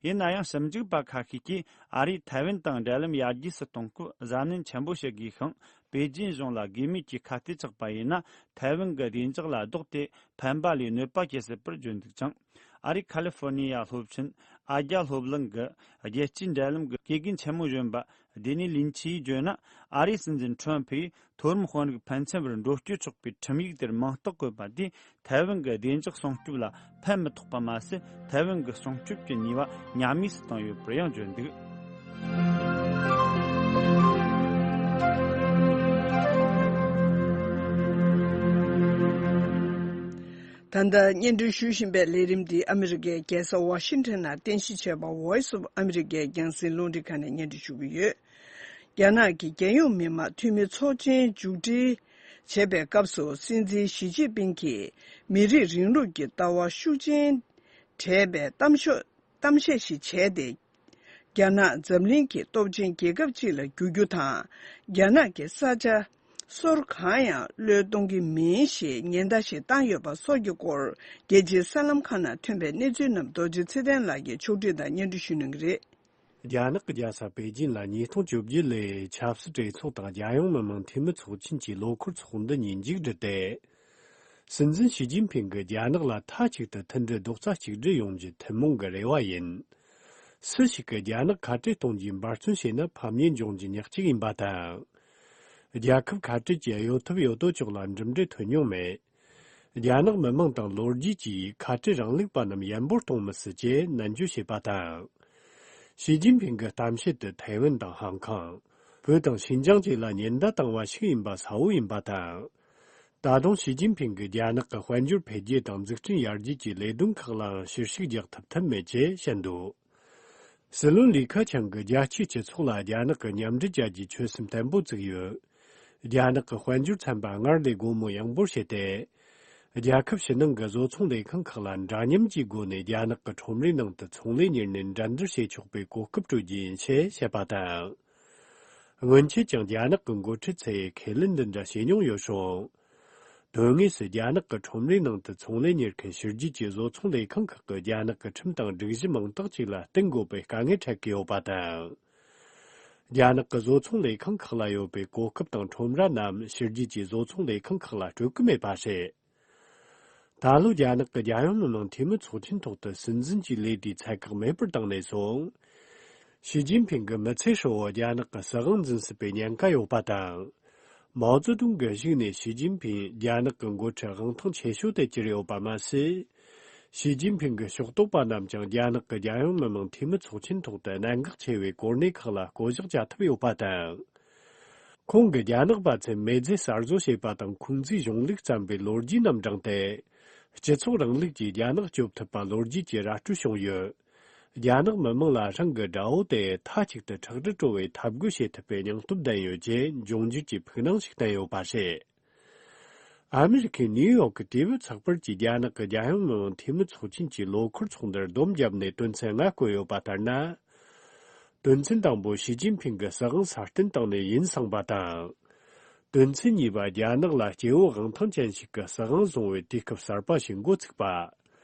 ཡིན་ན་ཡང་། ཞིབ་འཇུག་པ་ཁ་ཤས་ཀྱིས་ཨ་རིས་ཐའེ་ཝན་དང་འབྲེལ་ལམ་ཡར་རྒྱས་སུ་གཏོང་སྐབས་གཟབ་ནན་ཆེན་པོ་བྱེད་དགོས་ཤིང་། པེ་ཅིན་གཞུང་ལ་དགོས་མེད་ཀྱི་ཁ་གཏད་བཅག་པ་ཡིན་ན། ཐའེ་ཝན་གྱི་བདེ་འཇགས་ལ་ལྡོག་སྟེ་ཕན་པ་ལས་གནོད་པ་སྐྱེལ་སྲིད་པར་བརྗོད་འདུག་ཅིང་། ཨ་རིའི་ཁ་ལི་ཧྥོར་ནི་ཡ་སློབ་ཆེན་ཨ་རྒྱ་སློབ་གླིང་གི་རྒྱལ་སྤྱིའི་འབྲེལ་ལམ་གྱི་དགེ་རྒན་ཆེན་མོ་གཞོན་པ་ལྡེ་ནི་ལིན་ཆི་ཡིས་བརྗོད་ན། ཨ་རིའི་སྲིད་འཛིན་ཁྲོམ་ཕུ་ཡིས་མཐོ་རིམ་དཔོན་རིགས་ཕན་ཚུན་བར་འགྲོ་སྐྱོད་ཆོག་པའི་ཁྲིམས་ཡིག་དེར་མིང་རྟགས་བཀོད་པ་དེས། ཐའེ་ཝན་གྱི་བདེ་འཇགས་སྲུང་སྐྱོབ་ལ་ཕན་མི་ཐོགས་པ་མ་ཟད། ཐའེ་ཝན་གྱི་སྲུང་སྐྱོབ་ཀྱི་ནུས་པ་ཉམས་དམས་སུ་བཏང་ཡོད་པར་ཡང་བརྗོད་འདུག། ད་ལྟ་སྙན་སྒྲོན་ཞུ་བཞིན་པའི་ལས་རིམ་འདི་ཨ་མི་རི་ཀའི་རྒྱལ་ས་ཝ་ཤིང་ཊོན་ནང་རྟེན་གཞི་བྱས་པ་Voice of America རྒྱང་སྲིང་རླུང་འཕྲིན་ཁང་ནས་སྙན་སྒྲོན་ཞུ་གི་ཡོད། རྒྱ་ནག་གི་རྒྱལ་ཡོངས་མི་དམངས་འཐུས་མི་ཚོགས་ཆེན་མཇུག་སྒྲིལ་བྱེད་པའི་སྐབས་སུ། སྲིད་འཛིན་ཞི་ཅིན་ཕིང་གིས་མི་རིགས་རིང་ལུགས་ཀྱི་ལྟ་བ་ཤུགས་ཆེན་བྲལ་བའི་གཏམ་ཤོ་གཏམ་བཤད་ཞིག་བྱས་ཏེ། རྒྱ་ནག་འཛམ་གླིང་གི་སྟོབས་ཆེན་རྒྱལ་ཁབ་ཅིག་ལ་འགྱུར་རྒྱུ་དང་། རྒྱ་ནག་གི་ས་ཆ་སོར་གང་ཡང་བློས་གཏོང་གི་མིན་ཞེས་ཉེན་བརྡ་ཞིག་བཏང་ཡོད་པ་སོགས་ཀྱི་སྐོར། རྒྱལ་སྤྱིའི་གསར་ལམ་ཁག་ནང་ཐོན་པའི་གནས་ཚུལ་རྣམས་རྡོ་རྗེ་ཚེ་བརྟན་ལགས་ཀྱིས་ཕྱོགས་བསྒྲིགས་དང་སྙན་སྒྲོན་ཞུ་གནང་གི་རེད། རྒྱ་ནག་གི་རྒྱལ་ས་པེ་ཅིན་ལ་ཉིས་སྟོང་བཅོ་བརྒྱད་ལོའི་ཆབ་སྲིད་གྲོས་ཚོགས་དང་རྒྱལ་ཡོངས་མི་དམངས་འཐུས་མི་ཚོགས་ཆེན་གྱི་ལོ་འཁོར་ཚོགས་འདུ་གཉིས་མཇུག་བསྒྲིལ་ཏེ། སྲིད་འཛིན་ཞི་ཅིན་ཕིང་གིས་རྒྱ་ནག་ལ་མཐའ་གཅིག་ཏུ་མཐུན་སྒྲིལ་རྡོག་རྩ་གཅིག་སྒྲིལ་ཡོང་རྒྱུ་ཐུན་མོང་གི་རེ་བ་ཡིན། སུ་ཞིག་གིས་རྒྱ་ནག་ཁ་བྲལ་གཏོང་རྒྱུའི་འབད་བརྩོན་བྱས་ན་ཕམ་ཉེས་འབྱུང་རྒྱུ་ཉག་གཅིག་ཡིན་པ་དང་། རྒྱལ་ཁབ་ཁ་བྲལ་གྱི་གཡོ་ཐབས་ཡོད་དོ་ཅོག་ལ་གྲུབ་འབྲས་ཐོན་མྱོང་མེད། རྒྱ་ནག་མི་དམངས་དང་ལོ་རྒྱུས་ཀྱིས་ཁ་བྲལ་རིང་ལུགས་པ་རྣམས་ཡན་པོར་གཏོང་མི་སྲིད་ཅེས་ནན་བརྗོད་བྱས་པ་དང་། ཞི་ཅིན་ཕིང་གི་གཏམ་བཤད་དེ་ཐའེ་ཝན་དང་ཧང་ཀང་། བོད་དང་ཤིན་ཅང་བཅས་ལ་ཉེན་བརྡ་བཏང་བ་ཞིག་ཡིན་པ་གསལ་བོ་ཡིན་པ་དང་། ད་དུང་ཞི་ཅིན་ཕིང་གིས་རྒྱ་ནག་གི་དཔལ་འབྱོར་འཕེལ་རྒྱས་དང་འཛུགས་སྐྲུན་ཡར་རྒྱས་ཀྱི་ལས་དོན་ཁག་ལའང་ཕྱིར་ཞིག་རྒྱག་ཐུབ་ཐབས་མེད་ཅེས་བཤད་འདུག། སྲིད་བློན་ལི་ཁེ་ཆང་གིས་རྒྱལ་སྤྱིའི་སྤྱི་ཚོགས་ལ་རྒྱ་ནག་གི་མཉམ་འབྲེལ་བྱ་རྒྱུའི་ཆོད་སེམས་བརྟན་པོ་བཙུགས་ཡོད། རྒྱ་ནག་གི་དཔལ་འབྱོར་ཚན་པ་སྔར་ལས་སྒོ་མོ་ཡངས་པོར་ཕྱེ་སྟེ། རྒྱལ་ཁབ་ཕྱི་ནང་གི་བཟོ་ཚོང་ལས་ཁང་ཁག་ལ་འདྲ་མཉམ་གྱི་སྒོ་ནས་རྒྱ་ནག་གི་ཁྲོམ་རའི་ནང་དུ་ཚོང་ལས་གཉེར་ནས་འགྲན་བསྡུར་བྱེད་ཆོག་པའི་གོ་སྐབས་སྤྲོད་རྒྱུ་ཡིན་ཞེས་བཤད་པ་དང་། སྔོན་ཆད་ཀྱང་རྒྱ་ནག་གི་འགོ་ཁྲིད་ཚོས་ཁས་ལེན་འདི་འདྲ་བྱས་མྱོང་ཡོད་ཞིང་། དོན་དངོས་སུ་རྒྱ་ནག་གི་ཁྲོམ་རའི་ནང་དུ་ཚོང་ལས་གཉེར་མཁན་ཕྱི་རྒྱལ་གྱི་བཟོ་ཚོང་ལས་ཁང་ཁག་གིས་རྒྱ་ནག་གི་ཁྲིམས་དང་སྒྲིག་གཞི་མང་དག་ཅིག་ལ་བརྟེན་དགོས་པའི་དཀའ་ངལ་འཕྲད་ཀྱི་ཡོད་པ་དང་། རྒྱ་ནག་གི་བཟོ་ཚོང་ལས་ཁང་ཁག་ལ་ཡོད་པའི་གོ་སྐབས་དང་ཁྲོམ་ར་རྣམས་ཕྱི་རྒྱལ་གྱི་བཟོ་ཚོང་ལས་ཁང་ཁག་ལ་སྤྲོད་ཀྱི་མེད་པ་རེད། ད་ལོ་རྒྱ་ནག་གི་རྒྱལ་ཡོངས་མི་དམངས་འཐུས་མི་ཚོགས་ཆེན་ཐོག་ཏུ་སྲིད་འཛིན་གྱི་ལས་དེའི་ཚད་བཀག་མེད་པར་བཏང་ནས་བཟུང་། ཞི་ཅིན་ཕིང་གི་མི་ཚེ་ཧྲིལ་བོ་རྒྱ་ནག་གི་སྲིད་དབང་འཛིན་སྲིད་པའི་ཉེན་ཁ་ཡོད་པ་དང་། མའོ་ཙེ་ཏུང་གི་གཞུག་ནས་ཞི་ཅིན་ཕིང་རྒྱ་ནག་གི་འགོ་ཁྲིད་དབང་ཐང་ཆེ་ཤོས་དེ་གྱུར་ཡོད་པ་མ་ཟད། ཞི་ཅིན་ཕིང་གི་ཕྱོགས་གཏོགས་པ་རྣམས་ཀྱང་རྒྱ་ནག་གི་རྒྱལ་ཡོངས་མི་དམངས་འཐུས་མི་ཚོགས་ཆེན་ཐོག་ཏུ་གནད་འགག་ཆེ་བའི་གོ་གནས་ཁག་ལ་བསྐོ་གཞག་བྱ་ཐུབ་ཡོད་པ་དང་། ཁོང་གིས་རྒྱ་ནག་པ་ཚོས་མེས་རྒྱལ་གསར་བཟོ་བྱས་པ་དང་ཁུང་ཙིའི་གཞུང་ལུགས་བརྩམས་པའི་ལོ་རྒྱུས་རྣམས་བསྒྲེངས་ཏེ། སྤྱི་ཚོགས་རིང་ལུགས་ཀྱིས་རྒྱ་ནག་སྐྱོབ་ཐུབ་པ་ལོ་རྒྱུས་ཀྱི་ར་སྤྲོད་བྱུང་ཡོད། རྒྱ་ནག་མི་དམངས་ལ་རང་གི་དགྲ་བོ་དེ་མཐའ་གཅིག་ཏུ་ཁྲག་དྲི་བྲོ་བའི་འཐབ་རྒོལ་བྱེད་ཐུབ་པའི་སྙིང་སྟོབས་ལྡན་ཡོད་ཅེས་འབྱུང་འགྱུར་གྱི་ཕུགས་སྣང་ཞིག་བསྟན་ཡོད་པ་རེད། ཨ་མི་རི་ཁའི་ནིའུ་ཡོག་གི་ཏི་ཝི་ཚགས་པར་གྱིས་རྒྱ་ནག་གི་རྒྱལ་ཡོངས་མི་དམངས་འཐུས་མི་ཚོགས་ཆེན་གྱི་ལོ་འཁོར་ཚོགས་འདུར་སྡོམ་བརྒྱབ་ནས་དོན་ཚན་ལྔ་བཀོད་ཡོད་པ་ལྟར་ན། དོན་ཚན་དང་པོ་ཞི་ཅིན་ཕིང་གི་སྲིད་དབང་སྲ་བརྟན་བཏང་ནས་ཡུན་སངས་པ་དང་། དོན་ཚན་གཉིས་པ་རྒྱ་ནག་ལ་སྐྱེ་བོ་དབང་ཐང་ཅན་ཞིག་གི་སྲིད་དབང་བཟུང་བའི་དུས་སྐབས་གསར་པ་ཞིག་འགོ་ཚུགས་པ།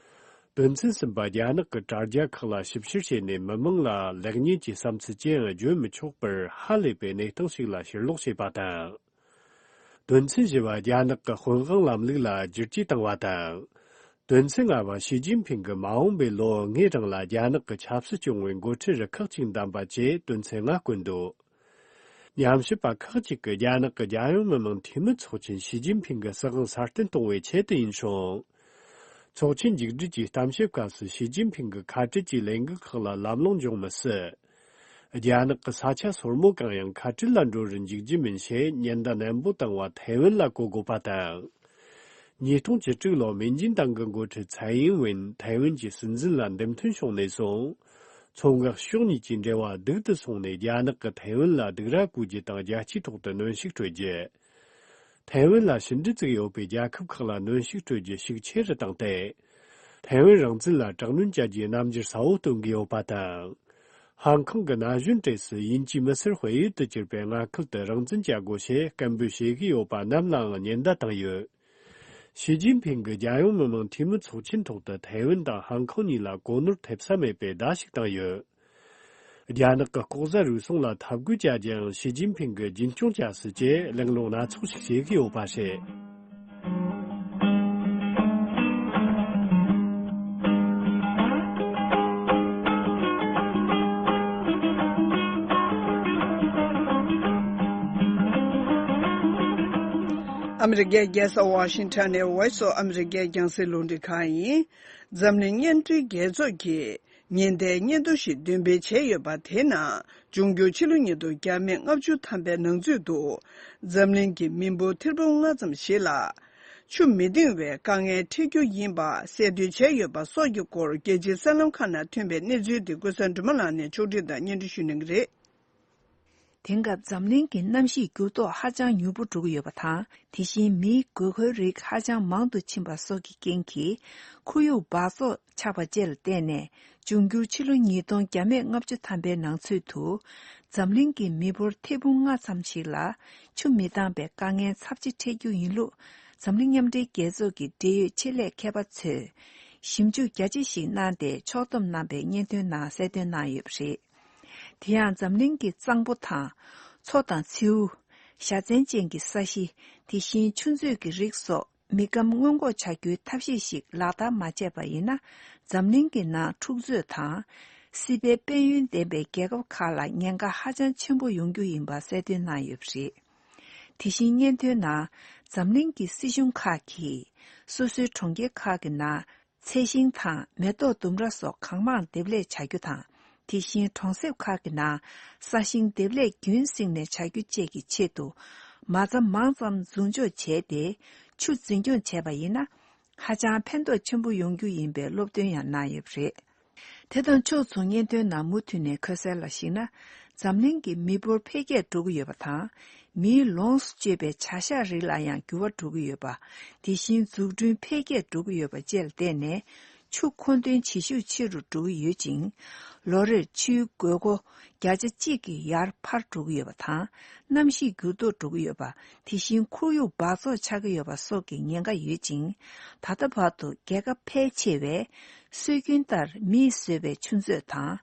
དོན་ཚན་གསུམ་པ། རྒྱ་ནག་གི་དྲ་རྒྱ་ཁག་ལ་ཞིབ་བཤེར་བྱས་ནས་མི་མང་ལ་ལེགས་ཉེས་ཀྱི་བསམ་ཚུལ་ཅི་ཡང་བརྗོད་མི་ཆོག་པར་ཧ་ལས་པའི་གནས་སྟངས་ཤིག་ལ་ཕྱིར་ལོག་བྱས་པ་དང་། དོན་ཚན་བཞི་པ། རྒྱ་ནག་གི་དཔོན་དབང་ལམ་ལུགས་ལ་བསྒྱུར་བཅོས་བཏང་བ་དང་། དོན་ཚན་ལྔ་པ། ཞི་ཅིན་ཕིང་གིས་མ་འོངས་པའི་ལོ་ལྔའི་རིང་ལ་རྒྱ་ནག་གི་ཆབ་སྲིད་སྐྱོང་བའི་འགོ་ཁྲིད་རུ་ཁག་ཅིག་འདེམས་པ་བཅས་དོན་ཚན་ལྔ་བཀོད་འདུག། ཉམས་ཞིབ་པ་ཁག་ཅིག་གིས་རྒྱ་ནག་གི་རྒྱལ་ཡོངས་མི་དམངས་འཐུས་མི་ཚོགས་ཆེན་ཞི་ཅིན་ཕིང་གི་སྲིད་དབང་སྲ་བརྟན་གཏོང་བའི་ཆེད་དུ་ཡིན་ཞིང་། ཚོགས་ཆེན་མཇུག་སྒྲིལ་གྱི་གཏམ་བཤད་སྐབས་སུ་ཞི་ཅིན་ཕིང་གིས་ཁ་བྲལ་གྱི་ལས་འགུལ་ཁག་ལ་ལམ་ལྷོང་འབྱུང་མི་སྲིད། རྒྱ་ནག་གི་ས་ཆ་སོར་མོ་གང་ཡང་ཁ་བྲལ་ལ་འགྲོ་རུ་འཇུག་རྒྱུ་མིན་ཞེས་ཉེན་བརྡ་ནན་པོ་བཏང་བ་ཐའེ་ཝན་ལ་གོ་དགོས་པ་དང་། ཉིས་སྟོང་བཅུ་དྲུག་ལོར་མིན་ཅིན་ཏང་གི་འགོ་ཁྲིད་ཚའེ་ཡིན་ཝེན་ཐའེ་ཝན་གྱི་སྲིད་འཛིན་ལ་འདེམས་ཐོན་བྱུང་ནས་བཟུང་། མཚོ་འགག་ཕྱོགས་གཉིས་ཀྱི་འབྲེལ་བ་སྡུག་ཏུ་སོང་ནས། རྒྱ་ནག་གིས་ཐའེ་ཝན་ལ་སྡུག་ར་བསྐུལ་རྒྱུ་དང་། རྒྱལ་སྤྱིའི་ཐོག་ཏུ་གནོན་ཤུགས་སྤྲོད་རྒྱུ། ཐའེ་ཝན་ལ་ཕྱི་འབྲེལ་བཙུགས་ཡོད་པའི་རྒྱལ་ཁབ་ཁག་ལ་གནོན་ཤུགས་སྤྲོད་རྒྱུ་ཤུགས་ཆེ་རུ་བཏང་སྟེ། ཐའེ་ཝན་རང་བཙན་ལ་དྲག་གནོན་བྱ་རྒྱུའི་རྣམ་འགྱུར་གསལ་བོ་སྟོན་གྱི་ཡོད་པ་དང་། ཧང་ཀང་གི་ན་གཞོན་གྲས་སུ་དབྱིན་ཇིའི་མི་སེར་དཔལ་ཡུལ་དུ་གྱུར་པའི་མངའ་ཁུལ་དུ་རང་བཙན་བྱ་དགོས་ཞེས་སྐད་འབོད་བྱེད་ཀྱི་ཡོད་པ་རྣམས་ལའང་ཉེན་བརྡ་བཏང་ཡོད། ཞི་ཅིན་ཕིང་གིས་རྒྱལ་ཡོངས་མི་དམངས་འཐུས་མི་ཚོགས་ཆེན་ཐོག་ཏུ་ཐའེ་ཝན་དང་ཧང་ཀང་གཉིས་ལ་གོ་ནོར་ཐེབས་ས་མེད་པའི་བརྡ་ཞིག་བཏང་ཡོད། རྒྱ་ནག་གི་ལྐོག་ཟ་རུལ་སུངས་ལ་འཐབ་རྒོལ་བྱ་རྒྱུའང་ཞི་ཅིན་ཕིང་གིས་རྒྱུན་སྐྱོང་བྱ་སྲིད་ཅེས་གླེང་སློང་སྣ་ཚོགས་ཤིག་བྱེད་ཀྱི་ཡོད་པ་རེད། ཨ་མི་རི་ཀའི་རྒྱལ་ས་ཝ་ཤིང་ཊོན་ནས་Voice of America རྒྱང་སྲིང་རླུང་འཕྲིན་ཁང་ཡིན། འཛམ་གླིང་བརྙན་འཕྲིན་རྒྱལ་ཚོགས་ཀྱིས་ཉེན་བརྡའི་སྙན་ཐོ་ཞིག་འདོན་སྤེལ་བྱས་ཡོད་པ་དེའི་ནང་། འབྱུང་འགྱུར་ཕྱི་ལོ་ཉིས་སྟོང་བརྒྱ་མེད་ལྔ་བཅུ་ཐམ་པའི་ནང་ཚུད་དུ། འཛམ་གླིང་གི་མི་འབོར་ཐེར་འབུམ་ལྔ་ཙམ་ཞིག་ལ། ཆུ་མི་འདང་བའི་དཀའ་ངལ་འཕྲད་རྒྱུ་ཡིན་པ་གསལ་སྟོན་བྱས་ཡོད་པ་སོགས་ཀྱི་སྐོར། རྒྱལ་སྤྱིའི་གསར་ལམ་ཁག་ནང་ཐོན་པའི་གནས་ཚུལ་དེ་ཀུན་བཟང་སྒྲོལ་མ་ལགས་ནས་ཕྱོགས་སྒྲིག་དང་སྙན་སྒྲོན་ཞུ་གནང་གི་རེད། དེང་སྐབས་འཛམ་གླིང་གི་གནམ་གཤིས་འགྱུར་ལྡོག་ཧ་ཅང་མྱུར་པོ་འགྲོ་གི་ཡོད་པ་དང་། དེ་བཞིན་མིའི་དགོས་མཁོའི་རིགས་ཧ་ཅང་མང་དུ་ཕྱིན་པ་སོགས་ཀྱི་རྐྱེན་གྱིས། ཁོར་ཡུག་འབག་བཙོག་ཆགས་པ་བཅས་ལ་བརྟེན་ནས། འབྱུང་འགྱུར་ཕྱི་ལོ་ཉིས་སྟོང་བརྒྱ་མེད་ལྔ་བཅུ་ཐམ་པའི་ནང་ཚུད་དུ། འཛམ་གླིང་གི་མི་འབོར་ཐེར་འབུམ་ལྔ་ཙམ་ཞིག་ལ། ཆུ་མི་འདང་པའི་དཀའ་ངལ་ཚབས་ཆེ་འཕྲད་རྒྱུ་ཡིན་ལུགས། འཛམ་གླིང་མཉམ་འབྲེལ་རྒྱལ་ཚོགས་ཀྱི་འབྲེལ་ཡོད་ཆེད་ལས་མཁས་པ་ཚོས། ཞིབ་འཇུག་རྒྱ་ཆེ་ཞིག་གནང་སྟེ། ཕྱོགས་བསྡོམས་གནང་པའི་སྙན་ཐོའི་ནང་གསལ་སྟོན་གནང་ཡོད་པ་རེད། དེ་ཡང་འཛམ་གླིང་གི་གཙང་པོ་དང་། མཚོ་དང་མཚེའུ། བཞའ་ཚན་ཅན་གྱི་ས་གཞི། དེ་བཞིན་ཆུ་མཛོད་ཀྱི་རིགས་སོགས་མི་སྐམ་སྔོན་འགོག་བྱ་རྒྱུའི་ཐབས་ཤེས་ཤིག་ལག་བསྟར་མ་བྱས་པ་ཡིན་ན། འཛམ་གླིང་གི་ནང་འཁྲུག་རྩོད་དང་། སྲིད་པའི་དཔལ་ཡོན་ལྡན་པའི་རྒྱལ་ཁབ་ཁག་ལ་ཉེན་ཁ་ཧ་ཅང་ཆེན་པོ་ཡོང་རྒྱུ་ཡིན་པ་གསལ་སྟོན་གནང་ཡོད་པ་རེད། དེ་བཞིན་སྙན་ཐོའི་ནང་། འཛམ་གླིང་གི་སྲིད་གཞུང་ཁག་གིས། སོ་སོའི་གྲོང་ཁྱེར་ཁག་གི་ནང་། ཚད་ཤིང་དང་མེ་ཏོག་ལྡུམ་ར་སོགས་གང་མང་འདེབས་ལས་བྱ་རྒྱུ་དང་། དེ་བཞིན་གྲོང་གསེབ་ཁག་གི་ནང་ས་ཞིང་འདེབས་ལས་རྒྱུན་བསྲིངས་ནས་བྱ་རྒྱུ་བཅས་ཀྱི་ཆེད་དུ། མ་རྩ་མང་ཙམ་འཛུགས་འཇོག་བྱས་ཏེ། ཆུ་འཛིན་སྐྱོང་བྱས་པ་ཡིན་ན། ཧ་ཅང་ཕན་ཐོགས་ཆེན་པོ་ཡོང་རྒྱུ་ཡིན་པའི་སློབ་སྟོན་ཡང་གནང་ཡོད་པ་རེད། དེ་དང་ཕྱོགས་མཚུངས་སྙན་ཐོའི་ནང་མུ་མཐུད་ནས་འཁོད་གསལ་ལ་གཞིགས་ན། འཛམ་གླིང་གི་མི་འབོར་འཕེལ་རྒྱས་འགྲོ་གི་ཡོད་པ་དང་། མིའི་ལོངས་སུ་སྤྱོད་པའི་བྱ་གཞག་རིགས་ལ་ཡང་འགྱུར་བ་འགྲོ་གི་ཡོད་པ། དེ་བཞིན་འཛུགས་སྐྲུན་འཕེལ་རྒྱས་འགྲོ་གི་ཡོད་པ་བཅས་ལ་བརྟེན་ནས། ཆུ་མཁོ་འདོན་བྱེད་ཤུགས་ཆེ་རུ་འགྲོ་གི་ཡོད་ཅིང་། ལོ་རེར་ཆུའི་དགོས་མཁོ་བརྒྱ་ཆ་གཅིག་གིས་ཡར་འཕར་འགྲོ་གི་ཡོད་པ་དང་། གནམ་གཤིས་འགྱུར་ལྡོག་འགྲོ་གི་ཡོད་པ། དེ་བཞིན་ཁོར་ཡུག་འབག་བཙོག་ཆགས་ཀྱི་ཡོད་པ་སོགས་ཀྱི་ཉེན་ཁ་ཡོད་ཅིང་། ད་ལྟ་བར་དུ་རྒྱལ་ཁབ་ཕལ་ཆེ་བས་སྲོལ་རྒྱུན་ལྟར་མིས་བཟོས་པའི་ཆུ་མཛོད་དང་།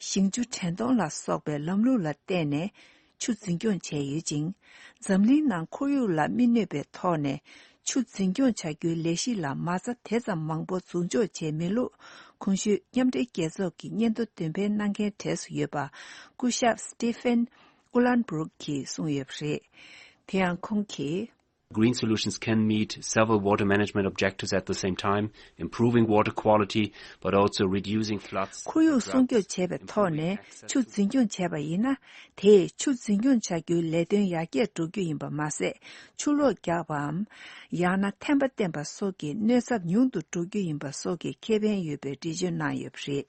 ཞིང་ཆུ་དྲན་གཏོང་ལ་སོགས་པའི་ལམ་ལུགས་ལ་བརྟེན་ནས་ཆུ་འཛིན་སྐྱོང་བྱས་ཡོད་ཅིང་། འཛམ་གླིང་ནང་ཁོར་ཡུག་ལ་མི་གནོད་པའི་ཐོག་ནས་ཆུ་འཛིན་སྐྱོང་བྱ་རྒྱུའི་ལས་གཞི་ལ་མ་རྩ་དེ་ཙམ་མང་པོ་འཛུགས་འཇོག་བྱས་མེད་ལུགས། གོང་ཞུས་མཉམ་འབྲེལ་རྒྱལ་ཚོགས་ཀྱི་སྙན་ཐོ་འདོན་སྤེལ་གནང་མཁན་གྲས་སུ་ཡོད་པ། སྐུ་ཞབས་Stephen Uhlenbrook གིས་གསུངས་ཡོད་པ་རེད། དེ་ཡང་ཁོང་གིས། Green solutions can meet several water management objectives at the same time, improving water quality, but also reducing floods. ཁོར་ཡུག་སྲུང་སྐྱོབ་བྱས་པའི་ཐོག་ནས་ཆུ་འཛིན་སྐྱོང་བྱས་པ་ཡིན་ན། དེས་ཆུ་འཛིན་སྐྱོང་བྱ་རྒྱུའི་ལས་དོན་ཡར་རྒྱས་འགྲོ་རྒྱུ་ཡིན་པ་མ་ཟད། ཆུ་ལོག་རྒྱག་པའམ། ཡང་ན་ཐན་པ་བསྟེན་པ་སོགས་ཀྱི་གནོད་ཚབས་ཉུང་དུ་འགྲོ་རྒྱུ་ཡིན་པ་སོགས་ཀྱི་ཁེ་ཕན་ཡོད་པའི་འགྲེལ་བརྗོད་གནང་ཡོད་པ་རེད།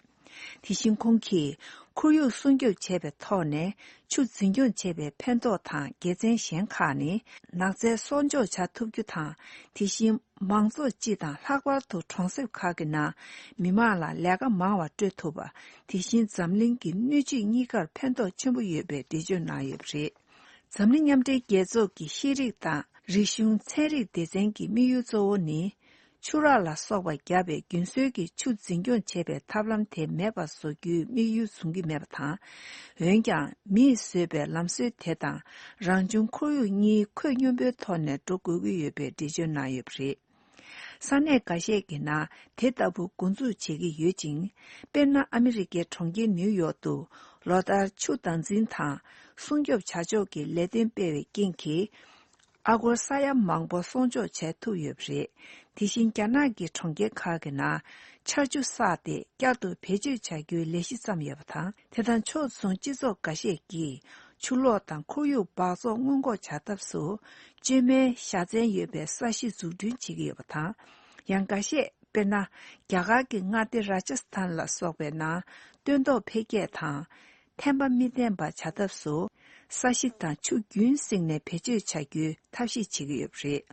དེ་བཞིན་ཁོང་གིས། ཁོར་ཡུག་སྲུང་སྐྱོབ་བྱས་པའི་ཐོག་ནས་ཆུ་འཛིན་སྐྱོང་བྱས་པའི་ཕན་ཐོགས་དང་དགེ་མཚན་གཞན་ཁག་ནི། ནགས་ཚལ་གསོག་འཇོག་བྱ་ཐུབ་རྒྱུ་དང་། དེ་བཞིན་མང་ཚོགས་སྤྱི་དང་ལྷག་པར་དུ་གྲོང་གསེབ་ཁག་གི་ནང་མི་མང་ལ་ལས་ཀ་མང་བ་སྤྲོད་ཐུབ་པ། དེ་བཞིན་འཛམ་གླིང་གི་སྣོད་བཅུད་གཉིས་ཀར་ཕན་ཐོགས་ཆེན་པོ་ཡོད་པའི་འགྲེལ་བརྗོད་གནང་ཡོད་པ་རེད། འཛམ་གླིང་མཉམ་འབྲེལ་རྒྱལ་ཚོགས་ཀྱི་ཤེས་རིག་དང་རིག་གཞུང་ཚན་རིག་སྡེ་ཚན་གྱི་དམིགས་ཡུལ་གཙོ་བོ་ནི། ཆུ་རགས་ལ་སོགས་པ་བརྒྱབ་པའི་རྒྱུན་སྲོལ་གྱི་ཆུ་འཛིན་སྐྱོང་བྱེད་པའི་ཐབས་ལམ་དེ་མེད་པ་བཟོ་རྒྱུའི་དམིགས་ཡུལ་བཟུང་གི་མེད་པ་དང་། འོན་ཀྱང་མིས་བཟོས་པའི་ལམ་སྲོལ་དེ་དང་རང་བྱུང་ཁོར་ཡུག་གཉིས་ཁོད་སྙོམས་པོའི་ཐོག་ནས་འགྲོ་དགོས་ཀྱི་ཡོད་པའི་འགྲེལ་བརྗོད་གནང་ཡོད་པ་རེད། ས་གནས་འགའ་ཤས་ཀྱི་ནང་དེ་ལྟ་བུ་འགོ་འཛུགས་བྱེད་ཀྱི་ཡོད་ཅིང་། དཔེར་ན། ཨ་མི་རི་ཀའི་གྲོང་ཁྱེར་ནིའུ་ཡོག་ཏུ་ལོ་ལྟར་ཆུ་བདག་འཛིན་དང་སྲུང་སྐྱོབ་བྱ་ཕྱོགས་ཀྱི་ལས་དོན་སྤེལ་བའི་རྐྱེན་གྱིས། ཨ་སྒོར་ས་ཡ་མང་པོ་སྲུང་སྐྱོབ་བྱས་ཐུབ་ཡོད་པ་རེད། དེ་བཞིན་རྒྱ་ནག་གི་གྲོང་ཁྱེར་ཁག་གི་ནང་ཆར་ཆུ་བསགས་ཏེ་བསྐྱར་དུ་བེད་སྤྱོད་བྱ་རྒྱུའི་ལས་གཞི་བརྩམས་ཡོད་པ་དང་། དེ་དང་ཕྱོགས་མཚུངས་སྤྱི་ཚོགས་འགའ་ཤས་ཀྱིས་ཆུ་ལོག་དང་ཁོར་ཡུག་འབག་བཙོག་སྔོན་འགོག་བྱ་ཐབས་སུ། བཅོས་མའི་བཞའ་ཚན་ཡོད་པའི་ས་གཞི་འཛུགས་སྐྲུན་བྱེད་ཀྱི་ཡོད་པ་དང་། ཡང་འགའ་ཤས། དཔེར་ན། རྒྱ་གར་གྱི་མངའ་སྡེ་ར་ཇ་སི་ཐན་ལ་སོགས་པའི་ནང་སྟོན་ཐོག་འཕེལ་རྒྱས་དང་། ཐན་པ་མི་བརྟེན་པ་བྱ་ཐབས་སུ། ས་གཞི་དང་ཆུ་རྒྱུན་བསྲིངས་ནས་བེད་སྤྱོད་བྱ་རྒྱུའི་ཐབས་ཤེས་བྱེད་ཀྱི་ཡོད་པ་རེད།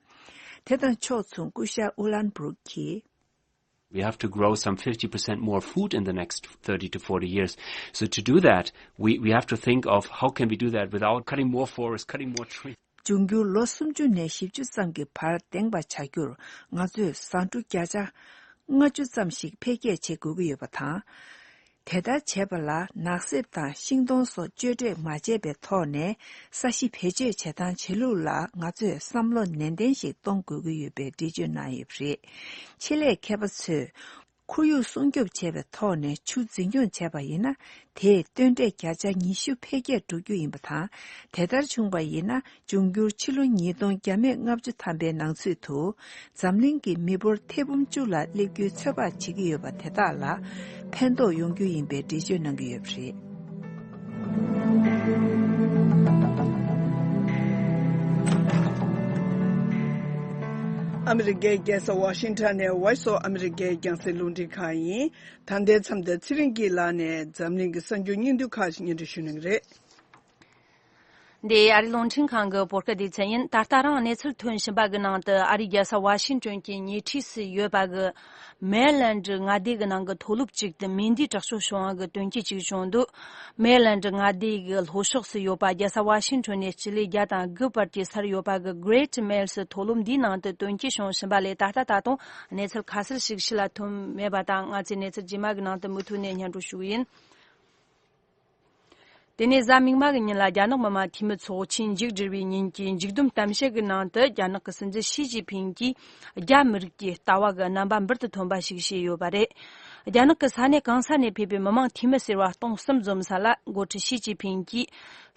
དེ་དང་ཕྱོགས་མཚུངས་སྐུ་ཞབས་ཨུ་ལན་བྷུ་རུག་གིས། We have to grow some fifty percent more food in the next thirty to forty years. So to do that, we, we have to think of how can we do that without cutting more forests, cutting more trees. འབྱུང་འགྱུར་ལོ་སུམ་ཅུ་ནས་བཞི་བཅུ་ཙམ་གྱི་བར་ལྡེང་བ་བྱ་རྒྱུར་ང་ཚོས་ཟ་འབྲུ་བརྒྱ་ཆ་ལྔ་བཅུ་ཙམ་ཞིག་འཕེལ་རྒྱས་བྱེད་དགོས་ཀྱི་ཡོད་པ་དང་། དེ་ལྟར་བྱེད་པ་ལ་ནགས་གསེབ་དང་ཤིང་སྡོང་སོགས་གཅོད་འབྲེག་མ་བྱས་པའི་ཐོག་ནས་ས་གཞི་བེད་སྤྱོད་བྱེད་སྟངས་བྱེད་ལུགས་ལ་ང་ཚོས་བསམ་བློ་ནན་ཏན་ཞིག་གཏོང་དགོས་ཀྱི་ཡོད་པའི་འགྲེལ་བརྗོད་གནང་ཡོད་པ་རེད། ཆེད་ལས་མཁས་པ་ཚོས། ཁོར་ཡུག་སྲུང་སྐྱོབ་བྱས་པའི་ཐོག་ནས་ཆུ་འཛིན་སྐྱོང་བྱས་པ་ཡིན་ན། དེས་ཏོན་ཊའེ་བརྒྱ་ཆ་ཉི་ཤུ་འཕེལ་རྒྱས་འགྲོ་རྒྱུ་ཡིན་པ་དང་། དེ་ལྟར་བྱུང་བ་ཡིན་ན། འབྱུང་འགྱུར་ཕྱི་ལོ་ཉིས་སྟོང་བརྒྱ་མེད་ལྔ་བཅུ་ཐམ་པའི་ནང་ཚུད་དུ། འཛམ་གླིང་གི་མི་འབོར་ཐེར་འབུམ་བཅུ་ལ་སླེབས་རྒྱུའི་ཚོད་དཔག་བྱེད་ཀྱི་ཡོད་པ་དེ་དག་ལ་ཕན་ཐོགས་ཡོང་རྒྱུ་ཡིན་པའི་འགྲེལ་བརྗོད་གནང་གི་ཡོད་པ་རེད། ཨ་མི་རི་ཀའི་རྒྱལ་ས་ཝ་ཤིང་ཊོན་ནས་Voice of America རྒྱང་སྲིང་རླུང་འཕྲིན་ཁང་ཡིན། ད་ལྟའི་མཚམས་འདིར་ཚེ་རིང་སྐྱིད་ལགས་ནས་འཛམ་གླིང་གི་གསར་འགྱུར་སྙིང་བསྡུས་ཁག་ཅིག་སྙན་སྒྲོན་ཞུ་གནང་གི་རེད། འདི་ཨ་རིའི་རླུང་འཕྲིན་ཁང་གི་བོད་སྐད་སྡེ་ཚན་ཡིན། ད་ལྟ་རང་གནས་ཚུལ་ཐོན་བཞིན་པ་གི་ནང་དུ། ཨ་རིའི་རྒྱལ་ས་ཝ་ཤིང་ཊོན་གྱི་ཉེ་འཁྲིས་སུ་ཡོད་པ་གི་མེ་ལན་ཌི་མངའ་སྡེ་གི་ནང་གི་མཐོ་སློབ་ཅིག་ཏུ་མེ་འདིའི་དྲག་སྤྱོད་བྱུང་བ་གི་དོན་རྐྱེན་ཅིག་བྱུང་འདུག་མེ་ལན་ཌི་མངའ་སྡེ་གི་ལྷོ་ཕྱོགས་སུ་ཡོད་པ་རྒྱལ་ས་ཝ་ཤིང་ཊོན་ནས་སྤྱི་ལེ་བརྒྱ་དང་དགུ་བར་གྱི་སར་ཡོད་པ་གི་Great Mills མཐོ་སློབ་འདིའི་ནང་དུ་དོན་རྐྱེན་བྱུང་བཞིན་པ་ལས། ད་ལྟ་ད་དུང་གནས་ཚུལ་ཁ་གསལ་ཞིག་ཕྱི་ལ་ཐོན་མེད་པ་དང་། ང་ཚོས་གནས་ཚུལ་རྗེས་མ་གི་ནང་དུ་མུ་མཐུད་ནས་སྙན་སྒྲོན་ཞུ་གི་ཡིན། དེ་ནས་གཟའ་མིག་དམར་གྱི་ཉིན་ལ་རྒྱ་ནག་མི་དམངས་འཐུས་མི་ཚོགས་ཆེན་མཇུག་བསྒྲིལ་བའི་ཉིན་གྱི་མཇུག་བསྡོམས་གཏམ་བཤད་ཀྱི་ནང་དུ། རྒྱ་ནག་གི་སྲིད་འཛིན་ཞི་ཅིན་ཕིང་གིས་རྒྱ་མི་རིགས་ཀྱི་ལྟ་བ་གི་རྣམ་པ་འབུར་དུ་ཐོན་པ་ཞིག་བཤད་ཡོད་པ་རེད། རྒྱ་ནག་གི་ས་གནས་གང་ས་ནས་ཕེབས་པའི་མི་དམངས་འཐུས་མི་ཟེར་བ་སྟོང་གསུམ་འཛོམས་ས་ལ་འགོ་ཁྲིད་ཞི་ཅིན་ཕིང་གིས་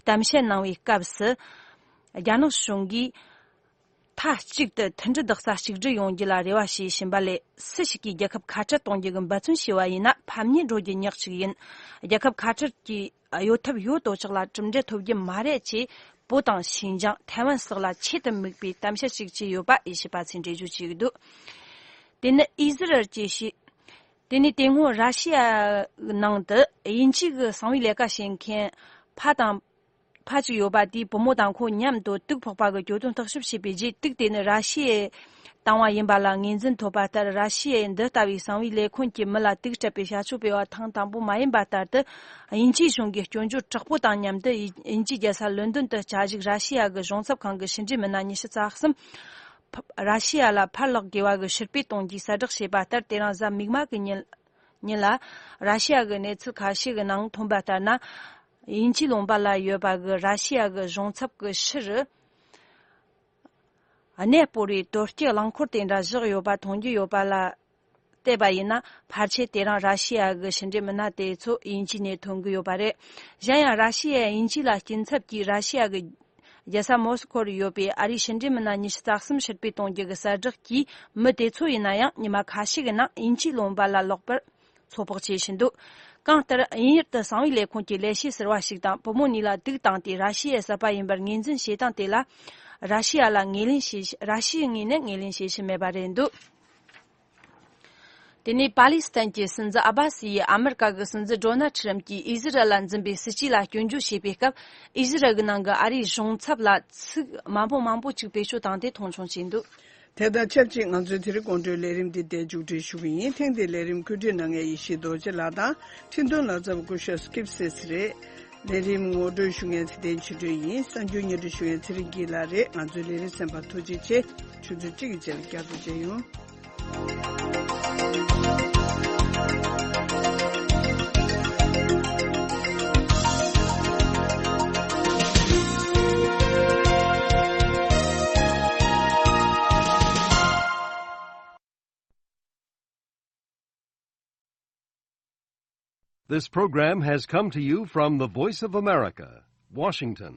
གཏམ་བཤད་གནང་བའི་སྐབས་སུ། རྒྱ་ནག་གཞུང་གིས་མཐའ་གཅིག་ཏུ་མཐུན་སྒྲིལ་རྡོག་རྩ་གཅིག་སྒྲིལ་ཡོང་རྒྱུ་ལ་རེ་བ་བྱེད་བཞིན་པ་ལས། སུ་ཞིག་གིས་རྒྱལ་ཁབ་ཁ་བྲལ་གཏོང་རྒྱུ་གི་འབད་བརྩོན་བྱས་པ་ཡིན་ན་ཕམ་ཉེས་འགྲོ་རྒྱུ་ཉག་གཅིག་ཡིན། རྒྱལ་ཁབ་ཁ་བྲལ་གྱི་གཡོ་ཐབས་ཡོད་དོ་ཅོག་ལ་གྲུབ་འབྲས་ཐོབ་རྒྱུ་མ་རེད་ཅེས། བོད་དང་ཤིན་ཅང་། ཐའེ་ཝན་སོགས་ལ་ཆེད་དུ་དམིགས་པའི་གཏམ་བཤད་ཅིག་བྱས་ཡོད་པ་ཨེ་ཤི་པ་ཚོས་འགྲེལ་བརྗོད་བྱས་ཀྱི་འདུག་དེ་ནི་ཨི་ཟི་རལ་གྱི་ཤི། དེ་ནི་དེ་སྔོན་ར་ཤི་ཡ་ནང་དུ་དབྱིན་ཇི་གི་གསང་བའི་ལས་ཀ་བྱེད་མཁན་ཕ་དང་། ཕ་གཅིག་ཡོད་པ་དེའི་བུ་མོ་དང་ཁོ་མཉམ་དུ་དུག་ཕོག་པ་གི་གྱོད་དོན་བརྟག་ཞིབ་བྱས་པའི་རྗེས། དུག་དེ་ནི་ར་ཤི་ཡས་བཏང་བ་ཡིན་པ་ལ་ངོས་འཛིན་ཐོབ་པ་ལྟར། ར་ཤི་ཡས་འདི་ལྟ་བུའི་གསང་བའི་ལས་ཁུངས་ཀྱིས་མི་ལ་དུག་སྤྲད་པའི་བྱ་སྤྱོད་སྤེལ་བ་ཐེངས་དང་པོ་མ་ཡིན་པ་ལྟར་དུ། དབྱིན་ཇིའི་གཞུང་གིས་སྐྱོན་བརྗོད་དྲག་པོ་དང་མཉམ་དུ། དབྱིན་ཇིའི་རྒྱལ་ས་ལོན་ཌོན་དུ་བཅའ་བཞུགས་ར་ཤི་ཡ་གི་གཞུང་ཚབ་ཁང་གི་ཕྱི་འབྲེལ་མི་སྣ་ཉི་ཤུ་རྩ་གསུམ་ར་ཤི་ཡ་ལ་ཕར་ལོག་དགོས་པ་གི་ཕྱིར་འབུད་གཏོང་རྒྱུའི་གསལ་བསྒྲགས་བྱས་པ་ལྟར། དེ་རིང་གཟའ་མིག་དམར་གྱི་ཉིན། ཉིན་ལ། ར་ཤི་ཡ་གི་གནས་ཚུལ་ཁ་ཤས་ཀྱི་ནང་ཐོན་པ་ལྟར་ན། དབྱིན་ཇིའི་ལུང་པ་ལ་ཡོད་པ་གི་ར་ཤི་ཡ་གི་གཞུང་ཚབ་ཀྱི་ཕྱི་རུ། གནས་སྤོ་རའི་དོས་སྐྱེལ་རླངས་འཁོར་དེ་འདྲ་བཞག་ཡོད་པ་མཐོང་རྒྱུ་ཡོད་པ་ལ་བལྟས་པ་ཡིན་ན། ཕལ་ཆེར་དེ་རིང་ར་ཤི་ཡ་གི་ཕྱི་འབྲེལ་མི་སྣ་དེ་ཚོ་དབྱིན་ཇི་ནས་ཐོན་གྱི་ཡོད་པ་རེད། གཞན་ཡང་། ར་ཤི་ཡས་དབྱིན་ཇི་ལ་སྐྱིན་ཚབ་ཀྱིས་ར་ཤི་ཡ་གི་རྒྱལ་ས་མོ་སི་ཁོར་ཡོད་པའི་ཨ་རིའི་ཕྱི་འབྲེལ་མི་སྣ་ཉི་ཤུ་རྩ་གསུམ་ཕྱིར་འབུད་གཏོང་རྒྱུ་གི་གསལ་བསྒྲགས་ཀྱིས། མི་དེ་ཚོ་ཡིན་ན་ཡང་ཉི་མ་ཁ་ཤས་ཀྱི་ནང་དབྱིན་ཇིའི་ལུང་པ་ལ་ལོག་པར་ཚོད་དཔག་བྱེད་བཞིན་འདུག་གང་ལྟར། དབྱིན་ཡུལ་དུ་གསང་བའི་ལས་ཁུངས་ཀྱི་ལས་བྱེད་ཟུར་པ་ཞིག་དང་བུ་མོ་གཉིས་ལ་དུག་བཏང་སྟེ་ར་ཤི་ཡའི་སྲིད་པ་ཡིན་པར་ངོས་འཛིན་བྱེད་སྟངས་དེ་ལ། ར་ཤི་ཡ་ལ་ངོས་ལེན་བྱེད། ར་ཤི་ཡའི་ངོས་ནས་ངོས་ལེན་བྱེད་བཞིན་མེད་པ་རེད་འདུག་དེ་ནས་པ་ལི་སི་ཐན་གྱི་སྲིད་འཛིན་ཨ་བྷ་སི་ཡིས་ཨ་མེ་རི་ཀ་གི་སྲིད་འཛིན་ཌོ་ནལ་ཁྲི་རམ་གྱིས་ཨི་ཟི་རལ་ལ་འཛིན་པའི་སྲིད་ཇུས་ལ་སྐྱོན་བརྗོད་བྱས་པའི་སྐབས། ཨི་ཟི་རལ་གྱི་ནང་གི་ཨ་རིའི་གཞུང་ཚབ་ལ་ཚིག་དམའ་པོ་མང་པོ་ཅིག་བེད་སྤྱོད་བཏང་སྟེ་མཐོང་ཆུང་བྱས་འདུག་དེ་དང་ཆབས་ཅིག་ང་ཚོའི་དེ་རིང་དགོང་དྲོའི་ལས་རིམ་འདི་འདིར་མཇུག་སྒྲིལ་ཞུ་གི་ཡིན། ཐེངས་འདིའི་ལས་རིམ་བཀོད་སྒྲིག་གནང་མཁན་ཡེ་ཤེས་རྡོ་རྗེ་ལགས་དང་། འཕྲིན་གཏོང་ལག་རྩལ་པ་སྐུ་ཞབས་སྐིབ་སེ་སི་རེད། ལས་རིམ་ངོ་སྤྲོད་ཞུ་མཁན་ཚེ་བརྟན་ཆོས་སྒྲོན་ཡིན། གསར་འགྱུར་སྙན་སྒྲོན་ཞུ་མཁན་ཚེ་རིང་སྐྱིད་ལགས་རེད། ང་ཚོའི་ལས་རིམ་གསན་པར་ཐུགས་རྗེ་ཆེ། ཆུ་ཚོད་གཅིག་གི་རྗེས་ལ་བསྐྱར་དུ་མཇལ་ཡོང་། This program has come to you from the Voice of America, Washington.